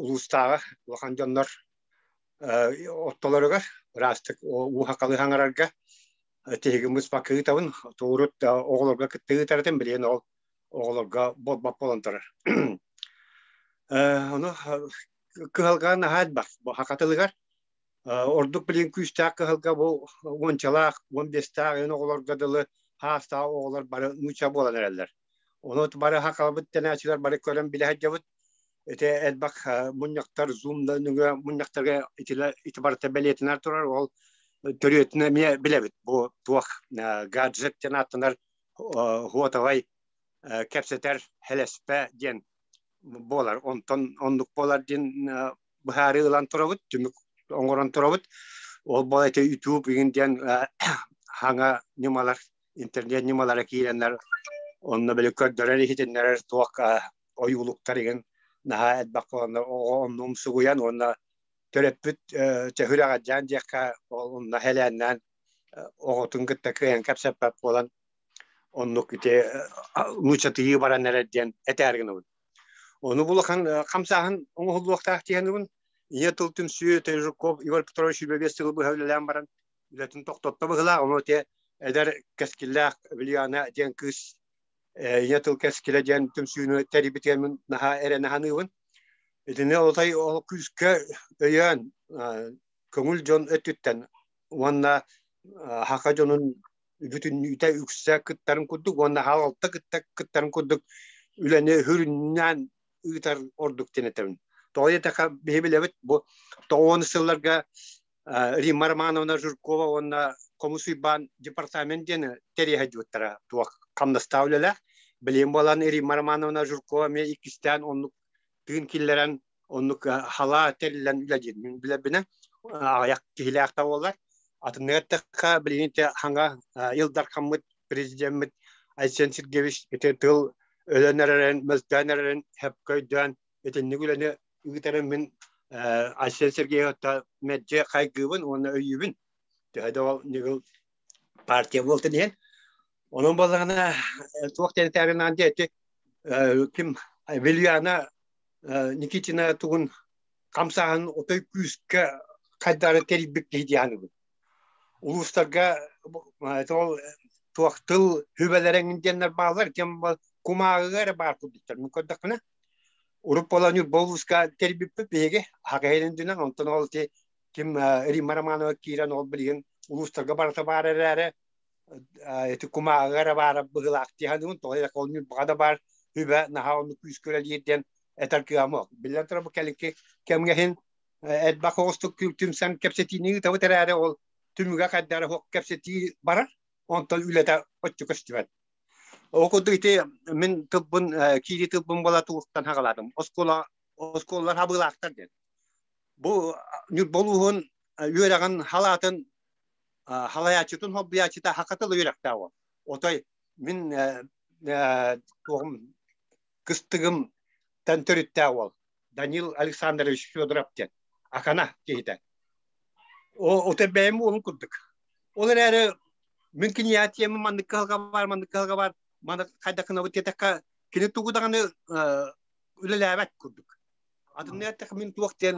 Улуустааҕы улахан дьоннор ортолоругар ыраастык ууһакалы хаҥарарга тиһигин быспакка ыытабын. Туурут оҕолорго кытта ыытар этим, билигин ол оҕолорго буолбат буолан турар. Ону кыһалҕа наһаа элбэх. Бу хакатылыгар ордук билигин күүстээх кыһалга бу уончалаах, 15-тээх эн оҕолорго дылы хаастаах оҕолор бары нуучча буолан эрэллэр. Ону бары хакалабыт тэнээчилэр бары көрөн билэ сылдьабыт. Ити элбэх мунньахтар, Zoom нөҥүө мунньахтарга итилэ ити барыта бэлиэтэнэр турар. Ол төрүөтүн эмиэ билэбит. Бу туох гаджет диэн ааттанар хуотовай кэпсэтэр хэлэспэ диэн буолар. Онтон оннук буолар диэн быһаарыы ылан турабыт, түмүк оҥорон турабыт. Ол буола ити YouTube игин диэн хаҥа ньымалар, интернет ньымалара киирэннэр онно били көрдөрөр иһитиннэрэр туох ойуулуктар игин наһаа элбэх буоланнар оҕо онно умсугуйан уонна төрөппүт төһүрэҕэдьээн диэххэ ол онно хэлээннээн оҕотун кытта кыайан кэпсэппэт буолан оннук ити нуучатыйыы баран эрэр диэн этээр гынабын. Ону булахан хамсааһын оҥоһуллуохтаах диэнибин ийэ тыл түмсүү Тежуков Егор Петрович 25 сылы быһа үлэлээн баран үлэтин тохтотто быһыылаах. Ону ити эдэр кэскиллээх Ульяна диэн кыыс ийэ тыл кэскилэ диэн түмсүүнү тэрийбитигэр мин наһаа эрэнэ саныыбын. Итини отой ол күүскэ өйөөн көҥүл дьон өттүттэн уонна хака дьонун бүтүннүүтэ үксэ кыттарын курдук уонна халалта кытта кыттарын курдук үлэни хүрүннээн ыытар ордук диэн этэбин. Тоҕо диэтэххэ биһи билэбит бу тоҕуон сылларга Римма Романовна Жиркова уонна Хомус Уйбаан департамент диэн тэрийэ сылдьыбыттара туох хамнастаах үлэлээх. Билигин буолан Римма Романовна Жиркова эмиэ иккистээн оннук тыын киллэрэн оннук халаа тэриллэн үлэлиир. Мин билэрбинэн аҕыйах киһилээх да буоллар. Атыннык эттэххэ билигин ити хаҥа Ил Дархаммыт президеммит Айсен Сергеевич ити тыл өлөн эрэрин, мөлтөөн эрэрин сөпкө өйдөөн итинник үлэни ыытарын мин Айсен Сергеевичта мэлдьи хайгыыбын уонна өйүүбүн. Төһө да ол ньыгыл партия буолтун иһин. Онон буоллаҕына туох диэн этээбин диэ ити ким Вильяна Никитина тугун хамсааһын отой күүскэ хайдары тэрийбит киһи диэханыбын. Улуустарга ол туох тыл хүбэлэрэҥ диэннэр бааллар, ким кумааҕыга эрэ баар курдуктар. Мин көрдөхпүнэ, урут буолан Ньурба улууска тэрийбиппит биһиги Хакайын дүнэн, онтон ол ити ким Римма Романова киирэн ол билигин улуустарга барыта баар эрээри ити кумааҕыга эрэ баара быһыылаах дии саныыбын. Тоҕо диэтэххэ, ол Ньурбаҕа да баар үбэ наһаа оннук күүскэ үлэлиир диэн этэр кыаҕым суох. Биллэн турар, бу кэлиҥки кэмҥэ иһин элбэх оҕустук түмсэн кэпсэтиини ыытабыт эрээри ол түмүгэ хайдах эрэ суох кэпсэтии барар, онтон үлэтэ оччо көстүбэт. Ол курдук ити мин тылбын киири тылбын буола тугуттан хаҕалаатым. Оскуола оскуолалар хабыылаахтар диэн. Бу Ньурба улууһун үөрэҕин халаатын халайааччытын холбуйааччыта хакатыл үөрэхтээх ол. Отой мин туоҕум кыстыгым тан төрүттээх уол Данил Александрович Федоров диэн Акана киһитэ. О бэйэм уолум курдук. Ол эрээри мин киниятиэмин маннык кыһалҕа бар, маннык кыһалҕа бар, маны хайдахына диэтэххэ кини тугу даҕаны үлэлээбэт курдук. Атынны эттэххэ мин туох диэн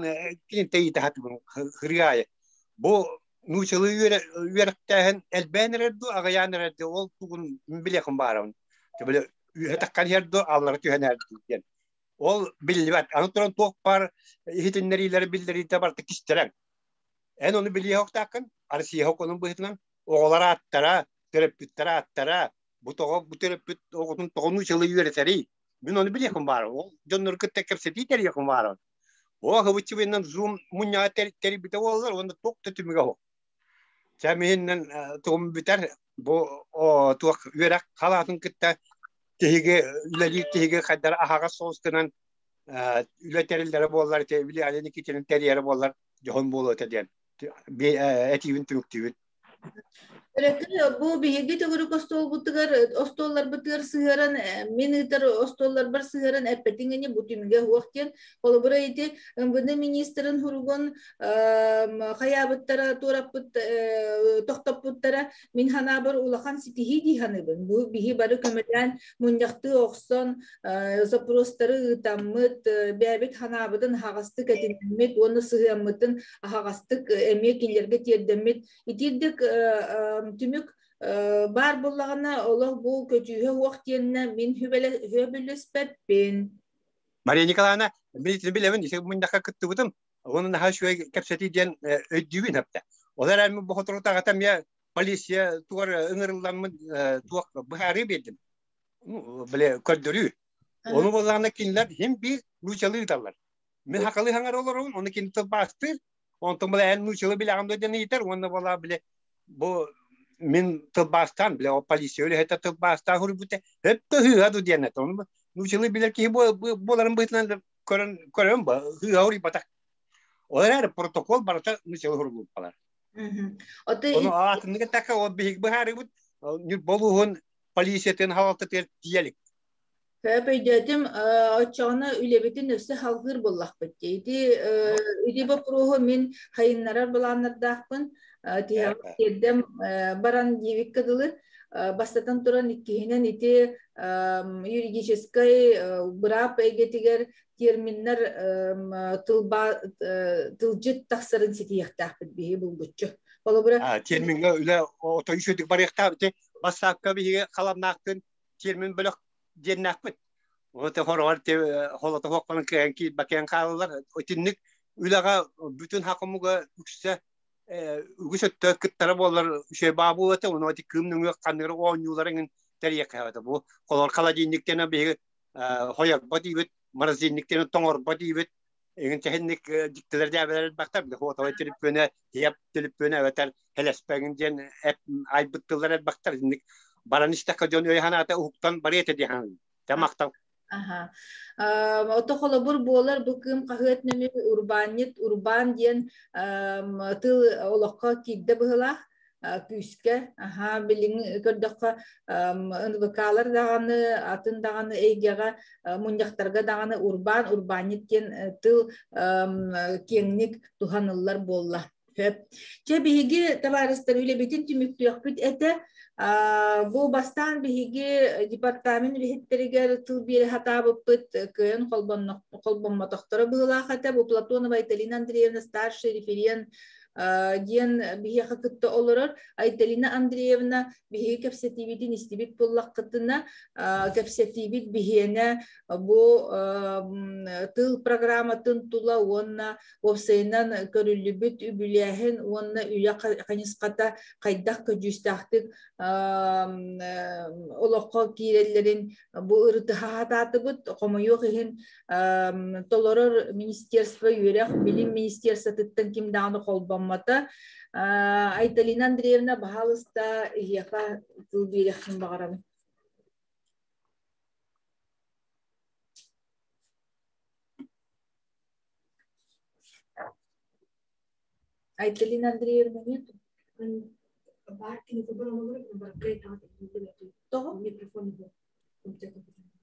кини тэйитэ хатыбын хырыы аайы. Бу нуучалыы үөрэхтээһин элбээн эрэр дуу, аҕыйаан эрэр дуу, ол тугун мин билиэхим баарабын. Били үөһэ таххан иһэр дуу, аллара түһэн эрэр дуу диэн. Ол биллибэт. Аны туран туох баар иһитиннэриилэри биллэриитэ барыта кистэлэҥ. Эн ону билиэхтааххын, Арсия хоконун быһыытынан оҕолор ааттара, төрөппүттэр ааттара, бу тоҕо бу төрөппүт оҕотун тоҕо нуучалыы үөрэтэрий? Мин ону билиэхим баар. Ол дьоннору кытта кэпсэтии тэрийиэхим баар. О, хыбыччыбыннан Zoom мунньаҕа тэрийбитэ буоллар, уонна туох да түмүгэ суох. Чэ, миһиннэн тугум бүтэр, бу туох үөрэх халаатын кытта тиһиги үлэлиир тиһиги хайдара аһаҕас соҕус гынан үлэ тэриллэрэ буоллар, ити Вилиана Никитина тэрийэрэ буоллар дьоһун буолуо этэ диэн этиибин түмүктүүбүн. Өрөкүн бу биһиги төгүрүк остуолбутугар остуолларбытыгар сыһыаран мин ыытар остуолларбар сыһыаран эппэтиҥ ини бу түмүгэ суох диэн холобура ити МВД министрин хуругун хайаабыттара туораппыт тохтоппуттара мин ханаабар улахан ситиһии дии саныыбын бу биһи бары көмөлөөн мунньахтыы охсон запростары ыытаммыт бэйэбит ханаабытын аһаҕастык этинэммит уонна сыһыаммытын аһаҕастык эмиэ кинилэргэ тиэрдэммит итирдик түмүк баар буоллаҕына олох бу көдьүүһэ уох диэннэ мин хүбэлэспэппин. Мария Николаевна, мин билэбин, ити мунньахха кыттыбытым. Оны наһаа үчүгэй кэпсэтии диэн өйдүүбүн хапта. Ол эрэн мин бу хотурутааҕыта эмиэ полиция тугар ыҥырылламмын туох быһаарыы биэрдим. Бile көрдөрүү. Ону буоллаҕына кинилэр хим биир нуучалыы ыыталлар. Мин хакалыы хаҥар олоробун, ону кини тылбаастыыр. Онтон бile эн нуучалыы билэҕин дуо диэн ыйытар уонна буолаа бile бу мин тылбаастаан бile ол полиция үлэһитэ тылбаастаан суруйбута өттө хыыһа ду диэн этэ. Ону нуучалыы билэр киһи буоларын быһыытынан көрөн көрөн ба хыыһа уруйбатах. Ол эрээри протокол барыта нуучалыы суруйбуппалар. Ону аатыннык эттэххэ ол биһиги быһаарыыбыт болууһун полициятын халалтатыгар тиийэ илик. Сөп өйдөөтүм, оччоҕуна үлэбитин өссө салгыыр буоллахпыт дии. Ити ити боппуруоһу мин хайыннарар былааннардаахпын. Тиһэҕэр тиэрдэм баран диэбиккэ дылы. Бастатан туран иккиһинэн ити юридическай быраап эйгэтигэр терминнэр тылба тылдьыт тахсарын ситиһиэхтээхпит биһи булгуччу. Холобура термиҥҥэ үлэ отой үчүгдүк барыахтаах ити бассаапка биһиги халамнаахтын термин бөлөх диэннээхпит. Ону хороҕор холото хуохпанан кыайан киирбэкээн хаалаллар. Итинник үлэҕэ бүтүн хакымуга үксэ үгүс өттө кыттара буоллар үчүгэй баа буолуо этэ. Ону ити кыым нөҥүө ханныгар оонньуулар эҥин тэрийиэххэ эбэтэ. Бу холор холодильниктена биһиги хойорбо диибит, морозильниктена тоҥорбо диибит. Эгин тэһинник диктилер дээбэлэр элбэхтэр хуоталай телеппүөнэ тиэп телеппүөнэ эбэтэр хэлэспэгин диэн айбыт тыллар элбэхтэр инник баран истэххэ дьон өй ханаата уһуктан барыа этэ диэн тамактал. Аха. Ото холобур буолар бу кыым хаһыат нөҥүө урбаанньыт урбаан диэн тыл олоххо киирдэ быһылаах күүскэ. Аха, билиҥ көрдөххө НВК-лар даҕаны, атын даҕаны эйгэҕэ мунньахтарга даҕаны урбаан, урбаанньыт диэн тыл киэҥник туһаныллар буолла. Сөп. Чэ, биһиги табаарыстар үлэбитин түмүктүөхпүт этэ. Бу бастаан биһиги департамент үлэһиттэригэр тыл биэрэ сатаабыппыт кыайан холбоммотохторо быһыылаах этэ. Бу Платонова Айталина Андреевна старший референт диэн биһиэхэ кытта олорор. Айталина Андреевна биһиги кэпсэтиибитин истибит буоллаххытына, кэпсэтиибит биһиэнэ бу тыл программатын тула уонна уопсайынан көрүллүбүт үбүлээһин уонна үлэ хайысхата хайдах көдьүүстээхтик олоххо киирэллэрин бу ырытыһа сатаатыбыт. Хомойуох иһин, толорор министерство үөрэх билим министерствотыттан ким даҕаны холбоммото. Айталина Андреевна, баһаалыста, эһиэхэ тыл биэриэхпин баҕарабын. Айталина Андреевна нет?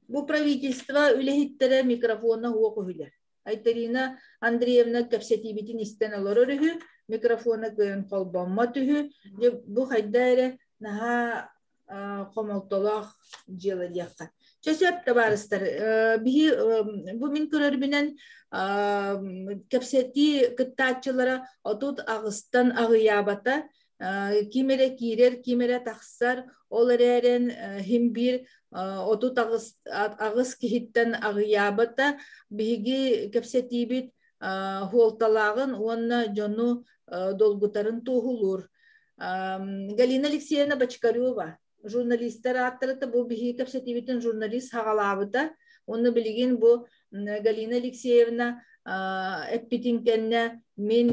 Бу правительство үлэһиттэрэ микрофона уох үһүлэр. Айталина Андреевна кэпсэтиибитин истэн олорор үһү, микрофона кыайан холбоммот үһү. Бу хайда эрэ наһаа хомолтолоох дьыала диэххэ. Чэ сөп, табаарыстар, биһи бу мин көрөрбүнэн кэпсэтии кыттааччылара 38-тан аҕыйаабата. Ким эрэ киирэр, ким эрэ тахсар, ол эрээрэн хим биир 38 киһиттэн аҕыйаабата. Биһиги кэпсэтиибит хуолталааҕын уонна дьону долгутарын туоһулуур. Галина Алексеевна Бочкарева, журналистар ааттарыта бу биһиги кэпсэтиибитин журналист хаҕалаабыта. Уонна билигин бу Галина Алексеевна эппитин кэннэ мин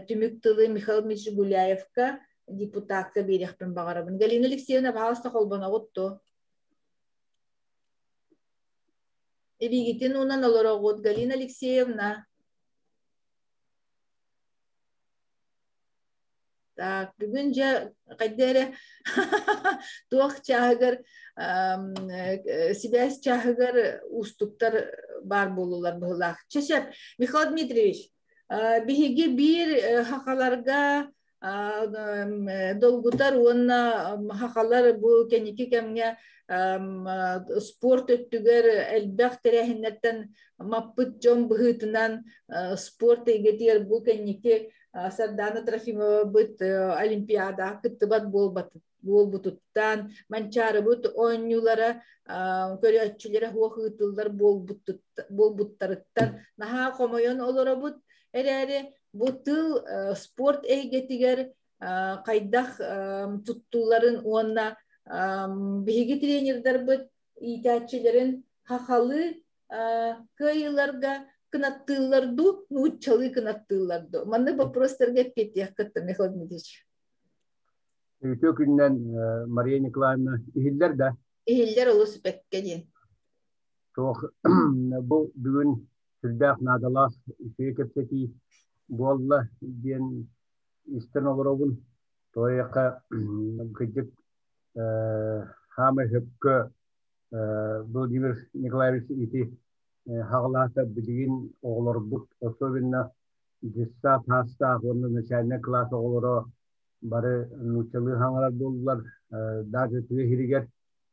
түмүк тылы Михаил Дмитриевич Гуляевка депутакка биэриэхпин баҕарабын. Галина Алексеевна, пожалуйста, холбоноҕут дуо? Илиигитин уунан олороҕут, Галина Алексеевна. Так, бүгүн дьэ хайда эрэ туох чааһыгар сибээс чааһыгар уустуктар баар буолулар быһылаах. Чэ сөп, Михаил Дмитриевич, биһиги биир хахаларга долгутар уонна хахалар бу кэнники кэмҥэ спорт өттүгэр элбэх тэрээһиннэртэн маппыт дьон быһыытынан спорт эйгэтигэр бу кэнники Сардаана Трофимовабыт Олимпиадаҕа кыттыбат буолбутуттан, Манчаарыбыт оонньуулара көрөөччүлэрэ суох ыытыллар буолбуттарыттан наһаа хомойон олоробут эрээри, бу тыл спорт эйгэтигэр хайдах туттулларын уонна биһиги тренердарбыт иитээччилэрин хахалыы кыайыыларга кынаттыыллар дуу, нууччалыы кынаттыыллар дуу? Маннык боппуруостарга эппиэттиэххит, Михаил Дмитриевич. Үтүө күнүнэн, Мария Николаевна, иһиллэр да? Иһиллэр олус бэккэ диэн. Туох бу бүгүн сүрдээх наадалаах үчүгэй кэпсэтии буолла диэн истэн олоробун. Тоойуохха кырдьык хаамай хөпкө Владимир Николаевич ити хаҕалаата билигин оҕолорбут, особенно детсад саастаах уонна начальнай кылаас оҕолоро бары нууччалыы хаҥарар буоллулар, даже тыа иһигэр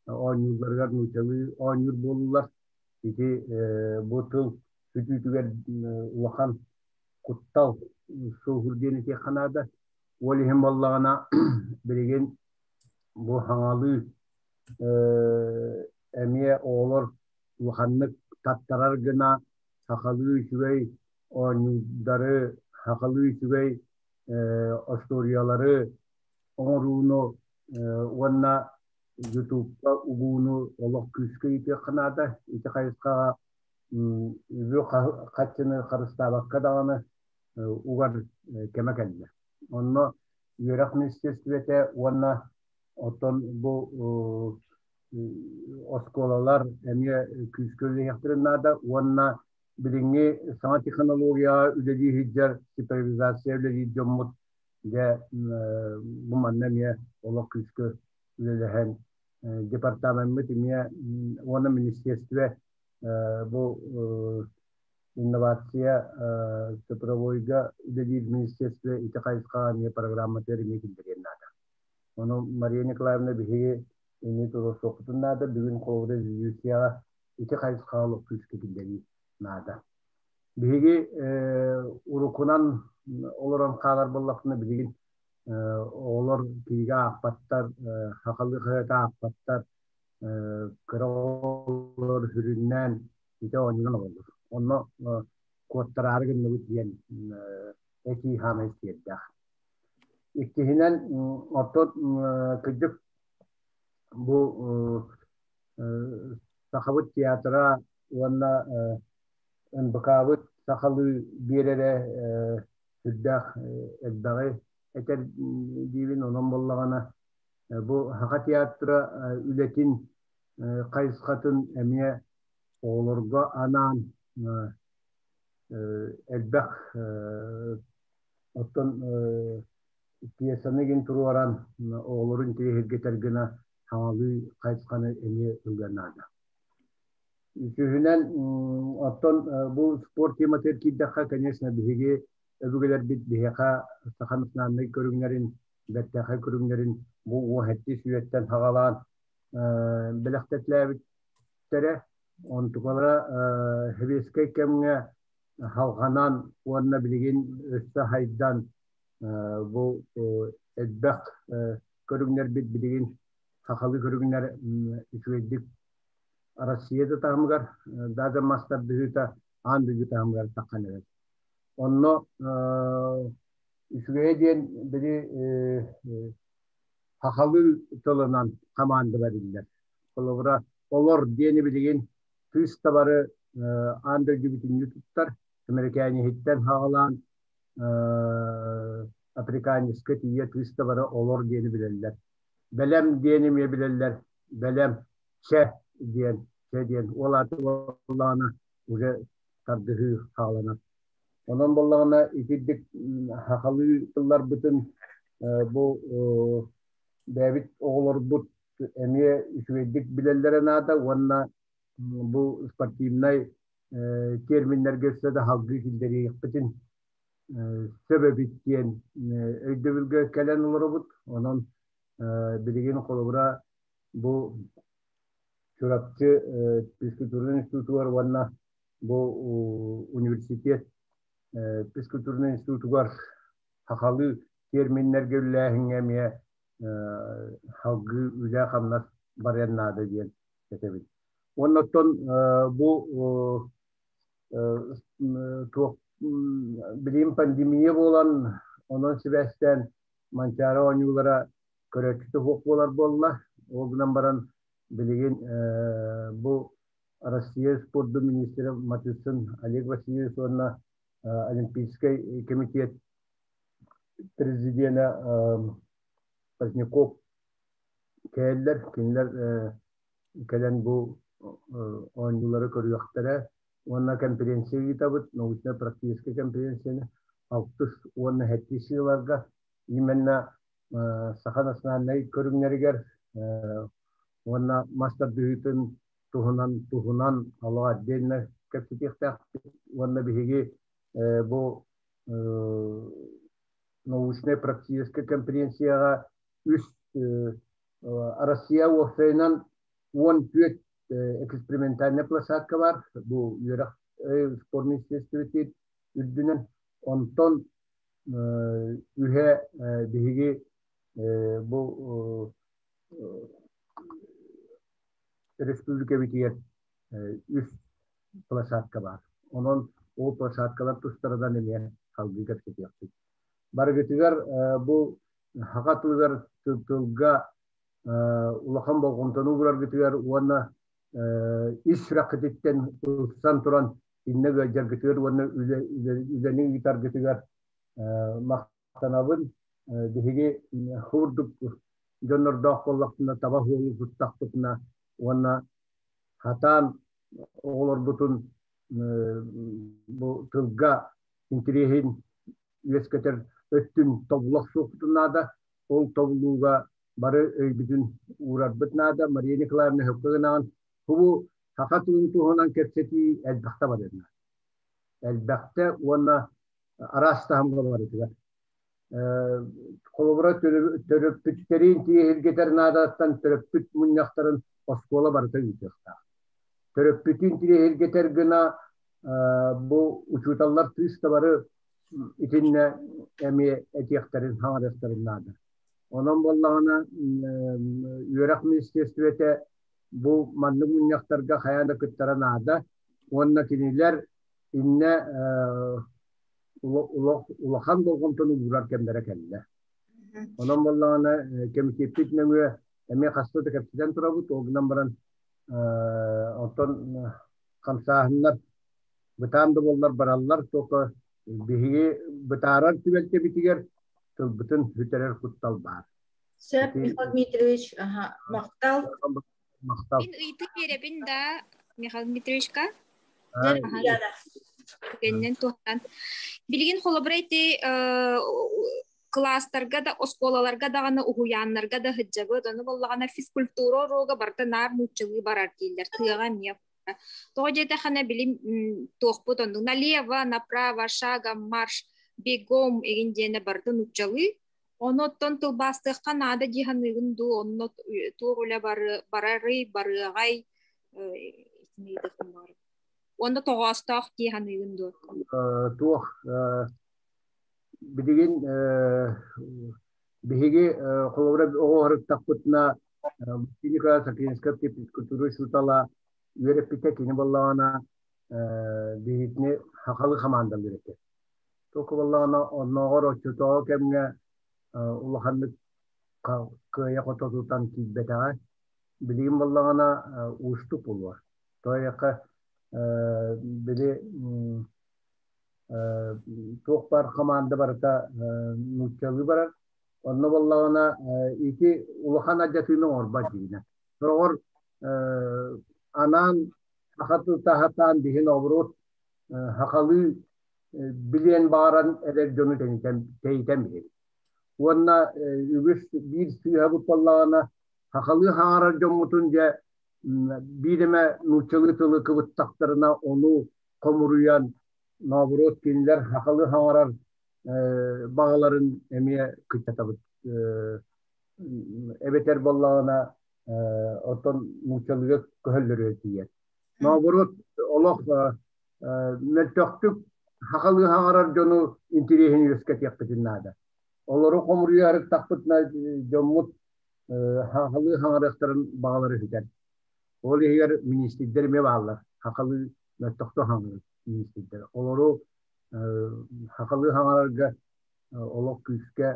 оонньуулларыгар нууччалыы оонньуур буоллулар. Ити бу тыл сүтүүтүгэр улахан куттал суоһуур диэн этиэххэ наада. Ол иһин буоллаҕына билигин бу хаҥалыы эмиэ оҕолор улаханнык таттарар гына сахалыы үчүгэй оонньуурдары, сахалыы үчүгэй остуоруйалары оҥорууну уонна Ютубка угууну олох күүскэ ыытыахха наада. Ити хайысхаҕа Үбү хаччыны харыстаабакка даҕаны угар кэмэ кэллэ. Онно үөрэх министерствете уонна оттон бу оскуолалар эмиэ күүскэ үлэлиэхтэрин наада уонна билиҥҥи саҥа технологияҕа үлэлии сылдьар цифровизация үлэлиир дьоммут дьэ бу манна эмиэ олох күүскэ үлэлэһэн департамеммыт эмиэ уонна министерстве бу инновация цифровойга үлэлиир министерство ити хайысхаҕа эмиэ программатыгар эмиэ киллэриэн наада. Ону Мария Николаевна биһиги ини туруорсуохпутун наада. Бүгүн холобура резолюцияҕа ити хайысхаҕа олох күүскэ киллэрии наада. Биһиги уруккунан олорон хаалар буоллахпына билигин оҕолор кинигэ аахпаттар, сахалыы хаһыаты аахпаттар, кыра оҕолор сүрүннээн ити оонньуунан олороллор. Онно куоттараары гынныбыт диэн этии хаамай сиэрдээх. Иккиһинэн, оттон кырдьык бу Сахабыт театра уонна НБК-быт сахалыы биэрэрэ сүрдээх элбэҕи этэр диибин. Онон буоллаҕына бу Саха театра үлэтин хайысхатын эмиэ оҕолорго анаан элбэх оттон пьесаны гин туруоран оҕолорун интэриэһиргэтэр гына саҥалыы хайысханы эмиэ ылыан наада. Үсүһүнэн, оттон бу спорт тематыгар киирдэххэ, конечно, биһиги өбүгэлэрбит биһиэхэ саха национальнай көрүҥнэрин, бэртээхэй көрүҥнэрин бу уоһэттии сүөттэн саҕалаан бэлэхтэтилээбиттэрэ. Онтукалара сэбиэскэй кэмҥэ халҕанан уонна билигин өссө хайдан бу элбэх көрүҥнэрбит билигин сахалыы көрүҥнэр үчүгэйдик Россия да таһымыгар, даже мас тардыһыыта аан дойду таһымыгар таххан эрэр. Онно үчүгэйэ диэн били сахалыы тылынан хамаанда бэриллэр. Холобура, олор диэни билигин кыыс табары аан дойду бүтүннүү туттар, Американиһиттэн хаҕалаан африканецка тиийэ кыыс табары олор диэни билэллэр. Бэлэм диэни эмиэ билэллэр. Бэлэм, чэ диэн, чэ диэн. Ол аата буоллаҕына уже тардыһыы хааланар. Онон буоллаҕына итирдик сахалыы тылларбытын бу бэйэбит оҕолорбут эмиэ үчүгэйдик билэллэрэ наада уонна бу спортивнай терминнэргэ өссө да салгыы киллэриэхпитин сөп эбит диэн өйдөбүлгэ кэлэн олоробут. Онон билигин холобура бу Чурапчы физкультурнай институтугар уонна бу университет физкультурнай институтугар сахалыы терминнэргэ үлэлээһиҥҥэ эмиэ салгыы үлэ-хамнас барыан наада диэн этэбин. Уонна оттон бу туох билигин пандемия буолан, онон сибээстээн Манчаары оонньуулара көрөөччүтэ суох буолар буолла. Ол гынан баран билигин бу Россия спордун министрэ Матыцин Олег Васильевич уонна Олимпийскай комитет президенэ Поздняков кэллэр. Кинилэр кэлэн бу оонньуулары көрүөхтэрэ уонна конференция ыытабыт, научно-практическай конференцияны алтыс уонна сэттис сылларга именно саха национальнай көрүҥнэригэр уонна мас тардыһыытын туһунан туһунан олох отдельно кэпсэтиэхтээхпит уонна биһиги бу научнай практическай конференцияҕа үс Россия уопсайынан 14 экспериментальная площадка бар бу үөрэх спорт министерствотын үрдүнэн онтон үһэ биһиги бу республикабытыгар үс площадка баар. Онон ол площадкалар тустарынан эмиэ салгыы кэпсэтиэхпит. Барыгытыгар бу саха тылыгар тылга улахан болҕомтону уураргытыгар уонна Ис сүрэххититтэн ылсан туран иннэ ыалдьаргытыгар уонна үлэни ыытаргытыгар махтанабын. Биһиги курдук дьоннордоох буоллахпына таба суолу туттахпытына уонна хатаан оҕолорбутун бу тылга интириэһин үөскэтэр өттүн тобулах суохпутун наада. Ол тобулууга бары өйбүтүн уурарбыт наада. Мария Николаевна сөпкө гынаҕын. Бу саха тылын туһунан кэпсэтии элбэхтэ барына. Элбэхтэ уонна араас таһымҥа барытыгар. Холобура төрөппүттэрин тиэһиргэтэр наадаттан төрөппүт мунньахтарын оскуола барыта ыытыахтаах. Төрөппүтүн тиэһиргэтэр гына бу учууталлар тыыс да бары итиннэ эмиэ этиэхтэрин, хаҥарыахтарын наада. Онон буоллаҕына үөрэх министиэристибэтэ бу маннык мунньахтарга хайаан да кыттара наада уонна кинилэр иннэ улахан болҕомтону уурар кэмнэрэ кэллэ. Онон буоллаҕына кэмитиэппит нөҥүө эмиэ хаста да кэпсэтэн турабыт, ол гынан баран оттон хамсааһыннар бытаан да буоллар бараллар, только биһиги бытаарар түбэлтэбитигэр тылбытын бүтэрэр куттал баар. Сөп, Михаил Дмитриевич, аха, махтал. Махтал. Мин ыйытыы биэрэбин да, Михаил Дмитриевичка. Түгэнинэн туһанан. Билигин холобура ити кылаастарга да, оскуолаларга даҕаны, уһуйааннарга да сылдьабыт. Ону буоллаҕына физкультура уруога барыта наар нууччалыы барар дииллэр. Тыаҕа эмиэ. Тоҕо диэтэххинэ билим туохпут оннук налево, направо, шагом, марш, бегом игин диэнэ барыта нууччалыы. Ону оттон тылбаастыахха наада дии саныыгын дуу, онно туох үлэ барарый, барыаҕай Уонна тоҕоостоох дии саныыгын дуо? Туох билигин биһиги холобура оҕо ырыттахпытына Николай Сакринскай физкультура учуутала үөрэппитэ кини буоллаҕына биһигини сахалыы хамаандалыыр этэ. Туох буоллаҕына оннооҕор оччотооҕу кэмҥэ улаханнык кыайа-хото тутан киирбэтэҕэ. Билигин буоллаҕына уустук буолуо. Тоойуохха били туох баар хамаанда барыта нууччалыы барар. Онно буоллаҕына ити улахан алдьатыыны оҥорбот дьиҥинэ. Сороҕор анаан саха тылтаһатаан биһин обурут сахалыы билиэн баҕаран эрэр дьону тэнитэн тэйитэн биһиги. Уонна үгүс биир сыыһабыт буоллаҕына сахалыы хаҥарар дьоммутун дьэ биир эмэ нууччалыы тылы кыбыттахтарына ону хомуруйан наоборот кинилэр сахалыы хаҥарар баҕаларын эмиэ кыччатабыт эбэтэр буоллаҕына оттон нууччалыыга көһөллөрүгэр тиийэр. Наоборот олох мөлтөхтүк сахалыы хаҥарар дьону интириэһин үөскэтиэхпитин наада. Олору хомуруйа арыттахпытына дьоммут сахалыы хаҥарыахтарын баҕалара сүтэр. Ол иһигэр министрдэр эмиэ бааллар. Сахалыы мөлтөхтүк хаҥарар министрдэр. Олору сахалыы хаҥарарга олох күүскэ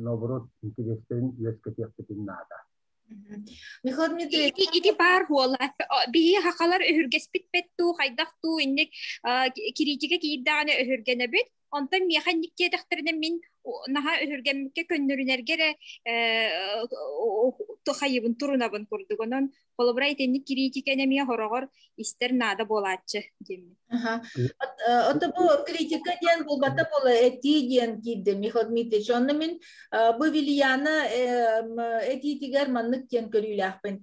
наоборот интириэстэрин үөскэтиэхпитин наада. Михаил Дмитриевич. Ити баар буола. Биһи хахалар өһүргэспит бэт туу, хайдах туу, инник кириитикэ киирдэҕинэ өһүргэнэбит. Онтон миэхэ инник диэтэхтэринэ мин наһаа өһүргэммиккэ көннөрүнэргэ эрэ хайыбын турунабын курдук. Онон холобура итинник кириитикэни эмиэ хороҕор истэр наада буолааччы диэммин. Ото бу критика диэн булбата буола этии диэн киирдэ Михаил Дмитриевич. Онно мин бу Вильяна этиитигэр маннык диэн көрүүлээхпин.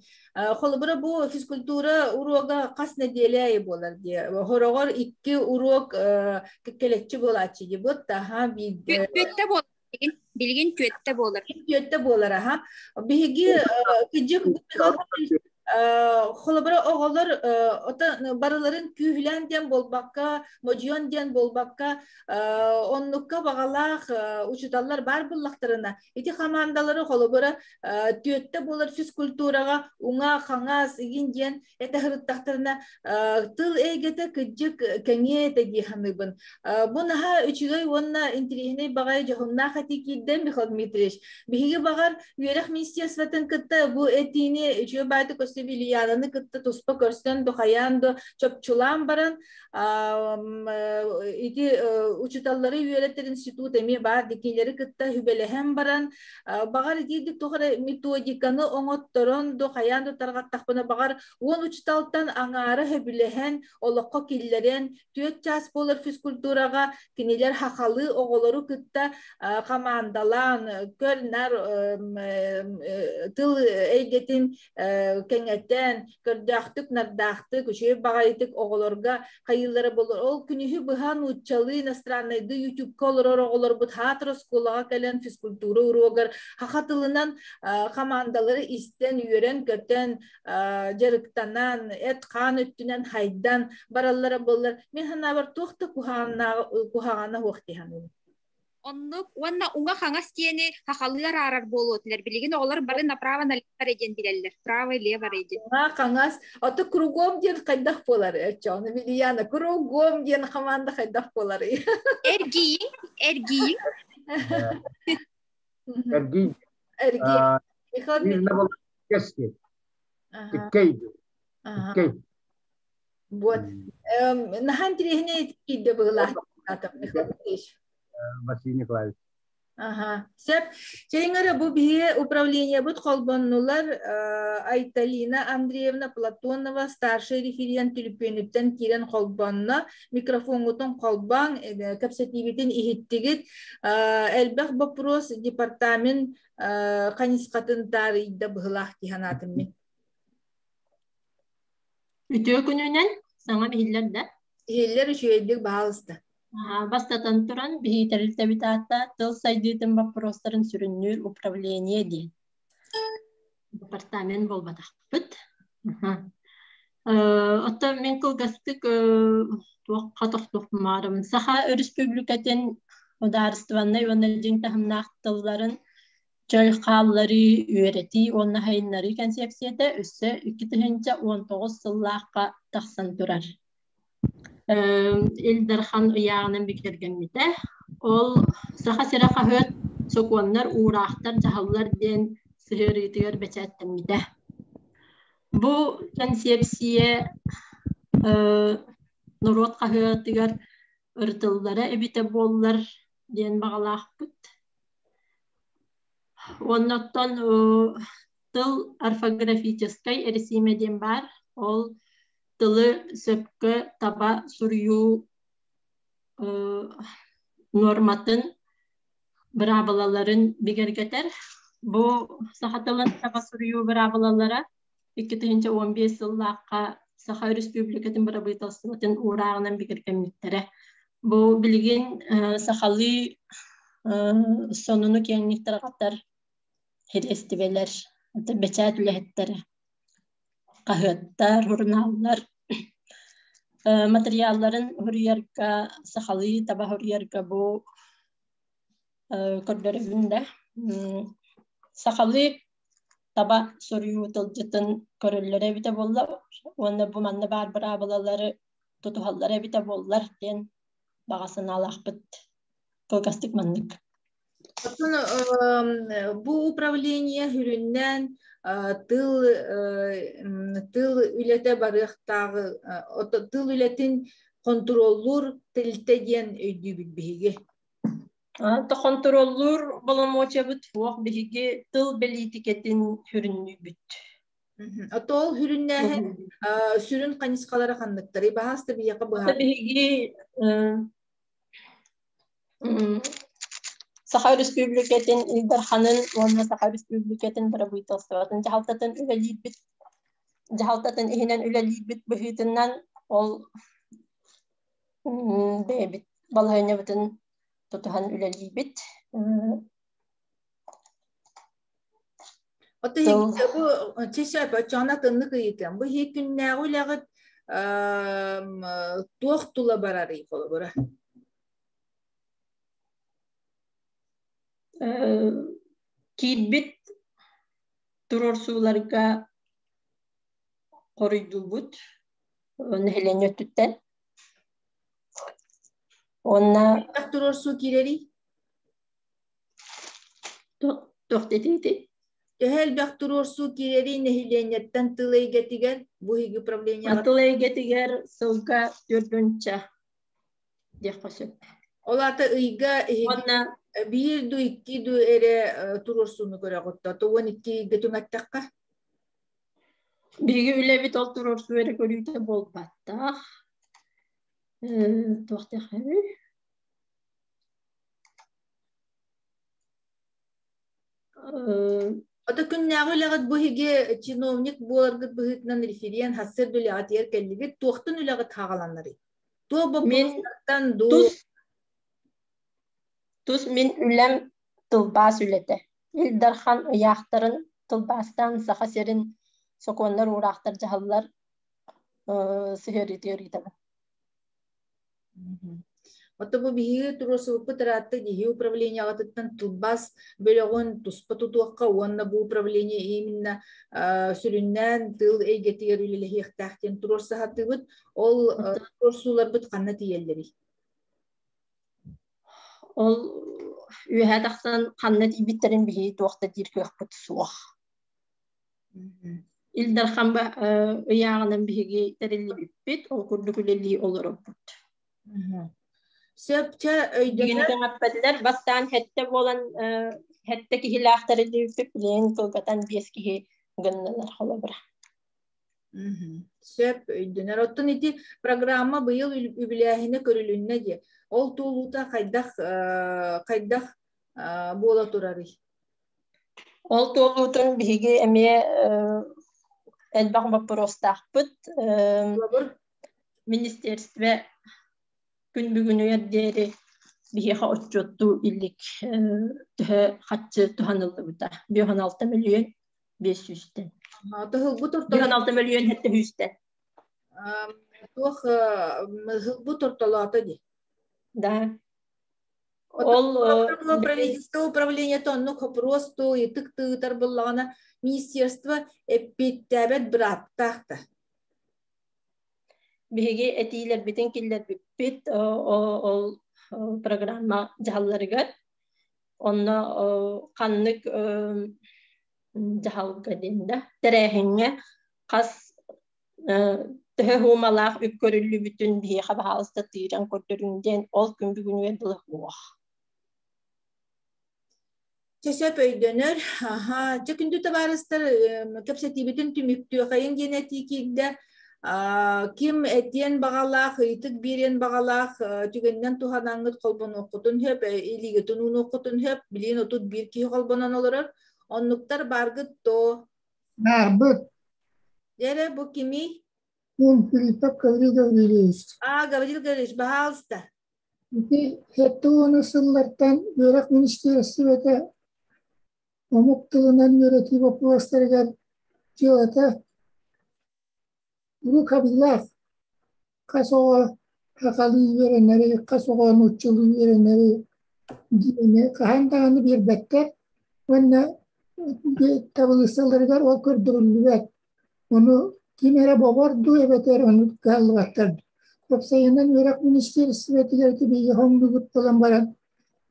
Холобура бу физкультура уруога хас нэдиэлэ айы буолар дии. Хороҕор икки уруок кэккэлэччи буолааччы дии. Бу таһа биирдэ. Түөттэ буолар. Билигин түөттэ буолар. Түөттэ буолар аха. Биһиги кыдьык холобура оҕолор барыларын күүһүлээн диэн буолбакка, модьуйан диэн буолбакка, оннукка баҕалаах учууталлар баар буллахтарына, ити хамаандалары холобура түөттэ буолар физкультураҕа уҥа, хаҥас игин диэн этэ сырыттахтарына тыл эйгэтэ кырдьык кэҥиэ этэ дии саныыбын. Бу наһаа үчүгэй уонна интириэһинэй баҕайы дьоһуннаах этии киирдэ Михаил Дмитриевич. Биһиги баҕар үөрэх министерствотын кытта бу этиини үчүгэй баайдык өссө Вильянаны кытта туспа көрсөн до хайаан до чопчулаан баран ити учуталлары үөрэтэр институт эмиэ баар дикилери кытта хүбэлэһэн баран баҕар итиирдик туох эрэ методиканы оҥотторон до хайаан да тарҕаттахпына баҕар 10 учуталтан аҥаара хөбүлэһэн олоххо киллэрэн 4 чаас буолар физкультураҕа кинилэр хахалы оҕолору кытта хамаандалаан көр-нар тыл эйгэтин кэҥэтэн көрдөөхтүк нардаахтык үчүгэй баҕайытык оҕолорго хайыыллара буолар ол күнүһү быһа нууччалыы иностраннайды ютубка олорор оҕолорбут хаатыр оскуолаҕа кэлэн физкультура уруогар хаха тылынан хамаандалары истэн үөрэн-көтөн дьарыктанан эт-хаан өттүнэн хайдан бараллара буоллар мин санаабар туох да куһаҕана суох дии саныыбын. Оннук уонна уҥа-хаҥас диэни хахалыы араарар буолуо этилэр. Билигин оҕолор бары направо налево эрэ диэн билэллэр. Право лево эрэ диэн. Уҥа-хаҥас. Ото кругом диэн хайдах буолар Чону Вильяна кругом диэн хамаанда хайдах буоларый? Эргийиҥ, эргийиҥ. Эргий. Эргий. Михаил Дмитриевич. Тиккей. Тиккей. Вот. Наһаа интириэһинэй киирдэ быһыылаах Михаил Дмитриевич. Василий Николаевич. Ага. Сөп. Чэйиҥ бу биһи управлениебыт холбоннулар Айталина Андреевна Платонова старший референт түлүпүөнүттэн киирэн холбонно. Микрофоҥҥутун холбооҥ, кэпсэтиибитин иһиттигит. Элбэх вопрос департамент хайысхатын таарыйда быһылаах дии санаатым мин. Үтүө күнүнэн саҥа иһиллэр да? Иһиллэр үчүгэйдик баһаалыста. Бастатан туран, биһиги тэрилтэбит аата тыл сайдыытын боппуруостарын сүрүннүүр управление диэн. Департамент буолбатахпыт. Оттон мин кылгастык туохха тохтуохпун Саха Өрөспүүбүлүкэтин судаарыстыбаннай уонна дьиҥ таһымнаах тылларын Чөл хаалларыы, үөрэтии уонна сайыннарыы кэнсиэпсийэтэ өссө 2019 сыллаахха тахсан турар. Ил Дархан ыйааҕынан бигэргэммитэ. Ол Саха сирэ хаһыат сокуоннар, уураахтар, дьаһаллар диэн сыһыарыытыгар бэчээттэммитэ. Бу кэнсиэпсийэ норуот хаһыатыгар ырытыллара эбитэ буоллар диэн баҕалаахпыт. Уонна оттон тыл орфографическай эрэсиимэ диэн баар. Ол тылы сөпкө таба суруйуу нуорматын, быраабылаларын бигэргэтэр. Бу саха тылын таба суруйуу быраабылалара 2015 сыллаахха Саха Өрөспүүбүлүкэтин бырабыыталыстыбатын уурааҕынан бигэргэммиттэрэ. Бу билигин сахалыы сонуну киэҥник тарҕатар сириэстибэлэр, бэчээт үлэһиттэрэ, хаһыаттар, сурунааллар матырыйаалларын суруйарга, сахалыы таба суруйарга бу көрдөрөбүн да сахалыы таба суруйуу тылдьытын көрөллөрө эбитэ буолла уонна бу манна баар быраабылалары тутуһаллара эбитэ буоллар диэн баҕа санаалаахпыт. Кылгастык маннык. Оттон бу управление сүрүннээн тыл тыл үлэтэ барыахтааҕы тыл үлэтин хонтуруоллуур тэрилтэ диэн өйдүүбүт биһиги. Хонтуруоллуур боломуочуйабыт суох биһиги тыл бэлиитикэтин сүрүннүүбүт. Отол сүрүннээһин сүрүн хайысхалара ханныктарый? Баһааста биһиэхэ быһа. Биһиги Саха Өрөспүүбүлүкэтин Ил Дарханын уонна Саха Өрөспүүбүлүкэтин бырабыыталыстыбатын дьаһалтатын үлэлиирбит дьаһалтатын иһинэн үлэлиирбит быһыытынан ол бэйэбит балаһыанньабытын тутуһан үлэлиибит. Ото бу чэшэп оччоҕуна тыннык ыйытыам. Бу иһи күннээҕи үлэҕит туох тула барарый холобура? Киирбит туруорсууларга хоруйдуубут нэһилиэнньэ өттүттэн. Уонна туруорсуу киирэрий? Туох диэтиҥ ити? Төһө элбэх туруорсуу киирэрий нэһилиэнньэттэн тыл эйгэтигэр бу иһиги управлениеҕа? Тыл эйгэтигэр сылга төрдүнчэ диэххэ сөп. Ол аата ыйга Уонна биир ду икки ду эрэ туруорсууну көрөҕүт да, 12 ыйга түҥэттэххэ? Биһиги үлэбит ол туруорсуу эрэ көрүүтэ буолбаттах. Туох диэххэ Ото күннээҕи үлэҕит бу иһиги чиновник буоларгыт быһыытынан референт хассыр үлэҕитигэр кэллигит туохтан үлэҕит хаҕаланарый? Туох боппуруостартан дуу? Тус, тус мин үлэм тылбаас үлэтэ. Ил Дархан ыйаахтарын тылбаастаан Саха сирин сокуоннар уураахтар дьаһаллар сыһыарыытыгар ыытабын. Ото бу биһиги туруорсубуппут ыраатта диһи управлениеҕытыттан тылбаас бөлөҕүн туспа тутуохха уонна бу управление именно сүрүннээн тыл эйгэтигэр үлэлэһиэхтээх диэн туруорсаһатыыбыт. Ол туруорсууларбыт ханна тиийэллэрий? Ол үөһэ тахсан ханна тиийбиттэрин биһиги туох да диир кыахпыт суох. Ил Дархан ыйааҕынан биһиги тэриллибиппит, ол курдук үлэлии олоробут. Сөп, чэ, өйдөнөр. Эппэтилэр, бастаан хэттэ буолан, хэттэ киһилээх тэриллибиппит, билигин кылгатан биэс киһи гыннылар холобура. Сөп, өйдөнөр. Оттон ити программа быйыл үбүлээһинэ көрүлүннэ диye. Ол туолуута хайдах хайдах буола турарый? Ол туолуутун биһиги эмиэ элбэх боппуруостаахпыт. Министерство күн бүгүнүгэр диэри биһиэхэ отчуоттуу илик төһө хаччы туһаныллыбыта. 56 мөлүйүөн 500-тэн. 56 мөлүйүөн 700-тэн. Туох ыһылбыт ортолоото дии. Да. Ол правительство управлениета оннук вопрос туу ытык тыытар буллаҕына министерство эппиэттээбэт бырааптаах да. Биһиги этиилэрбитин киллэрбиппит ол программа дьаһалларыгар онно ханнык дьаһалга диэн да тэрээһиҥҥэ хас төһө хуумалаах үп көрүллүбүтүн биһиэхэ баһаалыста тыыран көрдөрүҥ диэн ол күн бүгүнүгэр дылы суох. Чэ сөп өйдөнөр. Аха, чэ күндү табаарыстар, кэпсэтиибитин түмүктүөхэйин диэн этии киирдэ. Ким этиэн баҕалаах, ыйытык биэриэн баҕалаах түгэнинэн туһанаҥҥыт холбонуоххутун сөп, илиигитин уунуоххутун сөп. Билигин 31 киһи холбонон олорор. Оннуктар бааргыт то? Баарбыт. Дьэ бу кимий? Мин Филиппов Гаврил Гаврильевич. А, Гаврил Гаврильевич, баһаалыста. Ити сэттэ уону сыллартан үөрэх министиэристибэтэ омук тылынан үөрэтии боппуруостарыгар дьыалата урукабыллаах хас оҕо сахалыы үөрэнэри, хас оҕо нууччалыы үөрэнэри диэни хаһан даҕаны биэрбэттэр уонна табылыыссаларыгар ол көрдөрүллүбэт. Ону ким эрэ бобор дуу эбэтэр ону кыһаллыбаттар. Уопсайынан үөрэх министиэристибэтигэр ити биһиги хоҥнубут буолан баран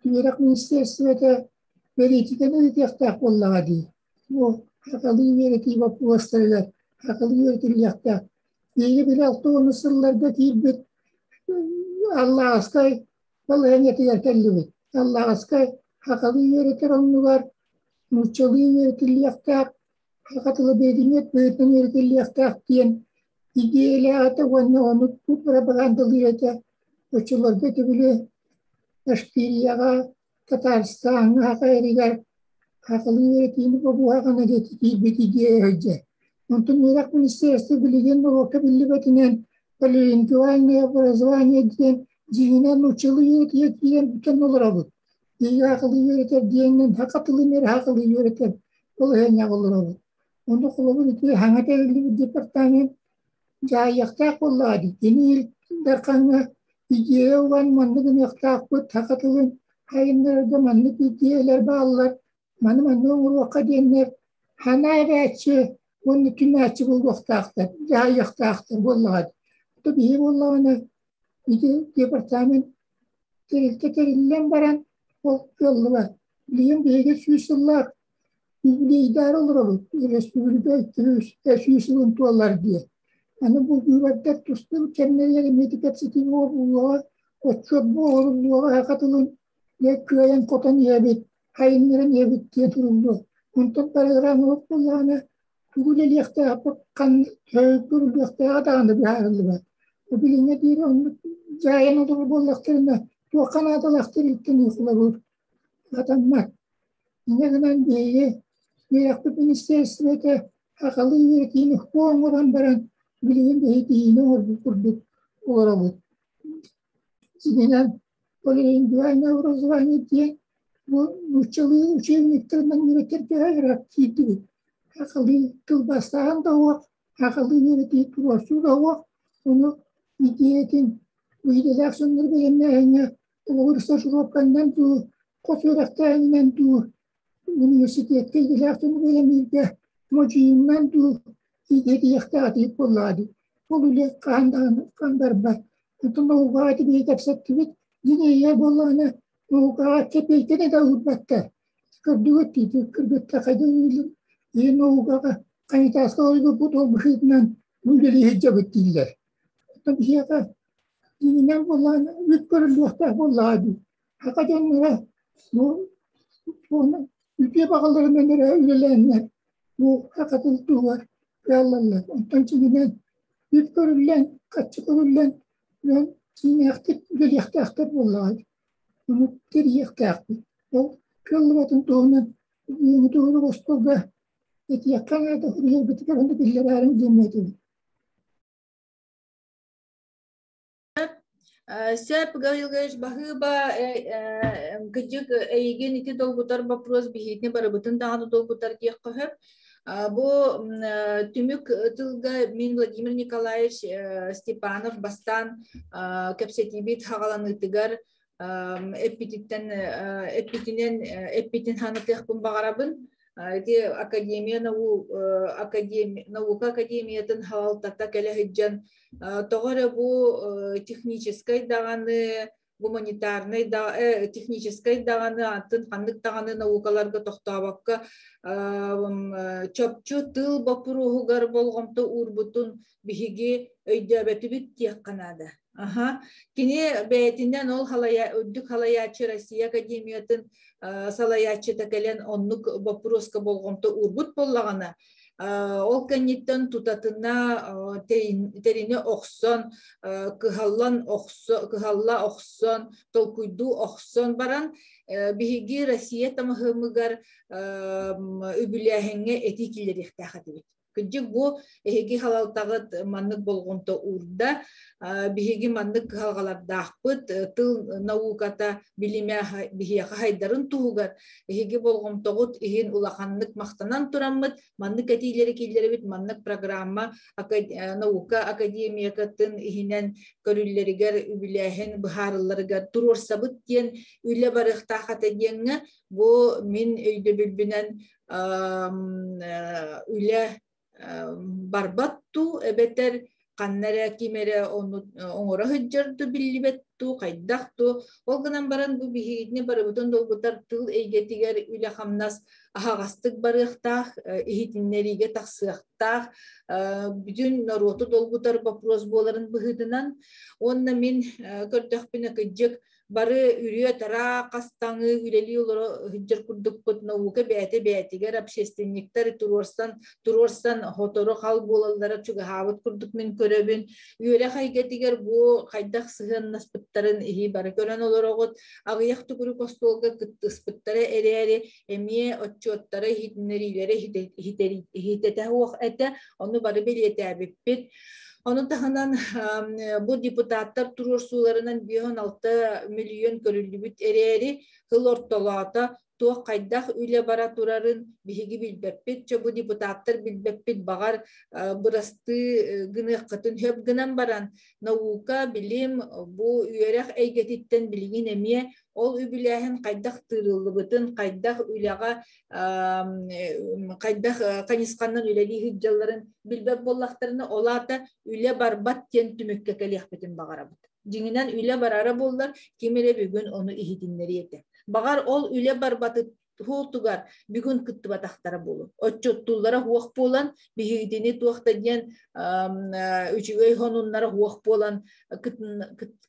үөрэх министиэристибэтэ бэлиитикэни ыытыахтаах буоллаҕа дии. Бу сахалыы үөрэтии боппуруостарыгар сахалыы үөрэтиллиэхтээх. Биһиги били алта сылларга киирбит Аллааскай балаһыанньатыгар кэллибит. Аллааскай сахалыы үөрэтэр оннугар нууччалыы үөрэтиллиэхтээх, саха тыла бэйэтиниэт быһыытынан үөрэтиллиэхтээх диэн идиэйэлээх этэ уонна ону пропагандалыыр этэ. Оччолорго ити били Башкирияҕа, Татарстаҥҥа саха эригэр сахалыы үөрэтиини бобуһаҕына диэки киирбит идиэйэ сылдьар. Онтон үөрэх министерство билигин норуокка биллибэтинэн полилингвальное образование диэн дьиҥинэн нууччалыы үөрэтиигэ киирэн бүтэн олоробут. Биһиги сахалыы үөрэтэр диэнинэн саха тылын эрэ сахалыы үөрэтэр балаһыанньаҕа олоробут. Ону холобур ити саҥа тэриллибит департамент дьаһайыахтаах буоллаҕа дии. Кини Ил Дархаҥҥа идиэйэ уган маннык гыныахтаахпыт, саха тылын сайыннарарга маннык идиэйэлэр бааллар, маны маннык оҥоруохха диэннэр санаа эбээччи уонна түмээччи буолуохтаахтар, дьаһайыахтаахтар буоллаҕа дии. То биһиги буоллаҕына ити департамент тэрилтэ тэриллэн баран ол кыаллыбат. Билигин биһиги 100 сыллаах Юбилейдары олоробут, республика 200 сылын туолар диye. Аны бу быыбардар тустуу кэмнэригэр эмиэ кэпсэтии буолуоҕа, отчуот буолуоҕа саха тылын кыайан хотон иһэбит, хайыннаран иһэбит диэн туруллуо. Онтон программа буоллаҕына тугу үлэлиэхтээхпит, көрүллүөхтээҕэ даҕаны быһаарыллыбат. Билиҥҥэ диэри оннук дьаайан олорор буоллахтарына, туохха наадалаахтар иттэн холобур сатаммат. Инньэ гынан биһиги үөрэхпит министиэристибэтэ сахалыы үөрэтиини оҥорон баран билигин биһиги тиһиини оҥорбут курдук олоробут. Дьиҥинэн полилингвальное образование диэн бу нууччалыы учебниктарынан үөрэтэргэ ыраах киирдибит. Сахалыы тылбаастааһын да уох, сахалыы үөрэтии туруорсуу да уох, ону идеятын идэлээх дьоннору бэлэмнээһиҥҥэ холобур стажировканнан дуу, хос үөрэхтээһининэн дуу, университетка идэлээх дьону бэлэмнииргэ модьуйуунан дуу иитиэхтээх этибит буоллаҕа дии. Ол үлэ хаһан даҕаны барбат. Онтон наукаҕа ити кэпсэттибит. Дьиҥ ийэ буоллаҕына наукаҕа кэпиэйкэни да уурбаттар. Көрдүгүт дии, кыргыттар хайдах ийэ наукаҕа ханьытааска олорбут ол быһыытынан үлэлии сылдьабыт дииллэр. Оттон биһиэхэ дьиҥинэн буоллаҕына үп көрүллүөхтээх буоллаҕа дии. Саха дьонноро бу үтүө баҕаларынан эрэ үлэлээннэр бу саха тыл туһугар кыаллаллар. Онтон дьиҥинэн үп көрүллэн, харчы көрүллэн дьон дьиҥнээхтик үлэлиэхтээхтэр буоллаҕа дии. Ону тэрийиэхтээхпит. Ол кыаллыбатын туһунан бүгүҥҥү туһугар остуолга этиэххэ наада, суруйарбытыгар ону биллэрээриҥ диэн этибит. Сөп, Гаврил Гаврилович, баһыыба, кырдьык, эйигин ити долгутар вопрос биһиитини барыбытын даҕаны долгутар диэххэ сөп. Бу түмүк тылга мин Владимир Николаевич Степанов бастаан кэпсэтиибит хаҕаланыытыгар эппититтэн эппитинэн эппитин санатыахпын баҕарабын. Ити академия наука академиятын салалтата кэлэ сылдьан тоҕо эрэ бу техническэй даҕаны гуманитарнай да техническэй даҕаны атын ханнык даҕаны наукаларга тохтообокко чопчу тыл боппуруоһугар болҕомто уурбутун биһиги өйдөөбөтүбүт диэххэ наада. Аха. Кини бэйэтинэн ол халая, үрдүк халайааччы Россия Академиятын салайааччыта кэлэн оннук боппуруоска болҕомто уурбут буоллаҕына, ол кэнниттэн тутатына тэрини охсон, кыһаллан охсо, кыһалла охсон, толкуйдуу охсон баран, биһиги Россия тамаһымыгар үбүлээһиҥҥэ этии киллэриэхтээх этибит. Кырдьык бу эһиги халалтаҕыт маннык болҕомто уурда. Биһиги маннык кыһалҕалардаахпыт тыл науката билимэ биһиэхэ хайдарын туһугар эһиги болҕомтоҕут иһин улаханнык махтанан тураммыт маннык этиилэри киллэрэбит маннык программа наука академиятын иһинэн көрүллэригэр үбүлээһин быһаарылларыгар туруорсабыт диэн үлэ барыахтаах этэ диэҥҥэ бу мин өйдөбүлбүнэн үлэ барбат дуу эбэтэр ханна эрэ ким эрэ ону оҥоро сылдьар дуу биллибэт дуу хайдах дуу ол гынан баран бу биһигини барыбытын долгутар тыл эйгэтигэр үлэ-хамнас аһаҕастык барыахтаах иһитиннэриигэ тахсыахтаах бүтүн норуоту долгутар боппуруос буоларын быһыытынан уонна мин көрдөхпүнэ кырдьык бары үрүө-тараа хастаҥыы үлэлии олоро сылдьар курдукпут наука бэйэтэ бэйэтигэр общественниктар туруорсан туруорсан хотору хал буолаллара чугаһаабыт курдук мин көрөбүн үөрэх эйгэтигэр бу хайдах сыһыаннаспыттарын иһи бары көрөн олороҕут аҕыйах төгүрүк остуолга кыттыспыттара эрээри эмиэ отчуоттара иһитиннэриилэрэ иһитэтэ суох этэ ону бары бэлиэтээбиппит Ону таһынан бу депутаттар туруорсууларынан 56 миллион көрүллүбүт эрээри, сыл ортолоото туох хайдах үлэ бара турарын биһиги билбэппит. Чэ бу депутаттар билбэппит баҕар бырастыы гыныаххытын сөп гынан баран наука, билим бу үөрэх эйгэтиттэн билигин эмиэ ол үбүлээһин хайдах тыырыллыбытын, хайдах үлэҕэ хайдах хайысханан үлэлии сылдьалларын билбэт буоллахтарына, ол аата үлэ барбат диэн түмүккэ кэлиэхпитин баҕарабыт. Дьиҥинэн үлэ барара буоллар, ким эрэ бүгүн ону иһитиннэриэ этэ. Баҕар ол үлэ барбаты Тугар бүгүн кыттыбатахтара буолу. Отчуттуллара хуох буолан, биһигитини туох да диэн үчүгэй хонуннара хуох буолан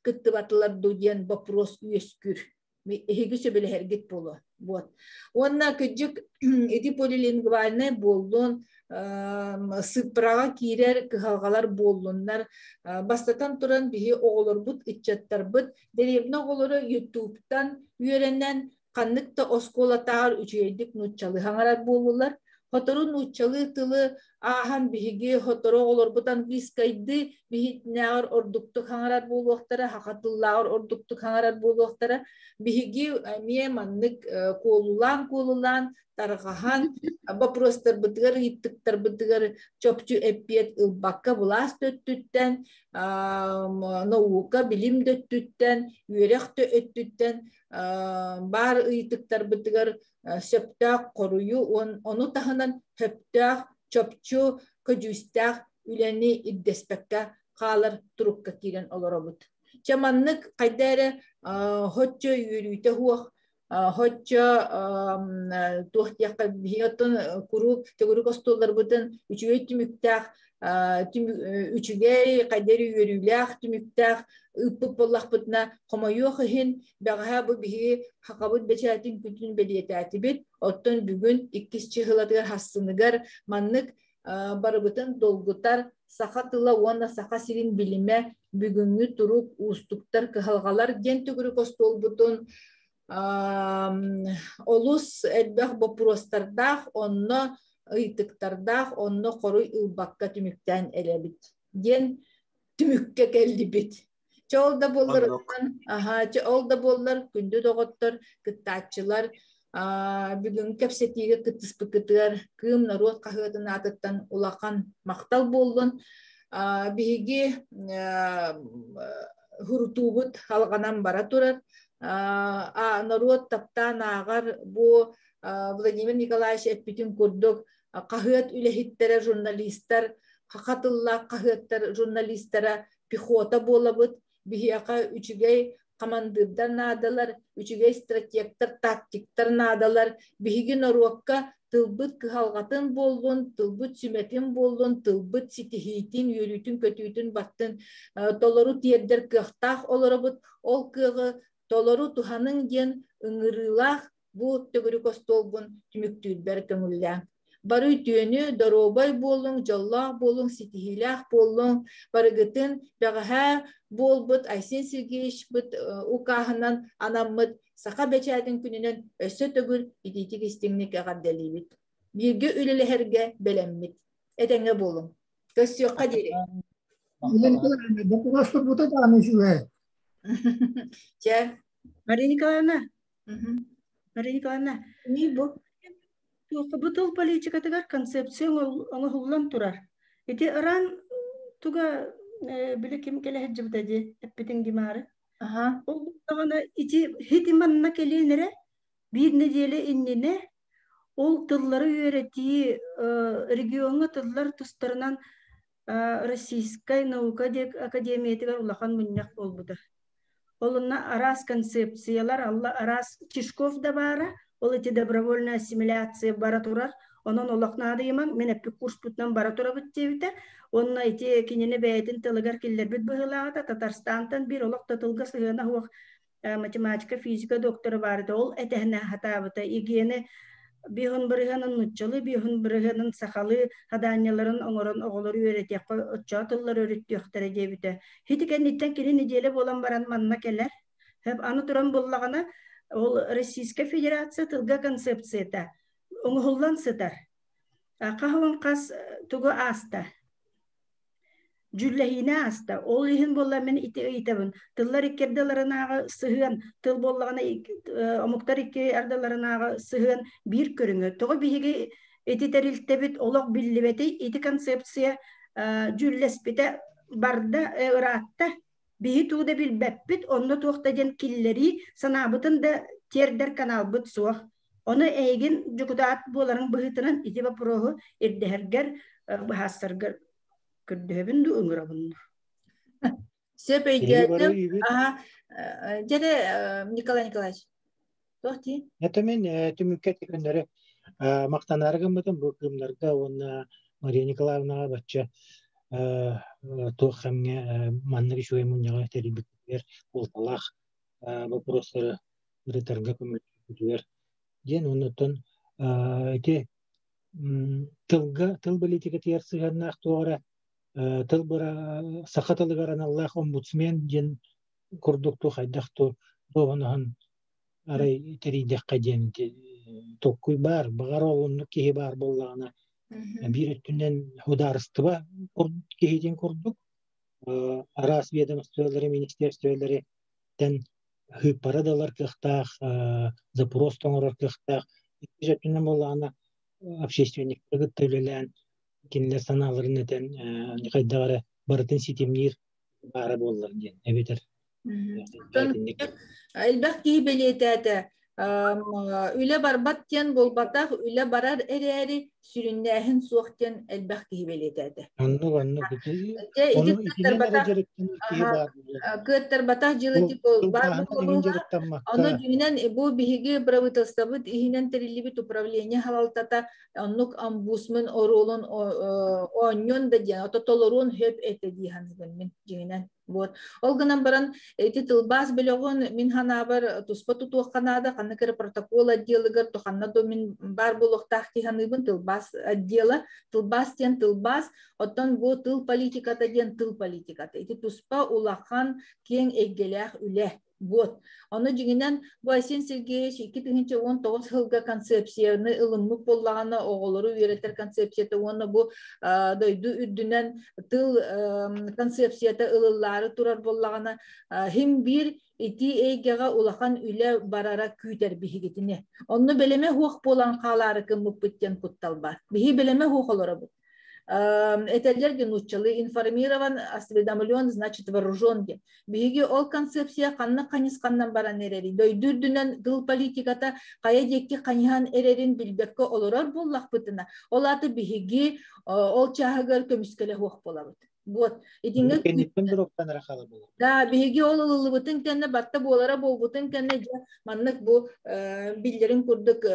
кыттыбатылар ду диэн вопрос үөскүүр. Эһиги сөбүлэһэргит буолуо. Вот. Уонна кыдьык ити полилингвальнай буоллун, сыппыраҕа киирэр кыһалҕалар буоллуннар. Бастатан туран биһи оҕолорбут, ыччаттарбыт дэриэбинэ оҕолоро Ютубтан үөрэнэн ханнык да оскуолатааҕар үчүгэйдик нууччалыы хаҥарар буоллулар. Сотору нууччалыы тылы ааһан биһиги сотору оҕолорбут английскайдыы биһитинээҕэр ордуктук хаҥарар буолуохтара, саха тыллааҕар ордуктук хаҥарар буолуохтара. Биһиги эмиэ маннык куолулаан-куолулаан тарҕаһан боппуруостарбытыгар, ыйыттыктарбытыгар чопчу эппиэт ылбакка былаас да өттүттэн, наука, билим да өттүттэн, үөрэх да өттүттэн баар ыйытыктарбытыгар сөптөөх хоруйу ону таһынан сөптөөх чопчу көдьүүстээх үлэни ирдэспэккэ хаалар турукка киирэн олоробут. Чэ маннык хайда эрэ хоччо үөрүүтэ суох хоччо туох диэххэ биһиги оттон куруук төгүрүк остуолларбытын үчүгэй түмүктээх үчүгэй, хайда эрэ үөрүүлээх түмүктээх ыыппыт буоллахпытына, хомойуох иһин, бэҕэһээ бу биһиги Хахабыт бэчээтин күнүн бэлиэтээтибит. Оттон бүгүн иккис чыһылатыгар хассыныгар маннык барыбытын долгутар саха тыла уонна саха сирин билимэ бүгүҥҥү турук, уустуктар, кыһалҕалар диэн төгүрүк остуолбутун олус элбэх боппуруостардаах, онно ыйытыктардаах, онно хоруй ылбакка түмүктээн эрэбит диэн түмүккэ кэллибит. Чэ ол да буоллар, аха, чэ ол да буоллар, күндү доҕоттор, кыттааччылар, бүгүҥҥү кэпсэтиигэ кыттыспыккытыгар Кыым норуот хаһыатын аатыттан улахан махтал буоллун. Биһиги хурутуубут халҕанан бара турар. Норуот таптаан ааҕар бу Владимир Николаевич эппитин курдук хаһыат үлэһиттэрэ, журналистар, саха тыллаах хаһыаттар журналистара пехота буолабыт. Биһиэхэ үчүгэй хамандыырдар наадалар, үчүгэй стратегтар, тактиктар наадалар. Биһиги норуокка тылбыт кыһалҕатын буоллун, тылбыт сүмэтин буоллун, тылбыт ситиһиитин, үөрүүтүн-көтүүтүн баттын толору тиэрдэр кыахтаах олоробут. Ол кыаҕы толору туһаныҥ диэн ыҥырыылаах бу төгүрүк остуолбун түмүктүүрбэр көҥүллээҥ. Бары үтүөнү, доруобай буолуҥ, дьоллоох буолуҥ, ситиһиилээх буолуҥ. Барыгытын бэҕэһээ буолбут Айсен Сергеевичпыт укааһынан анаммыт Саха бэчээтин күнүнэн өссө төгүл итиитик истиҥник эҕэрдэлиибит. Бииргэ үлэлэһэргэ бэлэммит. Этэҥҥэ буолуҥ. Көрсүөххэ диэри. Боппуруос турбута даҕаны үчүгэй. Чэ. Мария Николаевна, Мария Николаевна, бу? Бу тыл политикатыгар концепция оҥоһуллан турар. Ити ыран туга били ким кэлэ сылдьыбыта дии эппитиҥ димаары. Ол даҕаны ити хити манна кэлиэн эрэ биир нэдиэлэ иннинэ ол тыллары үөрэтии региоҥҥа тыллар тустарынан Российскай наука академиятыгар улахан мунньах буолбута. Ол онно араас концепциялар, алла араас Чижков да баара, ол ити добровольная ассимиляция бара турар, онон олох наадыйымаҥ, мин эппит курспутунан бара турабыт диэбитэ. Уонна ити кинини бэйэтин тылыгар киллэрбит быһыылааҕыта Татарстантан биир олох да тылга сыһыана суох математика, физика доктора баар этэ. Ол этэһинэ хатаабыта. ЕГЭ-ни биһун бырыһыанын нуччалыы, биһун бырыһыанын сахалыы хадаанньаларын оҥорон оҕолору үөрэтиэххэ оччоо тыллары өрүттүөхтэрэ диэбитэ. Ити кэнниттэн кини нэдиэлэ буолан баран манна кэлэр. Аны туран буллаҕына, ол Российская Федерация тылга концепцията оҥоһуллан сытар. Хаһан хас тугу ааста? Дьүүллэһиини ааста. Ол иһин буолла мин ити ыйытабын. Тыллар икки ардыларынааҕы сыһыан, тыл буоллаҕына омуктар икки ардыларынааҕы сыһыан биир көрүҥэ. Тоҕо биһиги ити тэрилтэбит олох биллибэтий, ити концепция дьүүллэспитэ барда, ыраатта. Биһи тугу да билбэппит, онно туох да диэн киллэрии, санаабытын да тиэрдэр каналбыт суох. Ону эйигин дьокутаат буоларыҥ быһыытынан ити боппуруоһу ирдэһэргэр, быһаарсаргар көрдөһөбүн дуу, ыҥырабын дуу? Сөп өйдөөтүм. Аха. Дьэ Николай Николаевич. Туох дии? Это мен түмүккэ күннэри мактанары гыммытым бу кымнарга уонна Мария Николаевнаҕа бачча туох кэмҥэ маннык үчүгэй мунньаҕы тэрийбитигэр суолталаах боппуруостары ырытарга көмөлөспүтүгэр диэн оннуттан ити тылга тыл политикатыгар сыһыаннаах туох эрэ тыл саха тылыгар аналлаах омбудсмен диэн курдук ту хайдах ту дуоһунаһын арай тэрийдэххэ диэн толкуй баар баҕар ол оннук киһи баар буоллаҕына биир өттүнэн судаарыстыба киһитин курдук араас ведомстволары министерстволары тэн хыыппара да ылар кыахтаах запрос оҥорор кыахтаах иккис өттүнэн буоллаҕына общественниктары кытта үлэлээн кинилэр санааларын этэн хайдах эрэ барытын ситимниир баара буоллар диэн эбэтэр Элбэх киһи бэлиэтээтэ үлэ барбат диэн буолбатах, үлэ барар эрээри сүрүннээһин суох диэн элбэх киһи бэлиэтээтэ. Оннук оннук ити кыаттарбатах дьылы бар Ону дьиҥинэн бу биһиги правительствобыт иһинэн тэриллибит управление халалтата оннук омбудсмен оруолун оонньуон да диэн, ото толоруон хөп этэ дии саныыбын мин дьиҥинэн. Вот. Ол гынан баран ити тылбаас бөлөҕүн мин ханаабар туспа тутуохха наада, ханнык эрэ протокол отделыгар туханна до мин баар буолуохтаах дии саныыбын тылбаас отдела. Тылбаас диэн тылбаас, оттон бу тыл политиката диэн тыл политиката. Ити туспа улахан киэҥ эйгэлээх үлэ. Вот. Ону дьиҥинэн бу Айсен Сергеевич 2019 сылга концепцияны ылыммыт буоллаҕына оҕолору үөрэтэр концепцията уонна бу дойду үрдүнэн тыл концепцията ылыллаары турар буоллаҕына хим биир ити эйгэҕэ улахан үлэ барара күүтэр биһигитини. Онно бэлэмэ суох буолан хаалаары кыммыппыт диэн куттал бар. Биһи бэлэмэ суох олоробут. Этэллэр диэн нууччалыы информирован, осведомлен, значит вооружен диэн. Биһиги ол концепция ханнык хайысханнан баран эрэрий? Дойду үрдүнэн тыл политиката хайа диэки хайыһан эрэрин билбэккэ олорор буоллахпытына, ол аата биһиги ол чааһыгар көмүскэлэ суох буолабыт. Вот. Итингэ Кэнниттэн дуруктан эрэ хаалар буолар. Да, биһиги ол ылыллыбытын кэннэ батта буолара буолбутун кэннэ дьэ маннык бу биллэрин курдук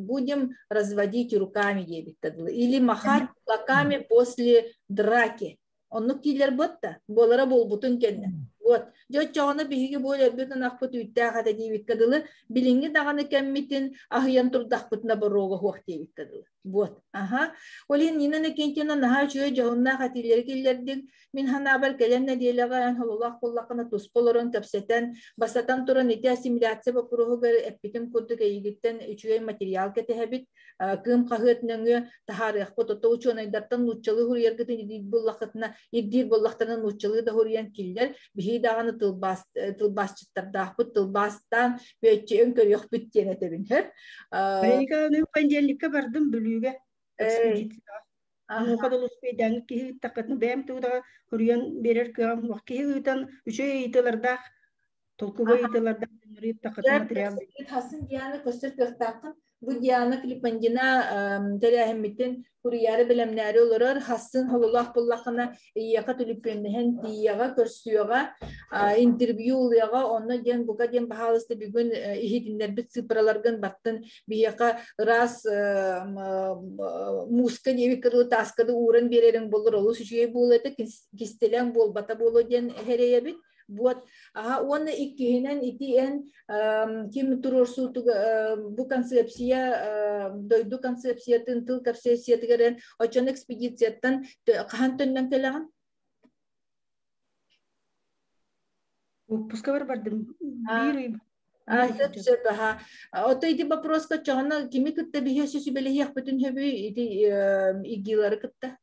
будем разводить руками диэбиттэ дылы. Или махать кулаками после драки. Оннук киилэр буотта, буолара буолбутун кэннэ. Вот. Дьэ оччоҕуна биһиги бу өлөрбүт ынахпыт үүттээх этэ диэбиккэ дылы, билиҥҥи даҕаны кэммитин аһыйан турдахпытына боруога суох диэбиккэ дылы. Вот. Аха. Ол иһин Нина Иннокентьевна наһаа үчүгэй дьоһуннаах этиилэри киллэрдиҥ. Мин санаабар кэлэн нэдиэлэҕэ эн хололоох буоллаххына туспа олорон кэпсэтэн, бастатан туран ити ассимиляция боппуруоһугар эппитим курдук эйигиттэн үчүгэй материал кэтэһэбит. Кыым хаһыат нөҥүө таһаарыахпыт. Ото учуонайдартан нууччалыы суруйаргытын ирдиир буоллаххытына, ирдиир буоллахтарына нууччалыы да суруйан киллэр. Биһиги даҕаны тылбаас тылбаасчыттардаахпыт, тылбаастаан бөччөйөн көрүөхпүт диэн этэбин. Хөр. Вероника, понедельникка бардым Бүлүүгэ экспедицияҕа. Онуоха да успейдааҥҥы киһи ыыттаххытына бэйэм тугудаҕа суруйан биэрэр кыаҕым суох. Киһи ыытан үчүгэй ыйытыылардаах, толкуга ыйытыылардаах дьоннору ыыттаххытына материал. Хасын Диана көстөр кыахтааххын. Бу Диана Клипандина тэрээһиммитин куруйаары бэлэмнээри олорор. Хассын хололоох буллахына ийэхэ түлүпүөннэһэн тиийэҕэ, көрсүөҕэ, интервью ылыаҕа. Онно диэн бука диэн баһаалыста бүгүн иһитиннэрбит цифраларгын баттын биһиэхэ ыраас мууска диэбит кырылы тааскады ууран биэрэриҥ буоллар олус үчүгэй буолуо этэ, кистэлэҥ буолбата буолуо диэн эрэйэбит. Вот. Аха, уонна иккиһинэн ити эн ким туруорсуутуга бу концепция дойду концепциятын тыл концепциятыгар эн оччону экспедицияттан хаһан төннөн кэлэҕин? Отпуска бар бардым. Биир ый. Сөп сөп аха. Ото ити вопроска чоҕуна кими кытта биһиэ сүбэлэһиэхпитин сөбүй ити игилары кытта?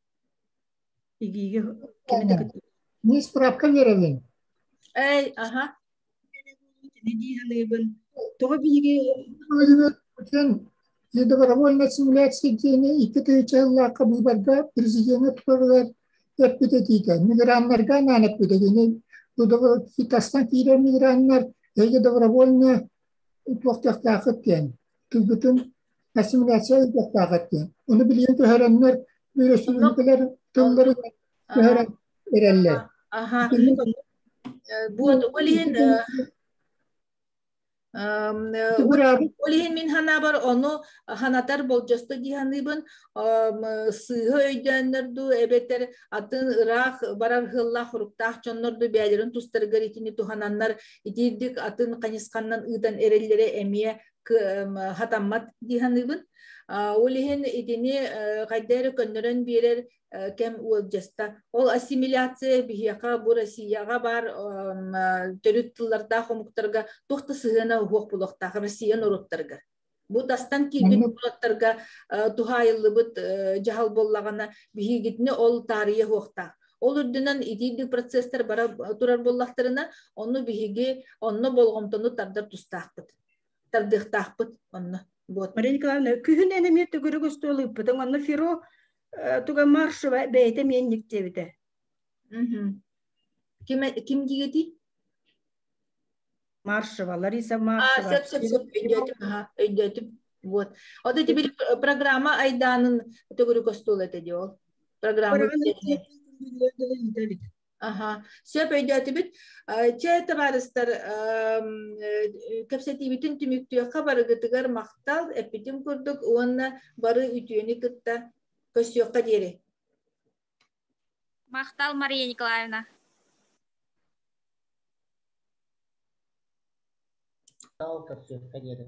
Игиигэ кими да кытта. Мин справка биэрэбин. Эй, аха. Дии саныыбын. Тоҕо биһиги Владимир Путин недобровольная симуляция диэни 2000 сыллаахха быыбарга президени тутарыгар эппит этиитэ. Миграннарга анаан эппитэ. Кини тастан киирэр миграннар эйгэ добровольно туохтуохтаахыт диэн. Тылгытын ассимиляция ыытыахтаахыт диэн. Ону билигин көһөрөннөр өрөспүүбүлүкэлэр тылларын көһөрөн эрэллэр. Аха. Бу ол иһин Ол иһин мин санаабар ону ханатар болдьосто дии саныыбын сыыһа өйдөөннөр дуу эбэтэр атын ыраах барар ыаллаах хоруктаах дьоннор дуу бэйэлэрин тустарыгар итини туһананнар итиирдик атын хайысханнан ыытан эрэллэрэ эмиэ хатаммат дии саныыбын. Ол иһин итини хайда эрэ көннөрөн биэрэр кэм уолдьаста. Ол ассимиляция биһиэхэ бу Россияҕа баар төрүт тыллардаах омуктарга туох да сыһыана уһуох булуохтаах Россия норуоттарыгар. Бу тастан киирбит норуоттарга туһаайыллыбыт дьаһал буоллаҕына биһигитини ол таарыйа уһуохтаах. Ол үрдүнэн итиирдик процесстар бара турар буоллахтарына, онну биһиги онно болҕомтону тардар тустаахпыт. Тардыахтаахпыт онно. Вот. Мария Николаевна, күһүн эн эмиэ төгүрүк остуол ыыппытыҥ, онно Феро туга Маршева бэйэтэ миэнник диэбитэ. Ким ким диэти? Маршева, Лариса Маршева. А, сөп, сөп, сөп, өйдөөтүм, аха, өйдөөтүм. Вот. Вот эти били программа айдаанын төгүрүк остуол этэ дии ол. Программа. Аха, сөп өйдөөтүбүт. Чэ, табаарыстар, кэпсэтиибитин түмүктүөххэ барыгытыгар махтал, эппитим курдук уонна бары үтүөнү кытта көрсүөххэ диэри. Махтал, Мария Николаевна. Махтал, көрсүөххэ диэри.